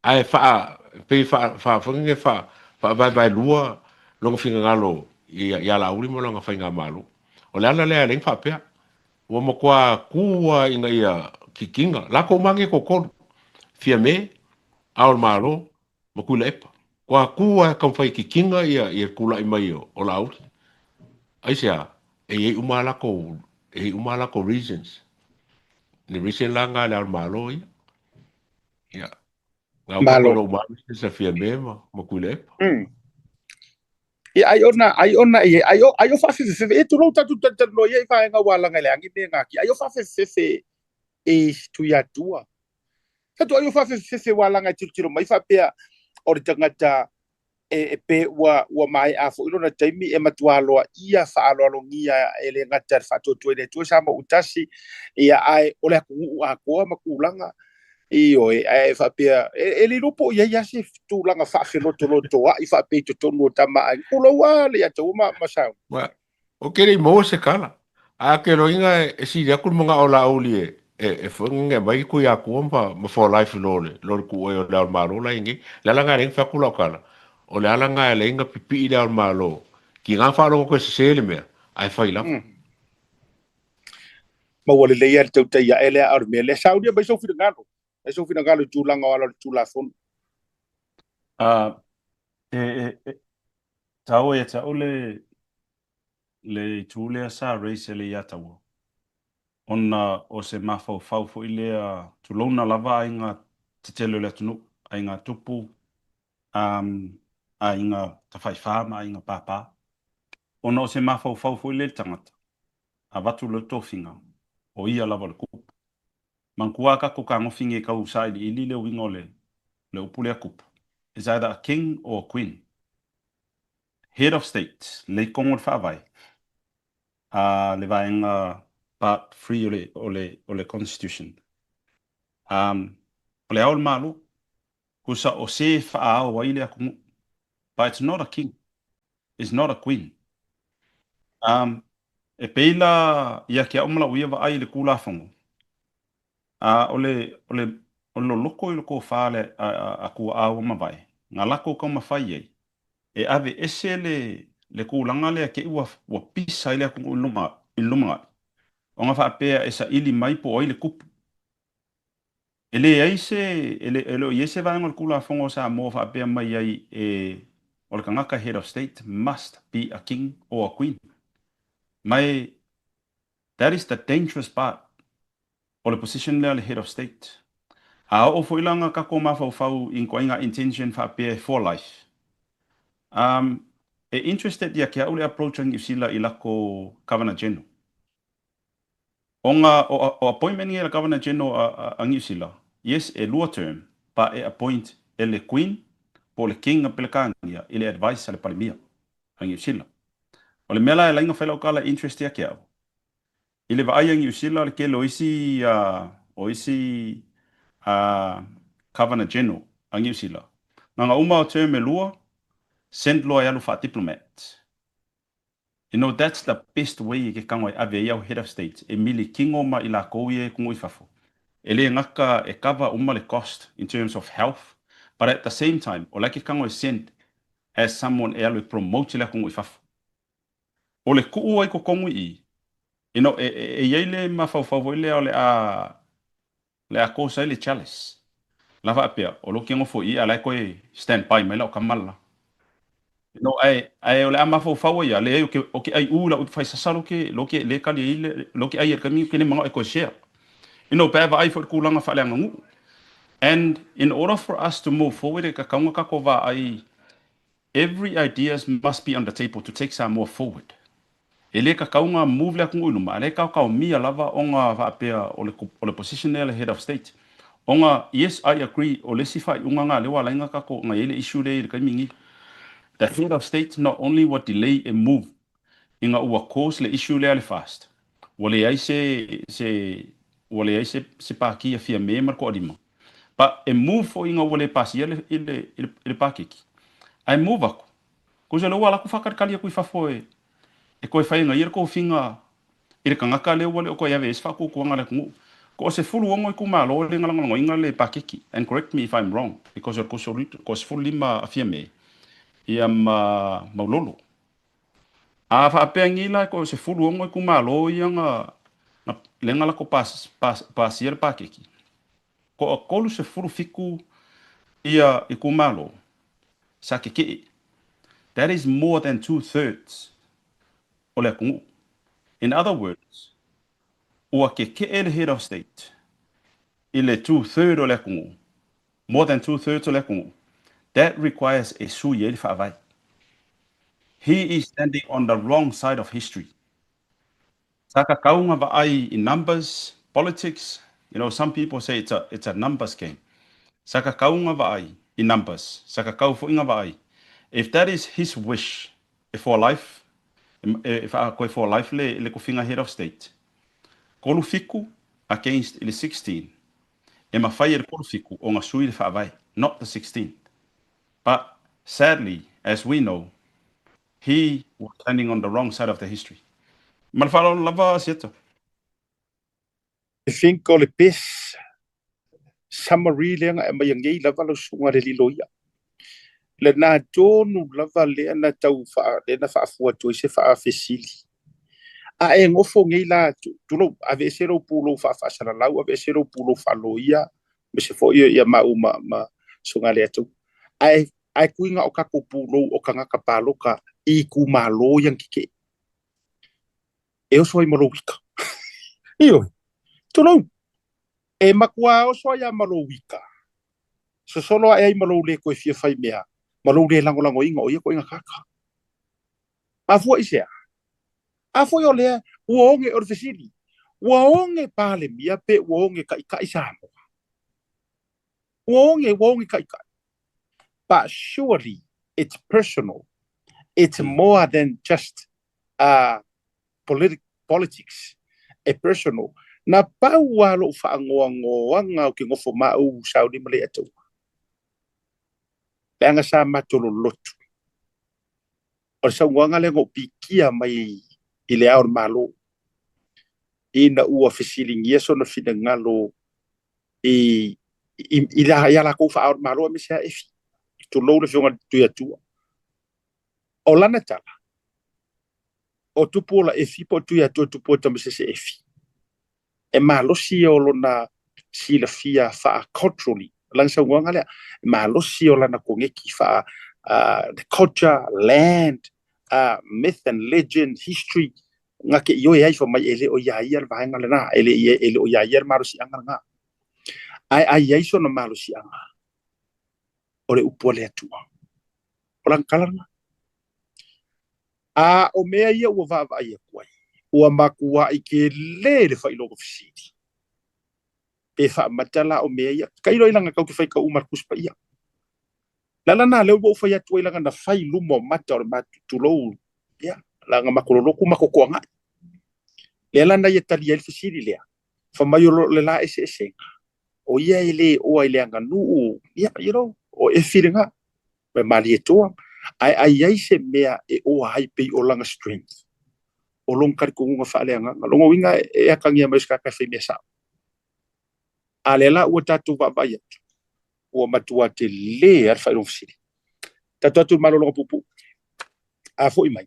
Ae faa, pei faa, faa, fage faa, faavaevaelua lona finagalo ia, ia Laauli ma lana faigamalo. O le ala lea e ala ai ona faapea, ua matua tu lava ina ia kikina, latou uma lava nei e toatolu, Fiame, Ao o le Malo ma Tuilaepa. Ua tu lava e taumafai e kikina ia, ia tulai mai o, o Laauli. Aisea? E i ai uma a latou, e i ai uma a latou reasons. Le reason la lena a le Ao o le Malo ia. Ia. Ngā Malo. Malo uma reasons a Fiame ma, ma Tuilaepa. Ia, ai ona, ai ona e, ai o, ai o faafefefefe, e tulou tatou talatalanoa ia i vaega ua laga i le agi me ngā ki, ai o faafefefefe e Tuiatua. Tatou ai o faafefefefe ua laga e tilotilo mai faapea o le tagata e pe ua ua maea foi lona taimi e matua aloaia faaaloalogia e le gata i le faatuatua i le Atua Samoa ua tasi, ia ae o le atunuu atoa ma tulaga. Ioe, ae faapea, e le iloa po o i ai lava se tulaga faafelotolotoa'i faapea i totonu o tama a aiga. Tulou lava le Ataua ma Sauni. Ma, ou te le i maua se tala. A ke loiga e sili atu le manao o Laauli e e e mai le Tuiatua ma ma for life i lo le lo le tuuai o le Ao o le Malo la i nei. O le ala lena e alai ona fai atu lau tala, o le ala lena e alai ona pipii le Ao o le Malo. Tiga faalogo atu e sese le mea, ae fai lava. Maua lelei lava le tautai ae lea, a o le mea lea, saunia mai sou finagalo, mai sou finagalo i tulaga o ala o le Tulafono. E taua ia te au le le itu lea sa raise e le Iataua, ona o se mafaufau foi lea, tulouna lava aiga tetele o le atunuu, aiga tupu, aiga tafaifa ma aiga pāpā, ona o se mafaufau foi lea i le tagata, avatu loa le tofiga, o ia lava o le kupu. Manatua a tatou fetagofi nei e tau sailiili le uiga o le upu lea kupu, is either a king or a queen. Head of State, lea i totonu o le Faavae a le vaega Part 3 o le Constitution. O le Ao o le Malo, tusa o se e faaao ai le atunuu. But it's not a king, it's not a queen. E pei la ia te au ma lau ia vaai i le Tulafono, a o le, o le, o le loloto i le tofa a, a, a tuaa ua mavae, na latou taumafai ai, e ave ese le, le tulaga lea te i ua, ua pisa ai le atunuu i le luma, i le lumanai, ona faapea e saili mai po o ai le tupu. E leai se, e le, e le o i ai se vaega o le Tulafono a Samoa faapea mai ai e, o le tagata Head of State must be a King or a Queen. Ma e, that is the dangerous part o le position lea o le Head of State. A oo foi la nga tatou mafaufau i ituaiga intention faapea e for life, um, e interested ia te au le approach a Niu Sila i lako Governor General. Ona o appointment nei a le Governor General a Niu Sila, yes e lua term, but e appoint e le Queen po o le King a Pelekania i le advice a le Palemia a Niu Sila. O le mea la e laina fai lau tala e interest ia te au, i le vaai a Niu Sila le tele o isi o isi Governor General a Niu Sila, na ona uma o term e lua, send loa e alu faa-diplomat. You know, that's the best way e ke kago e ave ai au head of state e mili kino ma i lakou ia e kumu i fafo. E le gata e cover uma le cost in terms of health, but at the same time, o la e ke kago e send as someone e alu e promote le atunuu i fafo. O le kuu ai totonu i i, you know, e, e, e i ai le mafaufau foi lea o le a Le a kosa ai le chalice. La faapea, o lou kego foi ia, a la e koe stand by mai lau kama la. You know, ae, ae o le a mafaufau ai ia, leai, o ke, o ke ai u lau fai sasa lo ke, lo ke le kali ai le, lo ke ai e le kami, ke le manao e koe share. You know, pe a vaai foi i le tulaga faaleaganuu. And in order for us to move forward, e tatau ona tatou vaai Every ideas must be on the table to take Samoa forward. E le tatau ona move le atunuu i luma, a o la e taotaomia lava ona faapea o le o le position lea le Head of State. Ona, yes I agree, o le isi faaiuga na lea ua ala ai ona tatou ona i ai le issue lea i le taimi nei. The Head of State not only ua delay e move ina ua cause le issue lea le fast, ua leai se se ua leai se se pākia Fiame ma le Toalima. But e move foi ina ua le pasia le i le i le pakeki. Ae move aku. Cause o lea ua alu atu faakalikali atu i fafo e e toe fai ana ia le tofiga i le tagata lea ua le o toe ave i ai se faatuatuaga a le atunuu. Ko o 16 itumalo e le lagolagoina le pakeki and correct me if I'm wrong because o le ko 15 a Fiame ia ma Maulolo. A faapea nei la ko o 16 itumalo ia na na lea na lako pasia le pakeki. Ko 37 ia itumalo sa kekeʻe. That is more than two thirds o le atunuu. In other words, ua kekeʻe le Head of State i le two third o le atunuu, more than two thirds o le atunuu. That requires e sui ai le faavae. He is standing on the wrong side of history. Sa tatau ona vaai i numbers, politics, you know, some people say it's a, it's a numbers game. Sa tatau ona vaai i numbers, sa tatau foi ona vaai If that is his wish e for life, e faa-toe for life le tofiga Head of State, 37 against i le 16, e mafai e le 37 ona sui le Faavae, not the 16. But sadly, as we know, he was standing on the wrong side of the history. Ma le faaaloalo lava Asiata. I think o le best summary lea na e aumai nei lava lau susuga le Liloia. Lena tonu lava lea na tau faa, lea na faafua atu ai se faafesili. A e nofo nei la, tulou, aveese lou pulou faafaasalalau, aveese lou pulou faaloia, aemaise foi ia maua ma susuga Leatua. Ae, ae tuiga o tatou pulou o tagata paloka i itumalo ia na tetee. E oso ai ma lou ika. Ioe. Tulou. E matua oso ai lava ma lou ika. Sosolo ae ai ma lou le toe fia fai mea, ma lou le lagolagoina o ia ituaiga tagata. Mafua i se a? A foi o lea ua oge, o le fesili, ua oge Palemia pe ua oge Taitai Samoa? Ua oge, ua oge Taitai. But surely it's personal. It's more than just politics. E personal. Na pau lava lou faanoanoaga ou te nofo ma au sauni ma Leiataua. Leaga sa matou lolotu. O le saunoaga lea na ou pikia mai i le Ao o le Malo, ina ua fesiligia sona finagalo i a latou faa-Ao o le Malo aemaise lava Efi, tulou le Afioga i le Tuiatua. O lana tala, o Tupuola Efi po o Tuiatua Tupuola Tamasese Efi, e malosi ia o lona silafia faa-culturally, lana saunoaga lea, e malosi o lana koneki faa the culture, land, myth and legend, history, na te ioe ai fai mai e le o ia ia le vaega lena, e le, e le o ia ia le malosiaga lena. Ae a i ai sona malosiaga, o le upu a le Atua. O lana tala lena. A o mea ia ua vaavaai atu ai, ua matuai tele le faailoga fesili. Pe faamata la o mea ia, tailo i lana tau te faitau uma le Tusi Paia. Le ala lena lea ua ou fai atu ai leaga na fai i luma o mata o le matou, tulou, ia, leaga matou lolotu matou toagai. Le ala lena ia tali ai le fesili lea, fai mai o le la eseesega, o ia e le oa i le aganuu, ia, you know, o Efi lena, ma Malietoa, ae a i ai se mea e oa ai pei o lana strength, o lona talitonuga faaleagaga. Lona uiga e atagia mai o se tagata e fai mea sao. A lea la ua tatou vaavaai atu, ua matua tele lava le faailoga fesili. Tatou atu i le malologa puupuu, a foi mai,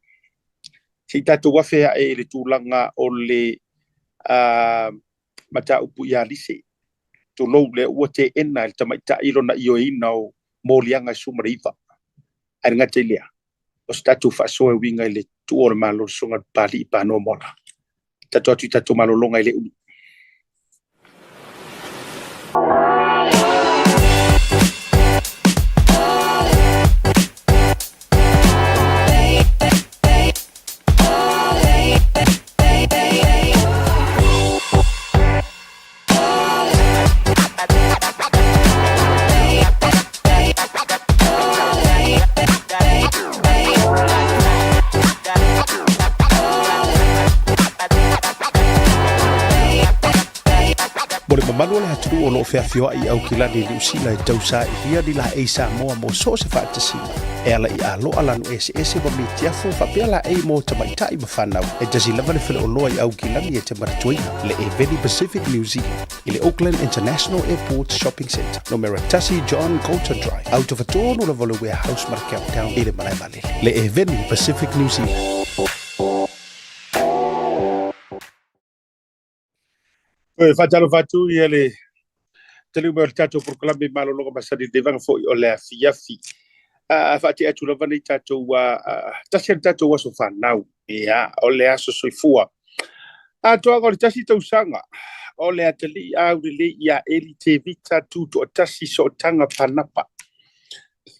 se i tatou afe ae i le tulaga o le mataupu ia Lise, tulou lea ua teena e le tamaitai lona ioeina o moliaga e 19. Ae le gata i lea, o se tatou faasoa e uiga i le tuua o le Malo le Susuga i le Papalii Panoa Moala. Tatou atu i tatou malologa e le umi. Mo le mamalu o le atunuu o lo o feafioai i Aukilani i Niu Sila e tausailia ni laei Samoa mo so o se faatasiga, e ala i aloa lanu eseese ma mitiafu faapea laei mo tamaitai ma fanau. E tasi lava le faleoloa i Aukilani e te manatuaina, le Eveni Pacific New Zealand, i le Auckland International Airport Shopping Centre, numera 1 John Coulter Drive, autafa tonu lava o le Warehouse ma le Countdown i le malae vaalele, le Eveni Pacific New Zealand. E faatalofa atu ia le taliu mai o le tatou polokalame malologa masani lenei vaega foi o le afiafi. A faatea atu lava nei tatou, tasi le tatou aso fanau, ia, o le aso soifua. Atoaga o le tasi tausaga o le atalii aulelei ia Eli Tevita Tutoatasi Sootaga Panapa.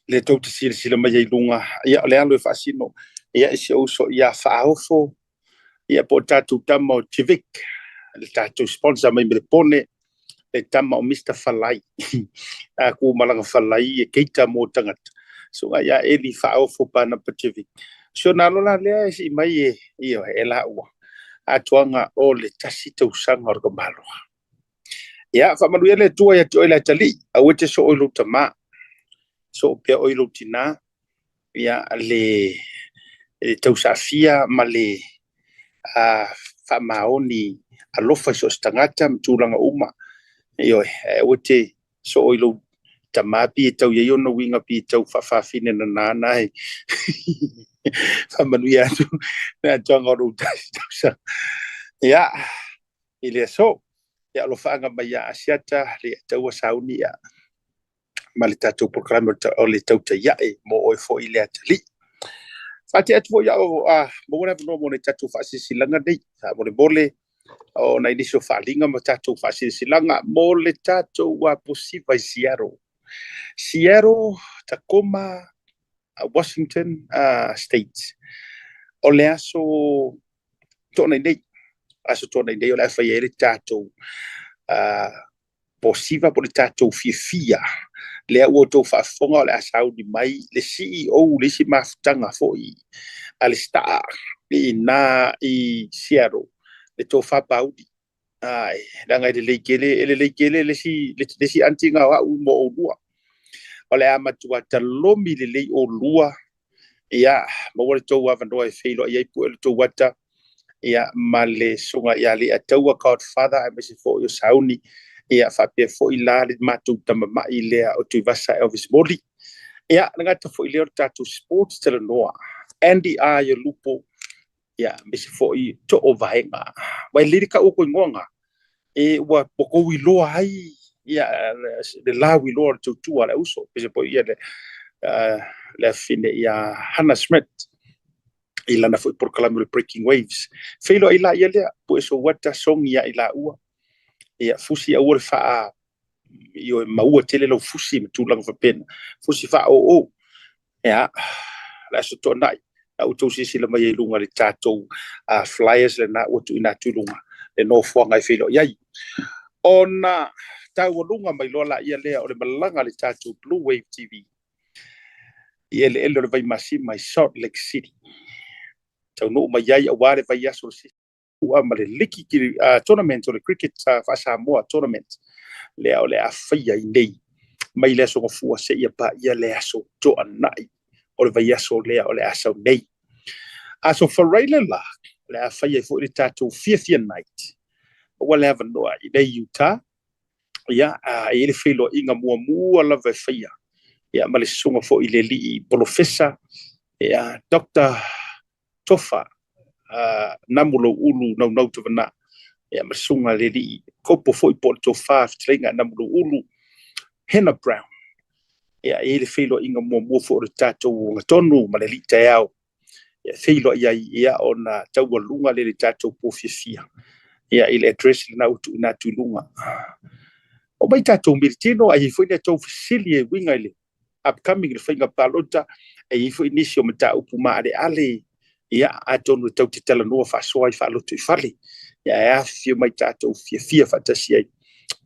Lea tou te silasila mai ai i luga, ia, o le alo e faasino, ia, i si ou uso ia Faaofo, ia po o tatou tama o Civic, le tatou sponsor mai Melepone, le tama o Mr. Falai. A ku malaga Falai e keita mo tagata. Susuga ia Eli Faaofo Panapativi. Si ona alo la lea e sii mai e, ioe, e laua atoaga o le 1 tausaga o le tamaloa. Ia, faamanuia le Atua ia te oe le atalii, aua e te soo i lou tamā, soo pea oe i lou tinā, ia le tausaafia ma le faamaoni alofa i so o se tagata ma tulaga uma. Ioe, aua e te soo i lou tamā pi e tau i ai ona uiga pi e tau faafafine nana na e faamanuia atu le atoaga o lou 1 tausaga. Ia, i le aso, ia alofaaga mai ia Asiata le taua sauni ia ma le tatou polokalame o le Tautai Ae mo oe foi le atalii. Faatea atu foi au a maua le avanoa mo le tatou faasilasilaga nei, faamolemole o nai nisi o faaaliga ma tatou faasilasilaga mo le tatou posiva i Seattle. Seattle, Tacoma, Washington State. O le aso toonai nei, aso toonai nei o le a faia ai le tatou posiva po le tatou fiafia. Lea ua outou faafofoga o le a sauni mai le CEO le isi mafutaga foi a le STAR i ina i Seattle, le tofa Pauli. Ai, leaga e lelei tele, e lelei tele le isi aunty na o au mo oulua. O le a matua talomi lelei oulua, ia, maua le tou avanoa e feiloai ai pue le tou ata, ia, ma le susuga ia Leiataua Godfather, aemaise foi o Sauni, ia, faapea foi la le matou tamamai lea o Tuivasa Elvis Moli. Ia, le gata foi lea o le tatou sports talanoa, Andy I. Lupo, ia, aemaise foi too vaega. Ua e lelei le tau o tou igoa na, e ua tou iloa ai, ia, le lau iloa o le tautua a le auso. Aemaise foi ia le afine ia Hannah Smith, i lana foi polokalame o le Breaking Waves. Feiloai la ia lea, pue souata songi ia i laua, ia, fusi aua le faa, ioe, maua tele lau fusi ma tulaga faapena, fusi faa o o. Ia, le aso toonai, a outou silasila mai ai i luga i le tatou flyers lena ua tuuina atu i luga, le nofoaga e feiloai ai. Ona taualuga mai loa la ia lea o le malaga a le tatou Blue Wave TV i eleele o le Vaimasima i Salt Lake City. Taunuu mai ai aua le vaiaso o le Sisua ma le liki tournament o le cricket faa-Samoa tournament lea o le a faia i nei mai le aso Gafua seia paia le aso Toanai o le vaiaso lea o le a sau nei. Aso Faraile la, o le a faia ai foi le tatou Fiafia Night. Ua le avanoa i nei Utah, ia, e i ai le feiloaiga muamua lava e faia, ia, ma le susuga foi i le alii polofesa, ia, Dr. Tofa, Namu Louulu Naunau Tavana, ia, ma le susuga i le alii kopo foi po o le tofa fetalaiga Namu Louulu Hannah Brown. Ia, e i ai le feiloaiga muamua foi o le tatou ogatonu ma le alii taeao, ia, feiloai ai, ia, ona taualuga lea i le tatou po fiafia, ia, i le address lena ua tuuina atu i luga. O mai tatou militino, a i ai foi ni a outou fesili e uiga i le upcoming le faiga palota, e i ai foi nisi o mataupu maaleale, ia, atonu e tau te talanoa faasoa ai faaloto i fale, ia, e afifio mai tatou fiafia faatasi ai,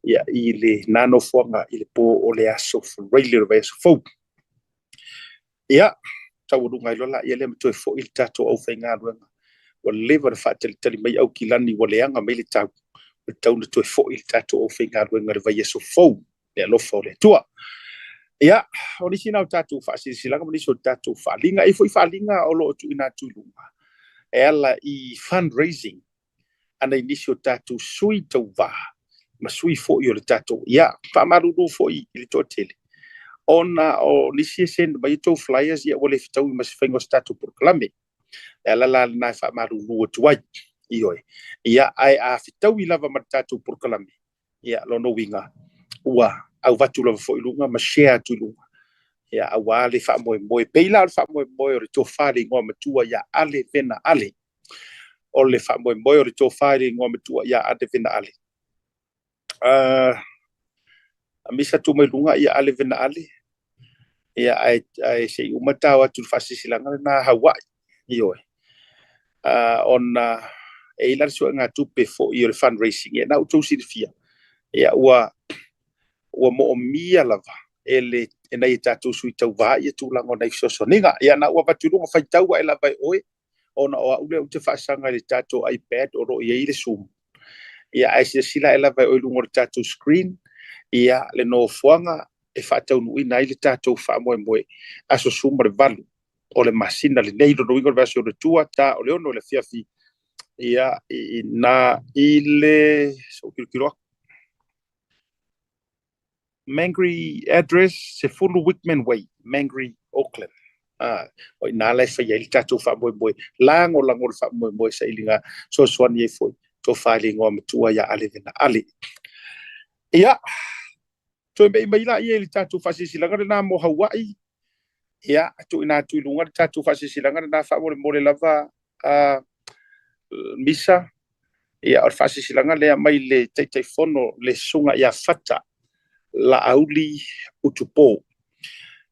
ia, i le na nofoaga i le po o le aso Faraile o le vaiaso fou. Ia, taualuga ai loa la ia lea ma toe foi le tatou aufaigaluega. Ua leva ona faatalitali mai Aukilani, ua leaga mai le tau, ua tatau ona toe foi le tatou aufaigaluega i le vaiaso fou, le alofa o le Atua. Ia, o nisi na o tatou faasilasilaga ma nisi o tatou faaaliga, e i ai foi faaaliga o lo o tuuina atu i luga e ala i fundraising a nai nisi o tatou sui tauva ma sui foi o le tatou, ia, faamalulu foi i le toatele, ona o nisi e send mai tou flyers, ia, ua le fetaui ma se faiga o se tatou polokalame. Le ala la lena e faamalulu atu ai, ioe. Ia, ae a fetaui lava ma le tatou polokalame, ia, lona uiga, ua avatu lava foi i luga ma share atu i luga, ia, aua le faamoemoe. Pei la o le faamoemoe o le tofa i le igoa matua ia Ale Vena Ale. O le faamoemoe o le tofa i le igoa matua ia Ale Vena Ale. Misa tu mai luga ia Ale Vena Ale. Ia, ae se i uma tao atu le faasilasilaga lena Hawaii, ioe. Ona e i ai la le suega tupe foi o le fundraising, ia, na outou silafia, ia, ua moomia lava e le e nai a tatou sui tauva ia tulaga o nai fesoasoaniga. Ia na ua avatu i luga faitau ae lava e oe, ona o au lea ou te faasaga i le tatou iPad o lo o i ai le Zoom. Ia ae silasila ae lava e oe i luga o le tatou screen, ia le nofoaga e faataunuuina ai le tatou faamoemoe aso 18 o le masina lenei, lona uiga o le vaiaso o le Atua, ta o le 6 i le afiafi, ia i ina i le se i ou tilotilo atu. Mangere address, 10 Wickman Way, Mangere, Auckland. Ah, o ina la e faia ai le tatou faamoemoe, lagolago le faamoemoe sailiga fesoasoani ai foi tofa i le igoa matua ia Ale Vena Ale. Ia, toe mei mai laia i le tatou faasilasilaga lena mo Hawaii. Ia, tuuina atu i luga le tatou faasilasilaga lena faamolemole lava a Misa. Ia, o le faasilasilaga lea mai le Taitaifono le Susuga ia Fata Laauli Utupo.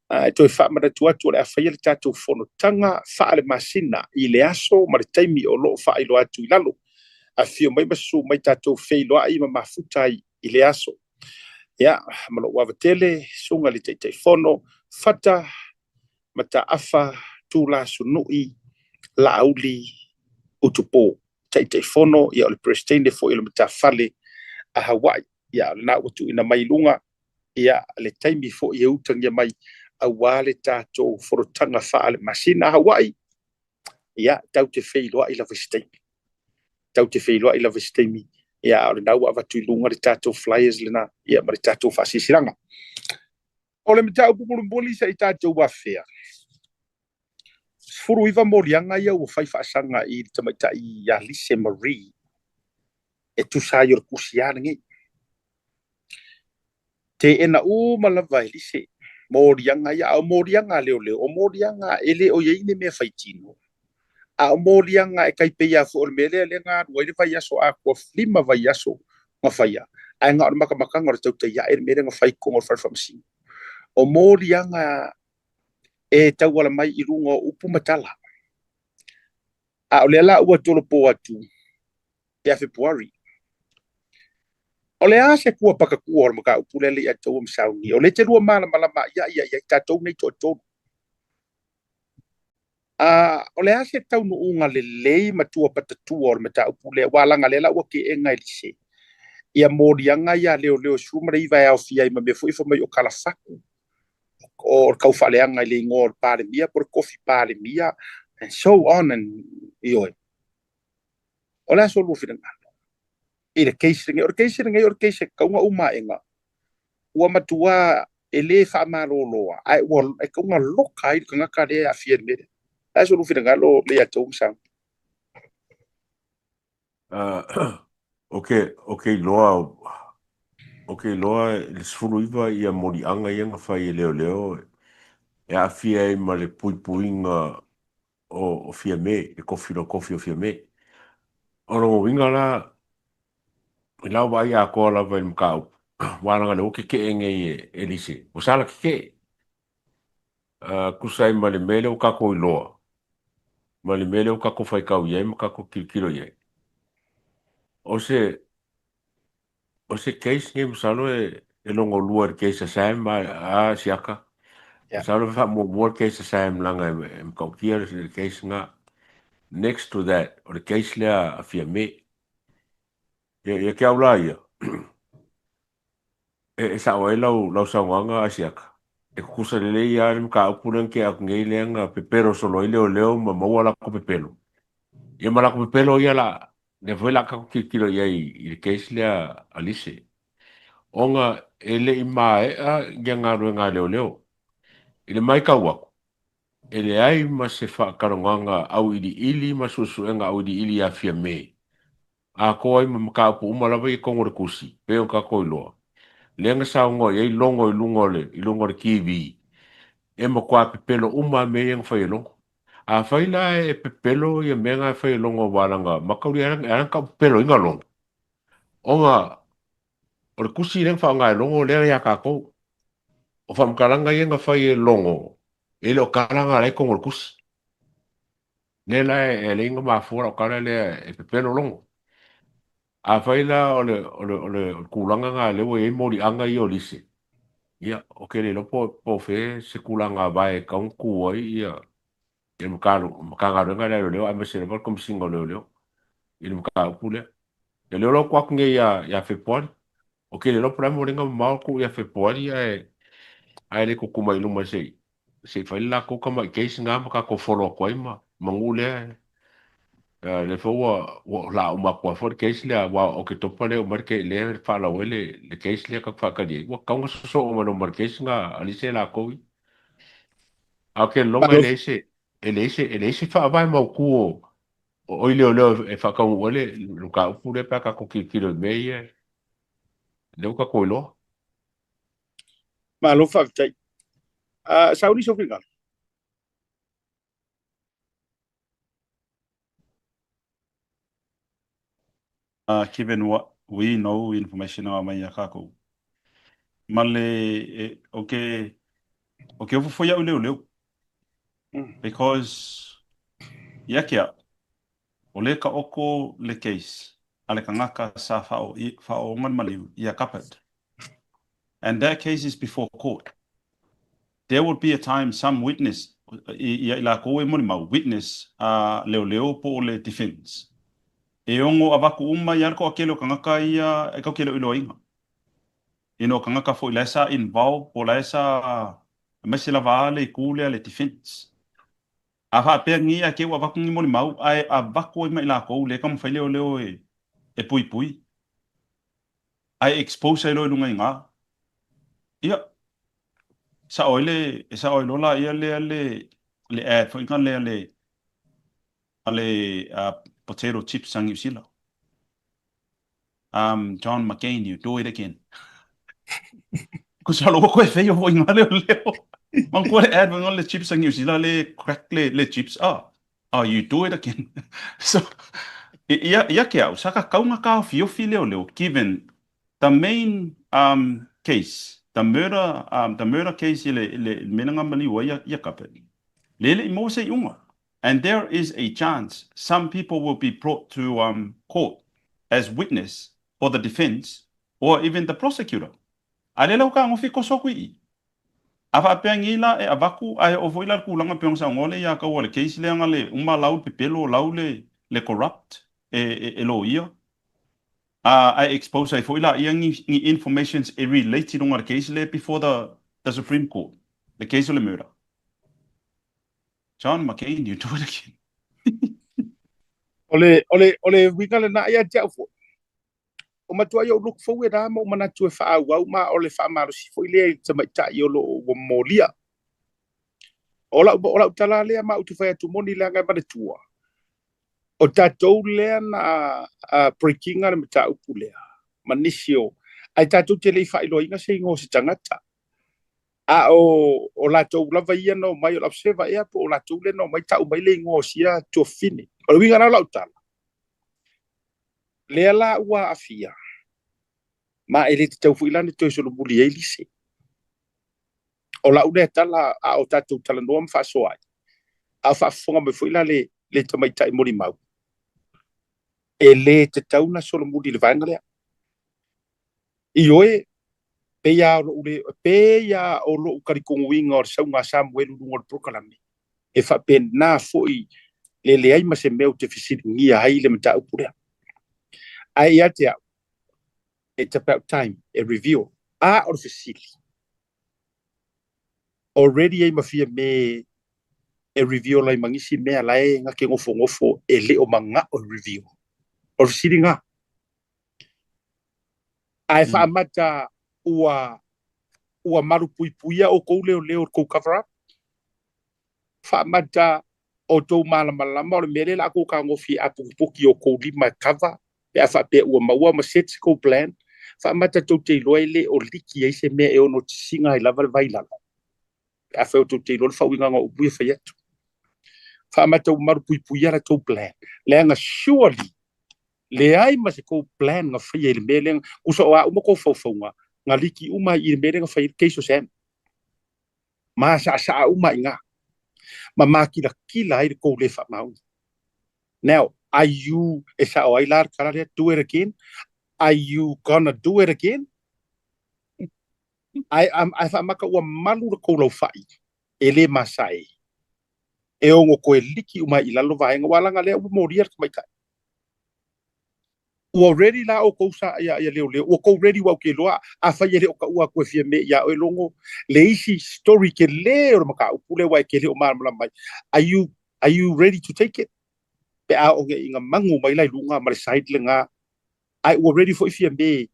E toe faamanatu atu o le a faia le tatou fonotaga faalemasina i le aso ma le taimi o lo o faailoa atu i lalo. Afifio mai ma susu mai tatou feiloai ma mafuta ai i le aso. Ia, ma lou ava tele, Susuga i le Taitaifono, Fata Mataafa Tulasunui Laauli Utupo, Taitaifono, ia o le Peresetene foi o le Matafale a Hawaii. Ia, o lena ua tuuina mai i luga, ia, le taimi foi e utagia mai aua le tatou fonotaga faalemasina a Hawaii. Ia, tatou te feiloai lava i se taimi. Tatou te feiloai lava i se taimi. Ia, a o lena ua avatu i luga le tatou flyers lena, ia, ma le tatou faasilasilaga. O le mataupu mulimuli se i tatou afea, 19 moliaga ia ua fai faasaga i le tamaitai ia Lise Marie e tusa ai o le tusi-a lenei. Teena uma lava e Lise moliaga ia, a o moliaga a leoleo, o moliaga e le o i ai ni mea faitino, a o moliaga e tai pei lava foi o le mea lea lea na alu ai le vaiaso atoa, 5 vaiaso na faia, ae na o le matamataga o le tautai ae le mea lea na fai i totonu o le fale faamasino. O moliaga e tauala mai i luga o upu ma tala. A o lea la ua tolopo atu ia Fepuari. O le a se tua pakatua o le mataupu lea Leiataua ma Sauni? O lea e te lua malamalama ia ia ia i tatou nei toatolu. A o le a se taunuuga lelei ma tua patatua o le mataupu lea? Aua leaga lea la ua teena e Lise ia moliaga ia leoleo 19 e aofia ai ma mea foi fai mai o kalafatu o le taufaaleaga i le igoa o le Palemia po o le tofi Palemia and so on and ioe. O le a so lua finagalo i le case lenei? O le case lenei o le case e tatau ona uma aega ua matua e le faamaloloa ae ua e tatau ona loka ai le tagata lea e aafia i le mea lea. O le a so lua finagalo Leiataua ma Sauni? O ke iloa, o ke iloa i le 19 ia moliaga ia na fai e leoleo e aafia ai ma le puipuiga o Fiame, le kofi lo kofi o Fiame. O lona uiga la, i lau vaai atoa lava i le mataupu, aua leaga o lea ua tetee nei e Lise, ua sala tetee. Tusa ai ma le mea lea ua tatou iloa, ma le mea lea ua tatou faitau i ai ma tatou tilotilo i ai. O se, o se case nei masalo e, e lona lua i le case a Sam a, a Siaka. Masalo e faamuamua le case a Sam leaga e, e matautia le, le case na. Next to that, o le case lea a Fiame. Ia, ia te au la ia, E, e sao ai lau, lau saunoaga a Siaka. E tutusa lelei lava le mataupu lea na tea atu nei lea na pepelo solo ai leoleo ma maua latou pepelo. Ia ma latou pepelo ia la, lea foi la tatou tilotilo i ai i le case lea a Lise. Ona e le i maea ia galuega a leoleo. I le matau atu, e leai ma se faatalanoaga auiliili ma suesuega auiliili ia Fiame atoa ai ma mataupu uma lava ia i totonu o le tusi, pei ona tatou iloa. Lea na saunoa i ai Logo i luga o le, i luga o le TV, e matua pepelo uma lava mea ia na fai e Logo. Afai la e pepelo ia mea na fai e Logo aua lana matauli e ala ona tau pepeloina Logo, ona o le tusi lea na faaaoga e Logo lea ia tatou. O faamatalaga ia na fai e Logo, e le o tala na la i totonu o le tusi. Lea la e alai ona mafua lau tala lea e pepelo logo. Afai la o le, o le, o le, o le tulaga lena lea ua i ai moliaga ia o lise, Ia, ou te le iloa po o fea se tulaga vae e tatau ona tu ai ia le Matagaluega lea a Leoleo aemaise lava le Komesina o Leoleo i le mataupu lea. Ia lea o lo o tuu atu nei ia Fepuari. Ou te le iloa po o le a le mea ua ala ai ona mamao tuu ia Fepuari ae le tutu mai i luma se i fai le latou tamai case lena ma tatou follow atu ai ma manu lea. Lea foi ua o le a uma atu lava foi le case lea aua o Oketopa lea e uma ai lea e faalau ai le case lea tatou te faatali ai. Ua tatau ona sosoo mai loa ma le case lena a Lisa latou ia. Ae ou te lagona e leai se e leai se e leai se faavae mautu o o i leoleo e faataunuu ai le mataupu lea pe a tatou tilotilo i mea ia lea ua tatou iloa. Malo faafetai. Sauni sou finagalo. Given what we know information a aumai ia kākou. Ma le, o ke, o ke ofo foi au i leoleo. Because, ia ke au, o le ka oko le case a le kangaka sa whaoonga le maliu ia Cupid. And that case is before court. There will be a time some witness, ia i lakou e molimau, witness a leoleo po o le defence. E ono avaku uma ia le toatele o kangaka ia e kaukele o iloaina. You know, kangaka foi lae sa involve po lae sa aemaise lava a le itu lea le defence. A faapea ni ae keu avaku ni molimau ae avaku ai ma i lakou le taumafai leoleo e puipui. Ae expose ai loa i luga i ina. Ia, sao ai le, e sao ai loa laia lea le, le ad foi ina lea le, a le potato chips a Niu Sila. John McCain, you do it again. Kusa loa koe feio foi ngā leo leo. Manatua le ad foi ngā le chips a Niu Sila le crack le, le chips. Ah, oh, you do it again. So, ia, ia ke au, sa ka kaunga ka ofi leo leo, given the main case, the murder, the murder case i le, i le mea na ngā maliu ai ia, ia kape. Le le i maua se iuga. And there is a chance some people will be brought to court as witness for the defence or even the prosecutor. A lea la ua tagofi koso aku i i. A faapea nei la e avaku ae oo foi la le tulaga pei ona saunoa lea ia Kaua le case lea na le uma lau le pepelo lau le le corrupt e e loia a ae expose ai foi laia ni ni informations e relate i luga o le case lea before the the Supreme Court le case o le murder. John McCain, you do it again. O le, o le, o le uiga lena ia te au foi. O matuai ou look forward lava ma ou manatu e faaauau ma o le faamalosi foi lea i le tamaitai o lo o ua molia. O lau, o lau tala lea ma ou te fai atu moni leaga e manatua. O tatou lea na break-ina le mataupu lea ma nisi o, ae tatou te le i faailoaina se igoa o se tagata. A o, o latou lava ia na omai, o le observer ea po o latou lea na omai tau mai le igoa o sia tuafafine. O le uiga la o lau tala, lea la ua aafia, ma e le tatau foi la ona toe solomuli ai lise. O lau lea tala a o tatou talanoa ma faasoa ai, a o faafofoga mai foi la le, le tamaitai molimau, e le tatau ona solomuli i le vaega lea. Ioe, pei lava o lou le, pei lava o lou talitonuina o le sauga a Samuelu i luga o le polokalame, e faapena foi le leai ma se mea ou te fesiligia ai le mataupu lea. Ae ia te au, it's about time e reveal. A o le fesili, already ai ma fia me e reveal ai ma nisi mea la e na te nofonofo e le o mana'o e reveal. O le fesili lena. Ae faamata ua ua malupuipuia outou leoleo i le tou cover up? Faamata outou malamalama o le mea lea o le a outou fetagofi e apokipoki i outou lima e cover pe a faapea ua maua ma set se tou plan? Faamata tou te iloa e le o liki ai se mea e ono sisiga ai lava le vai i lalo? Pe afai outou te iloa le faauigaga o upu ia e fai atu. Faamata ua malupuipuia la tou plan leaga surely leai ma se tou plan na faia i le mea lea, tusa o a uma tou faufauga, na liki uma ai i le mea lea na fai ai le case o Sam. Maasaasaa uma ai i ina. Ma makilatila ai le tou le faamaoni. Now, are you, e sao ai la le tala lea, do it again? Are you gonna do it again? Ae ae faamaka ua malu le tou laufai e le masae e ono toe liki uma i lalo vaega aua leaga lea ua molia le tamaitai. Ua ready la outou sa ia ia leoleo ua tou ready aua ou te iloa afai e le o taua atu e Fiame ia oe Logo le isi story tele o le mataupu lea aua e te le o malamalama ai. Are you are you ready to take it? Pe a oo ina ina manu mai la i luga ma le side lena ae ua ready foi Fiame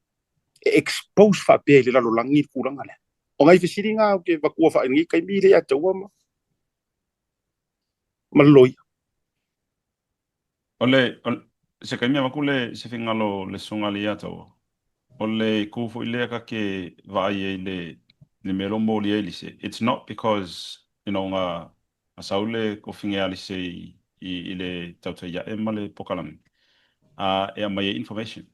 e expose faapea i le lalolagi le tulaga lea. O nai fesili na ou te avatua faa i lenei taimi lea ia te ua ma ma le loia. O le, o le, se taimi avatu le, se finagalo o le Susuga Leiataua, o le itu foi lea ta te vaai ai i le, le mea lea ua molia ai Lise, it's not because, you know, na, na sau le tofiga ia Lise i, i, i le tautai ae ma le pokalame, a e aumai ai information.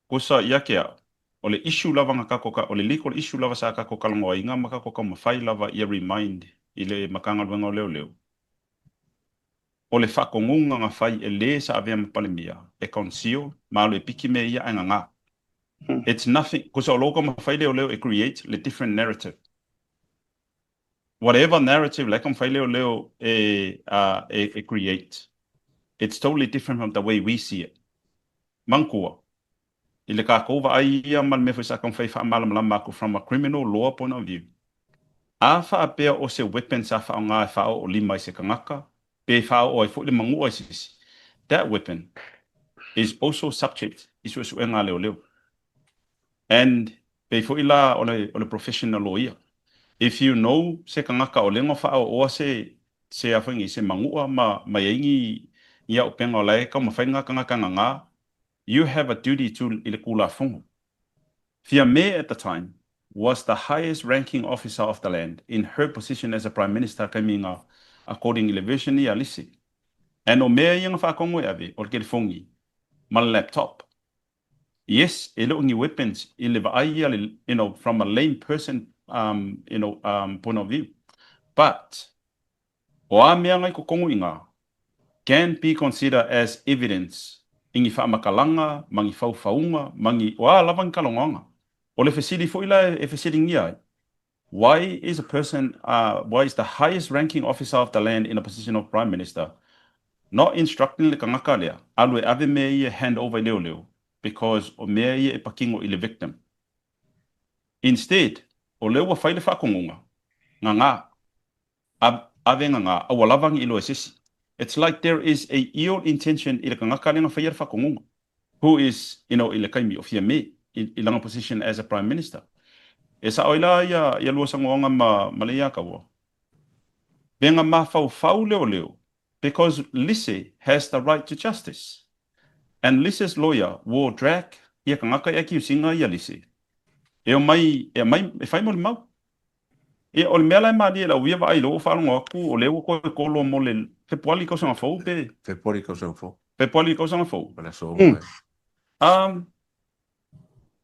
Kusa ia te au, o le issue lava na tatou, o le legal issue lava sa tatou talanoaina ma tatou taumafai lava ia remind i le Matagaluega o Leoleo, o le faatonuga na fai e le sa avea ma Palemia e conceal ma alu e piki mea ia ae gagā. It's nothing, kusa o lo o taumafai leoleo e create le different narrative. Whatever narrative la e taumafai leoleo e, e, e create, it's totally different from the way we see it. Manatua, i le tatou vaai ia ma le mea foi sa taumafai e faamalamalama atu from a criminal law point of view, a faapea o se weapon sa faaaoga e faaoo lima i se tagata pe faaoo ai foi le manua i se isi, that weapon is also subject i suesuega a leoleo. And pei foi la o le, o le profession a loia. If you know se tagata o lea na faaooa se, se a foi nei, se manua ma, ma i ai ni, ni auupega o la e taumafai lena tagata gagā, you have a duty to i le Tulafono. Fiame at the time was the highest ranking officer of the land in her position as a Prime Minister taimi nga according i le version ia a Lisi. And o mea ia na faatogo e ave o le telefoni ma le laptop. Yes, e le o ni weapons i le vaai ia le, you know, from a lame person um, you know, um, point of view. But O a mea ngai kokongo i nga can be consider as evidence i ni faamatalaga ma ni faufauga ma ni o a lava ni talanoaga. O le fesili foi la e fesiligia ai, why is a person, why is the highest ranking officer of the land in a position of Prime Minister not instructing le tagata lea alu e ave mea ia e hand over i leoleo because o mea ia e patino i le victim. Instead, o lea ua fai le faatonuga, gagā. Ave gagā, aua lava ni iloa e se isi. It's like there is a ill intention i le tagata lea na faia le faatonuga, who is, you know, i le taimi o Fiame i lana position as a Prime Minister. E sao ai la ia, ia lua sagoaga ma, ma le Iataua. Vega mafaufau leoleo because Lise has the right to justice. And Lise's lawyer will drag ia tagata e accuse-ina ia Lise e omai, e aumai, e fai molimau. Ia, o le mea la e malie i lau ia vaai i lou faalogo atu, o lea ua toe kolo mo le Fepuali tausaga fou pe? Fepuari tausaga fou. Fepuari tausaga fou. O le aso uma. Um,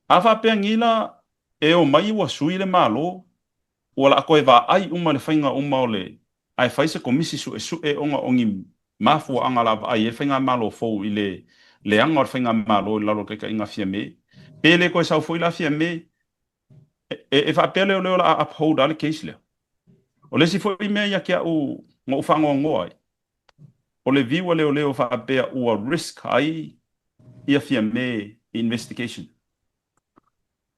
a faapea nei la, e omai ua sui le Malo, ua laa toe vaai uma le faiga uma o le, ae fai se komisi suesue ona o ni mafuaaga la vaai ai le faigamalo fou i le leaga o le faigamalo i lalo o le taitaiga a Fiame. Pe le toe sau foi la Fiame, E faapea leoleo o le a uphold lava le case lea. O le isi foi mea ia te au na ou faanoanoa ai, o le view a leoleo faapea ua risk ai ia Fiame i investigation.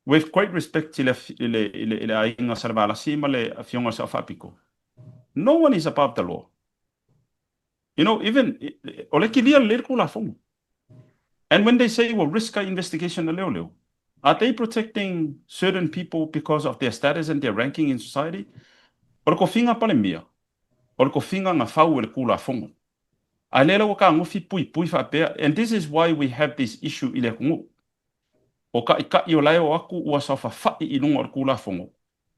With great respect i le, i le, i le, i le aiga Salevalasi ma le afioga i le Sao Faapito, no one is above the law. You know, even, o le kilia lelei le Tulafono. And when they say ua risk ai investigation a leoleo, are they protecting certain people because of their status and their ranking in society? O le tofiga Palemia, o le tofiga na fau e le Tulafono. Ae lea la ua tagofi puipui faapea, and this is why we have this issue i le atunuu. O taʻitaʻi o la e o atu ua saofafaʻi i luga o le Tulafono,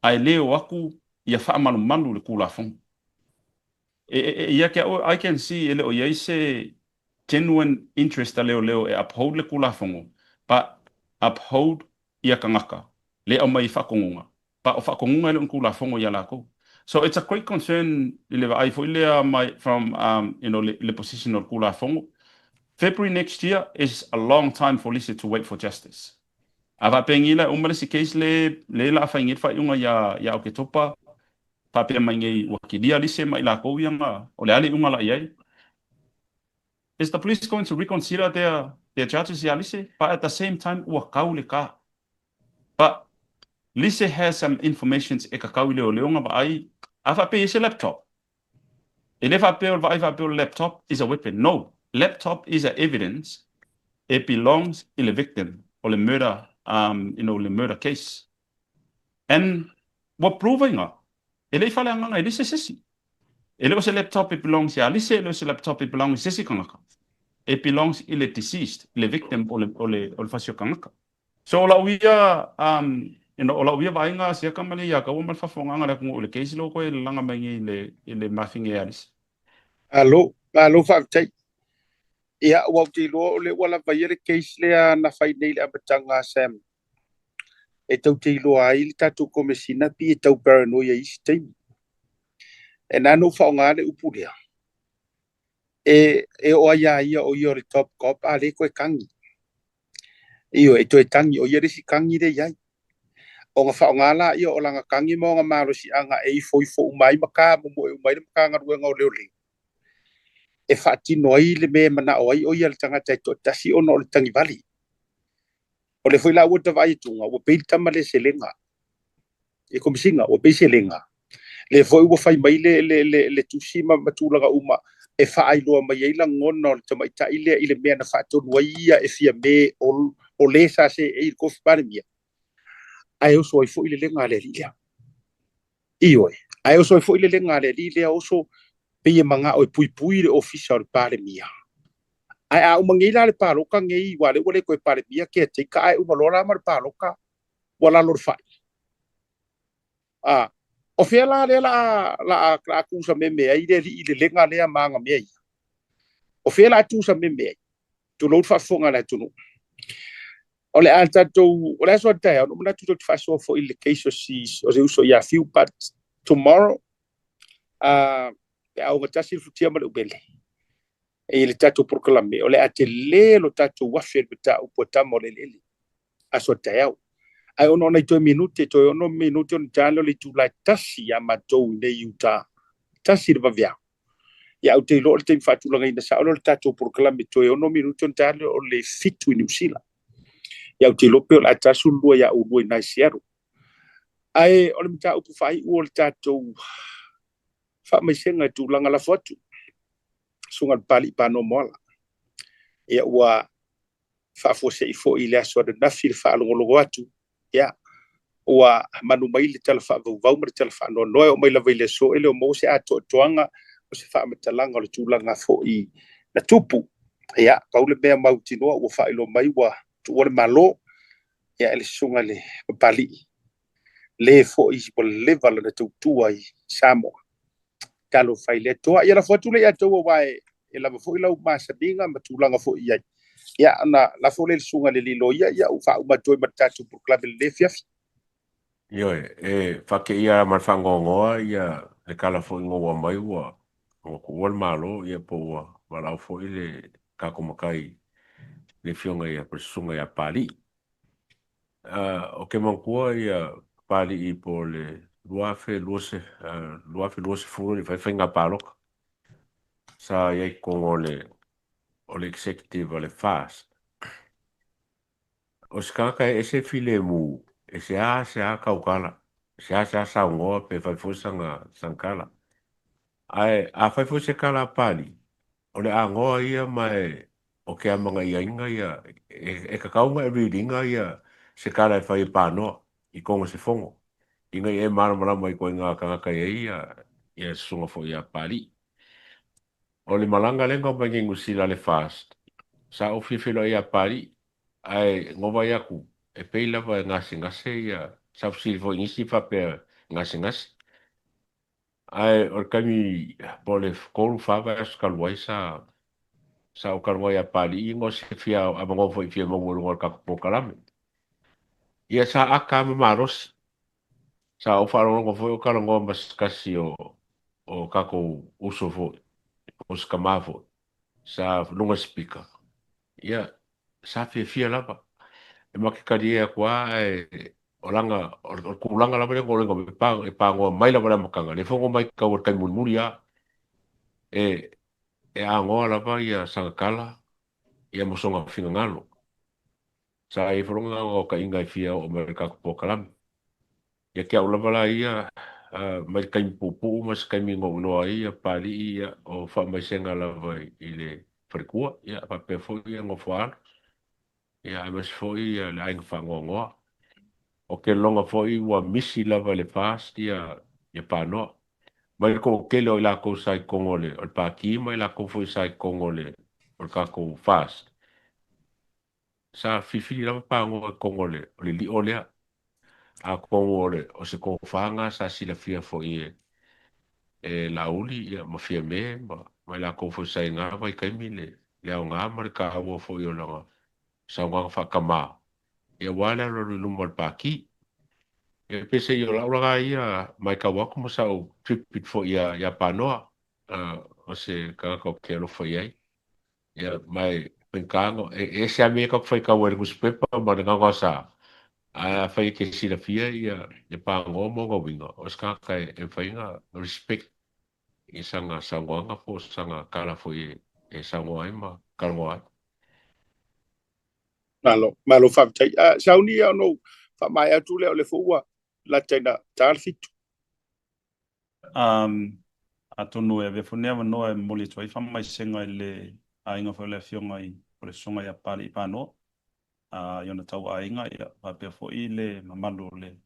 ae le o atu ia faamalumalu le Tulafono. E, ia te au, I can see e le o i ai se genuine interest a leoleo e uphold le Tulafono, but uphold ia tagata le aumai i faatonuga, but o faatonuga e le o ni Tulafono ia latou. So it's a great concern i le vaai foi lea mai from um, you know, le, le position o le Tulafono. February next year is a long time for Lise to wait for justice. A faapea la e uma le isi case le le la fai nei le faaiuga ia ia Oketopa faapea mai nei ua kilia lise ma i lakou ia na o le a le iuga la i ai. Is the police going to reconsider their charges ia Lise? But at the same time ua kau le ka. But Lise has some informations e kakau i leoleo na vaai a faapea i ai se laptop. E le faapea o le vaai faapea o le laptop is a weapon. No, laptop is a evidence it belongs i le victim o le murder um, you know, le murder case. And ua prove ai nga, e le i faleagaga e Lise sesi. E le o se laptop e belongs ia Lise, e le o se laptop e belongs i sesi kangaka. It belongs i le deceased, i le victim o le, o le, o le fasi o kangaka. So o lau ia, um, you know, o lau ia vaaiga siaka ma le ia kaua ma le faafofogaga a le atunuu i le case lea ua toe lalaga mai nei i le, i le mafine ia Lise. Malo, malo faafetai. Ia, ua ou te iloa o lea ua lava ia le case lea na fai nei i le amataga a Sam e tou te iloa ai le tatou Komesina pei e tau paranoia i isi taimi. E na ona ou faaaoga le upu lea, e, e oo ai ia ia o ia o le top cop a lea e toe tagi. Ioe, e toe tagi, o ia le isi tagi lea i ai. Ona faaaoga laia o lana tagi ma ona malosiaga e ifoifo uma ai ma tamomoe uma ai le Matagaluega o Leoleo e faatino ai le mea e manao ai o ia le tagata e toatasi ona o le tagivale. O lea foi la ua ta vaai atuga, ua pei le tama lea se lega i Komesina, ua pei se lega. Lea foi ua fai mai le, le, le, le tusi ma, ma tulaga uma e faailoa mai ai lagona o le tamaitai lea i le mea na faatonu ai ia e Fiame o, o le sa seei i le tofi Palemia, ae oso ai foi le lega a le alii lea. Ioe, ae oso ai foi le lega a le alii lea oso pei e manao e puipui le ofisa o le Palemia. Ae a uma nei la le palota nei, aua o lea ua le toe Palemia caretaker, ae uma loa la ma le palota ua lalo i le fai. A, o fea la lea la a, la a, la a tusameme ai le alii i le lega lea ma ana mea ia? O fea la a tusameme ai? Tulou le faafofoga a le atunuu. O le a tatou, o le aso a taeao, na ou manatu tatou te faasoa foi i le case o si, o se uso ia Fiu, but tomorrow, pe a ogatasi le futia ma le umele, i le tatou polokalame, o le a tele lo tatou afe i le mataupu a tama o le eleele, aso a taeao. Ae ona o nai toe minute, toe 6 minute ona ta lea o le itula e 1 ia matou i nei i uta, 1 i le vaveao. Ia, ou te iloa o le taimi faatulagaina sao lea o le tatou polokalame, toe 6 minute ona ta lea o le 7 i Niu Sila. Ia, ou te iloa pe o le a ta 12 ia oulua i nai Seattle. Ae o le mataupu faaiu o le tatou faamaisega i tulaga lafo atu, susuga i le Papalii Panoa Moala. Ia, ua faafuasei foi i le aso ananafi le faalogologo atu, ia, ua manu mai le tala faavauvau ma le tala faanoanoa e oo mai lava i le aso e le o maua se atoatoaga o se faamatalaga o le tulaga foi na tupu. Ia, pau le mea mautinoa ua faailoa mai ua tuua le Malo, ia, e le susuga i le Papalii, le foi ua leva lana tautua i Samoa. Talofa i le Atua. Ia lafo atu lea ia te outou aua e lava foi lau masaniga ma tulaga foi i ai. Ia ona lafo lea i le susuga i le alii loia, ia ua faauma atu ai ma le tatou polokalame i lenei afiafi. Ioe, e faateia lava ma le faanoanoa ia le tala foi na ua aumai ua ua tuua le Malo ia po ua valaau foi le tatou matai le afioga ia po o le susuga ia Papalii. Ou te manatua ia Papalii po o le 2020 e le i fai faiga palota. Sa i ai i totonu o le o le executive a le FAST. O se tagata e ese filemu, e seasea tautala, seasea saunoa pe fai foi sana sana tala. Ae a fai foi se tala a Papalii, O le agoa ia ma e o ke amanaiaina ia e tatau ona e read ina ia se tala e fai e Panoa i kona se fono ina ia e malamalama i koina tagata e ai ia ia susuga foi ia Papalii. O le malaga lea na omai nei Niu Sila le FAST sa ou fia feiloai ia Papalii ae na vaai atu e pei lava e gasegase ia sa fesili foi i nisi faapea e gasegase. Ae o le taimi po o le 3, 4 vaiaso talu ai sa sa ou talanoa ia Papalii ona o se fia avanoa foi e fia maua i luga o le tatou polokalame. Ia sa ata lava ma malosi. Sa ou faalogologo foi o talanoa ma se tasi o o tatou uso foi, po o se tama foi, sa luga speaker. Ia, sa fiafia lava. E ma te talie atu lava ae o laga o le tulaga lava lea na ou iloa e pagoa mai lava i le amataga, lea foi na ou matau i le taimi mulimuli lava e e agoa lava ia sana tala ia ma sona finagalo. Sa i ai foi lona naunautaiga e fia oo mai i le tatou polokalame. Ia te au lava la ia, mai le taimi puupuu ma se taimi na ou iloa ai ia Papalii, ia, o faamaisega lava i le faletua, ia, faapea foi ia Nofoaalo, ia, aemaise foi ia le aiga faanoanoa. Ou te lagona foi ua misi lava i le FAST ia, ia Panoa. Mai le toatele o i latou sa i totonu o le, o le Pati ma i latou foi sa i totonu o le, o le tatou FAST, Sa filifili lava Panoa i totonu o le o le lio lea. Atonu o le o se tofa lena sa silafia foi e e Laauli ia ma Fiame ma ma i latou foi sa i na vaitaimi le le aoga ma le taua foi o lana saunoaga faatamā ia aua le alualu i luma o le Pati. Ia peiseai o lau la ia matau atu ma sa ou tribute foi ia ia Panoa o se tagata ou te alofa i ai. Ia, ma e faigata ona, e ese lava mea ia tatou te faitau ai i le nusipepa ma le gaogaosa, ae afai e te silafia ia le panoa ma ona uiga, o se tagata e mafai ona respect i sana saunoaga po o sana tala foi e saunoa ai ma talanoa ai. Malo, malo faafetai. Sauni ia ona ou faamaea atu lea o lea foi ua lata ina ta le 7. Atonu e avea foi lenei avanoa e momoli atu ai faamaisega i le aiga foi o le Afioga i o le Susuga ia Papalii Panoa i ona tauaiga faapea foi le mamalu o le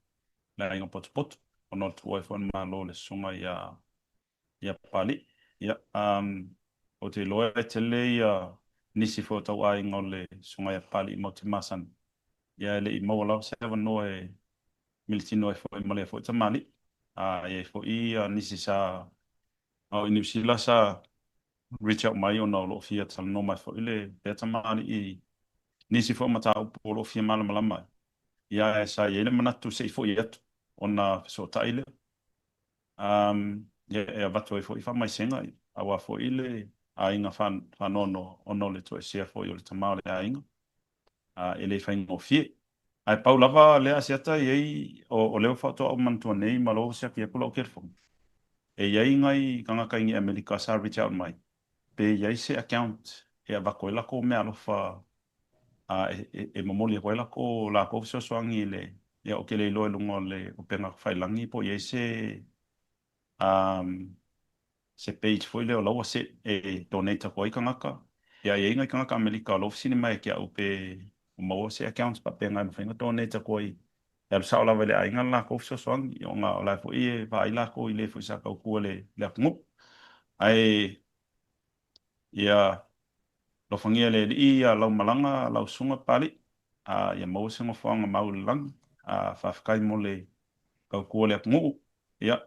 aiga potopoto ona o le tuua ai foi o le Malo i le Susuga ia Papalii. Ou te iloa e tele nisi foi o tauaiga o le Susuga ia Papalii matou te masani, e le i maua lava se avanoa e militino ai foi ma lea foi tamalii. E i ai foi nisi sa o i Niu Sila sa reach out mai ona o lo o fia talanoa mai foi lea tamalii i nisi foi o mataupu o lo o fia malamalama ai. Ia ae sa i ai le manatu se i foi atu ona fesootai lea. Ia e avatu ai foi faamaisega aua foi le aiga faanoanoa ona o le toesea foi o le tama o le aiga. E le faigofie. Ae pau lava lea Asiata e i ai, o lea faatoa ou manatua nei ma lea ua siaki atu lau telefoni, e i ai nai tagata i Amerika sa reach out mai, pe i ai se account e avatu ai latou meaalofa e momoli atu ai latou fesoasoani i le, ia ou te le iloa i luga o le upega tafailagi po o i ai se se page foi lea o la ua set e donate atu ai tagata. Ia e i ai nai tagata Amerika o la ua fesili mai ia te au pe ua maua se account faapena e mafai ona donate atu ai e alu sao lava i le aiga le latou fesoasoani ona o la foi e vaai latou i le foi sa tautua i le atunuu. Ae ia alofagia e le Alii ia lau malaga lau susuga Papalii, ia maua se nofoaga mau i le lagi. Faafetai mo le tautua i le atunuu. Ia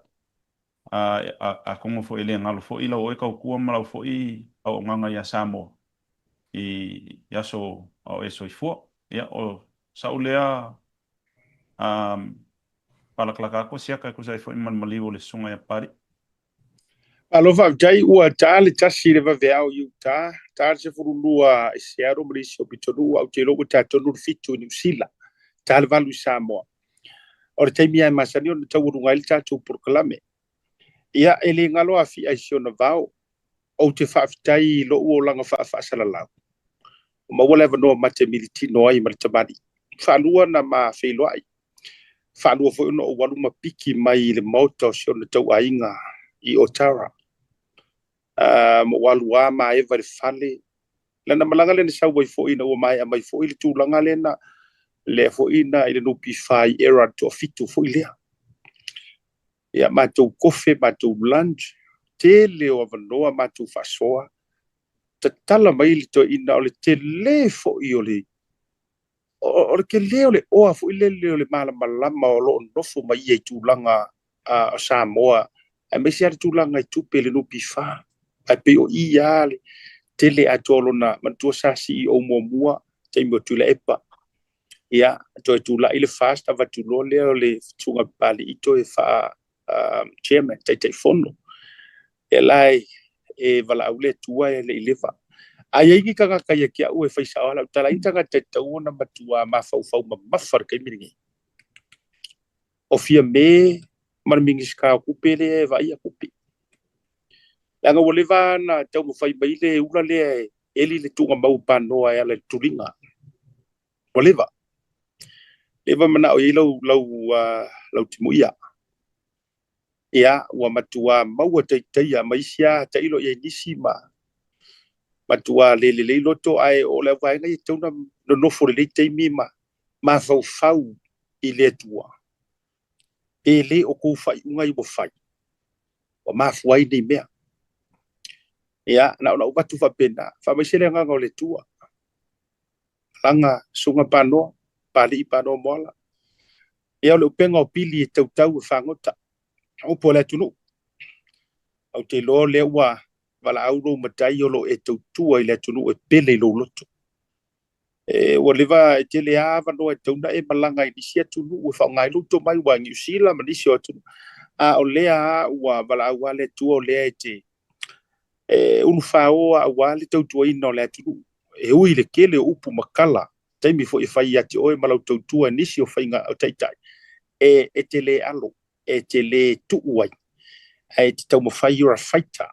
atonu foi e le galo foi lau oe tautua ma lau foi auaunaga ia Samoa i aso a o e soifua. Ia, o sa'u lea faalakalaka atu siaka e tusa ai foi ma le maliu o le susuga ia Papalii. Malo faafetai, ua ta le 1 i le vaveao i Utah, ta le 12 i Seattle ma nisi o pitonuu, ae ou te iloa ua ta tonu le 7 i Niu Sila, ta le 8 i Samoa. O le taimi lava e masani ona taualuga ai le tatou polokalame. Ia, e le galo Afi'a i si ona vao. Ou te faafetai i lou olaga faafaasalalau. Ua maua le avanoa ma te militino ai ma le tamalii. Faalua ona ma feiloai. Faalua foi ona ou alu ma piki mai i le maota o si ona tauaiga i Otara. Ma ou alu lava ma eva i le fale. Lana malaga lea na sau ai foi ina ua maea mai foi le tulaga lea na lea foi na i le NPF i era le toafitu foi lea. Ia, matou kofe, matou lunch, tele o avanoa matou faasoa. Tatala mai le toeaina o le tele foi o le o le tele o le oa foi lele o le malamalama o lo o nofo mai ia i tulaga o Samoa, aemaise lava le tulaga i tupe i le NPF. Ae pei o i lava le tele atoa o lona manatua sa CEO muamua taimi o Tuilaepa. Ia, toe tulai le FAST avatu loa lea o le Susuga Papalii toe faa chairman, Taitaifono. Ia la e valaau le Atua e le i leva. A i ai ni tagata ia te au e fai sao lau tala, ai ni tagata e tatau ona matua mafaufau mamafa i le taimi lenei. O Fiame ma le Minisita o Tupe lea e vaaia tupe. Leaga ua leva ona taumafai mai le ula lea e eli le tuugamau o Panoa e ala i le tuliga. Ua leva. Leva manao i ai lau, lau, lau timuia. Ia, ua matua maua taitaia ma isi a tailo i ai nisi ma matua le lelei loto, ae o le vaega ia e tatau ona nonofo lelei taimi ma mafaufau i le Atua. Pe le o kou faaiuga ia ua fai, ua mafua ai nei mea. Ia, na ona ou avatu faapena, faamaise le agaga o le Atua. Malaga Susuga Panoa, Papalii Panoa Moala. Ia, o le upega o pili e tautau e fagota, upu a le atunuu. Ou te iloa o lea ua valaau lou matai o lo o e tautua i le atunuu e pele i lou loto. E, ua leva e tele lava avanoa e tatau ona e malaga i nisi atunuu e faaaoga ai lou tomai aua Niu Sila ma nisi o atunuu. A o lea lava ua valaau lava le Atua o lea e te e ulufāo aua le tautuaina o le atunuu. E ui i le tele o upu ma tala, taimi foi e fai ia te oe ma lau tautua i nisi o faiga o taitai, e, e te le alo, e te le tuu ai, ae e te taumafai, you're a fighter,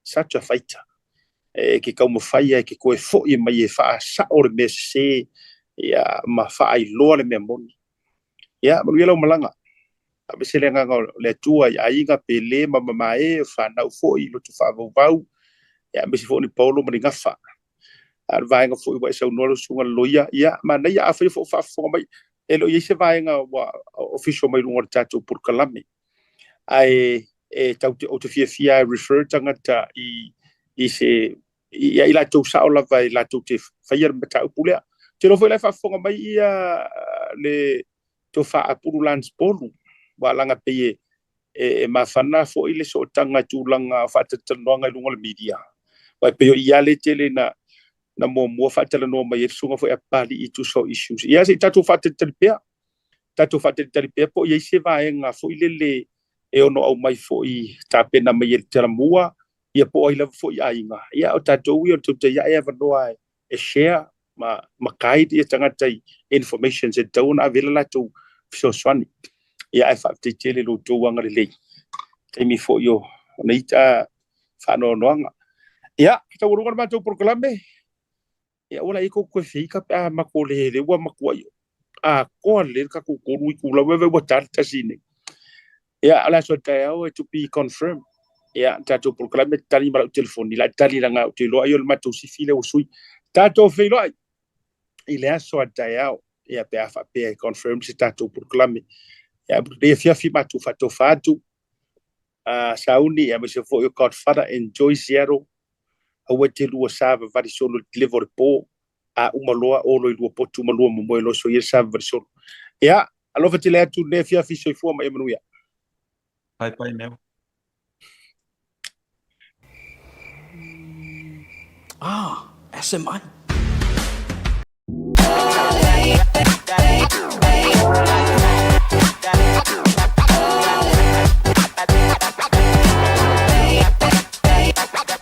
such a fighter. E ke taumafai e ke toe foi mai e faasao le mea sese, ia, ma faailoa le mea moni. Ia, manuia lau malaga. Faamaise le agaga o le Atua i aiga, pele ma mamae, o fanau foi i loto faavauvau, ia, aemaise foi o ni paolo ma ni gafa. A o le vaega foi ua e saunoa lau susuga i le loia, ia, manaia, afai foi o faafofoga mai, e le o i ai se vaega ua official mai luga o le tatou polokalame, ae e tau te, ou te fiafia e refer tagata i, i se, ia i latou sao lava e latou te faia le mataupu lea. Ou te iloa foi la e faafofoga mai ia le Tofa Apulu Lance Polu, ua alaga pei e, e, e mafana foi le sootaga i tulaga o faatalatalanoaga i luga o le media. Aua e pei o ia le tele na, na muamua faatalanoa mai ai le susuga foi a Papalii i tusa o issues. Ia se i tatou faatalitali pea, tatou faatalitali pea po o i ai se vaega foi lele e ono aumai foi tapena mai e le Talamua, ia po o ai lava foi aiga. Ia o tatou ia o le tautai ae avanoa e share ma, ma guide ia tagata i informations e tatau ona ave ai le latou fesoasoani. Ia ae faafetai tele i lo outou agalelei. Taimi foi o nei faanoanoaga. Ia, taualuga le matou polokalame. Ia ua la i kou koe feika pe a mako le le ua makuai atoa lelei le tatou 3 itula ua ua ta le tasi nei. Ia, o le aso a taeao e to be confirmed. Ia, tatou polokalame tali ma lau telefoni, la tali langa ou te iloa ai o le matou sifi lea ua sui. Tatou feiloai i le aso a taeao, ia pe a faapea e confirm se tatou polokalame. Ia, lenei afiafi matou faatofa atu, sauni, aemaise foi o Godfather, enjoy Seattle, aua e te lua savavali solo i le leva o le po, a uma loa olo i lua potu ma lua momoe loa soia le savavali solo. Ia, alofa tele atu lenei afiafi, soifua ma ia manuia. Pai pai meu. Ah, SMI.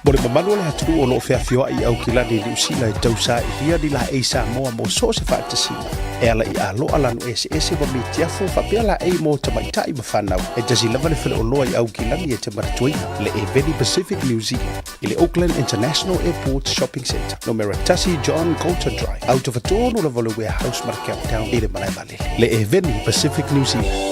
Mo le mamalu o le atunuu o lo o feafioai i Aukilani i Niu Sila e tausailia ni laei Samoa mo so o se faatasiga, e ala i aloa lanu eseese ma mitiafu faapea laei mo tamaitai ma fanau. E tasi lava le faleoloa i Aukilani e te manatuaina, le Eveni Pacific New Zealand, i le Auckland International Airport Shopping Centre, numera 1 John Goulter Drive, autofatonu lava o le Warehouse ma le Countdown i le malae vaalele. Le Eveni Pacific New Zealand.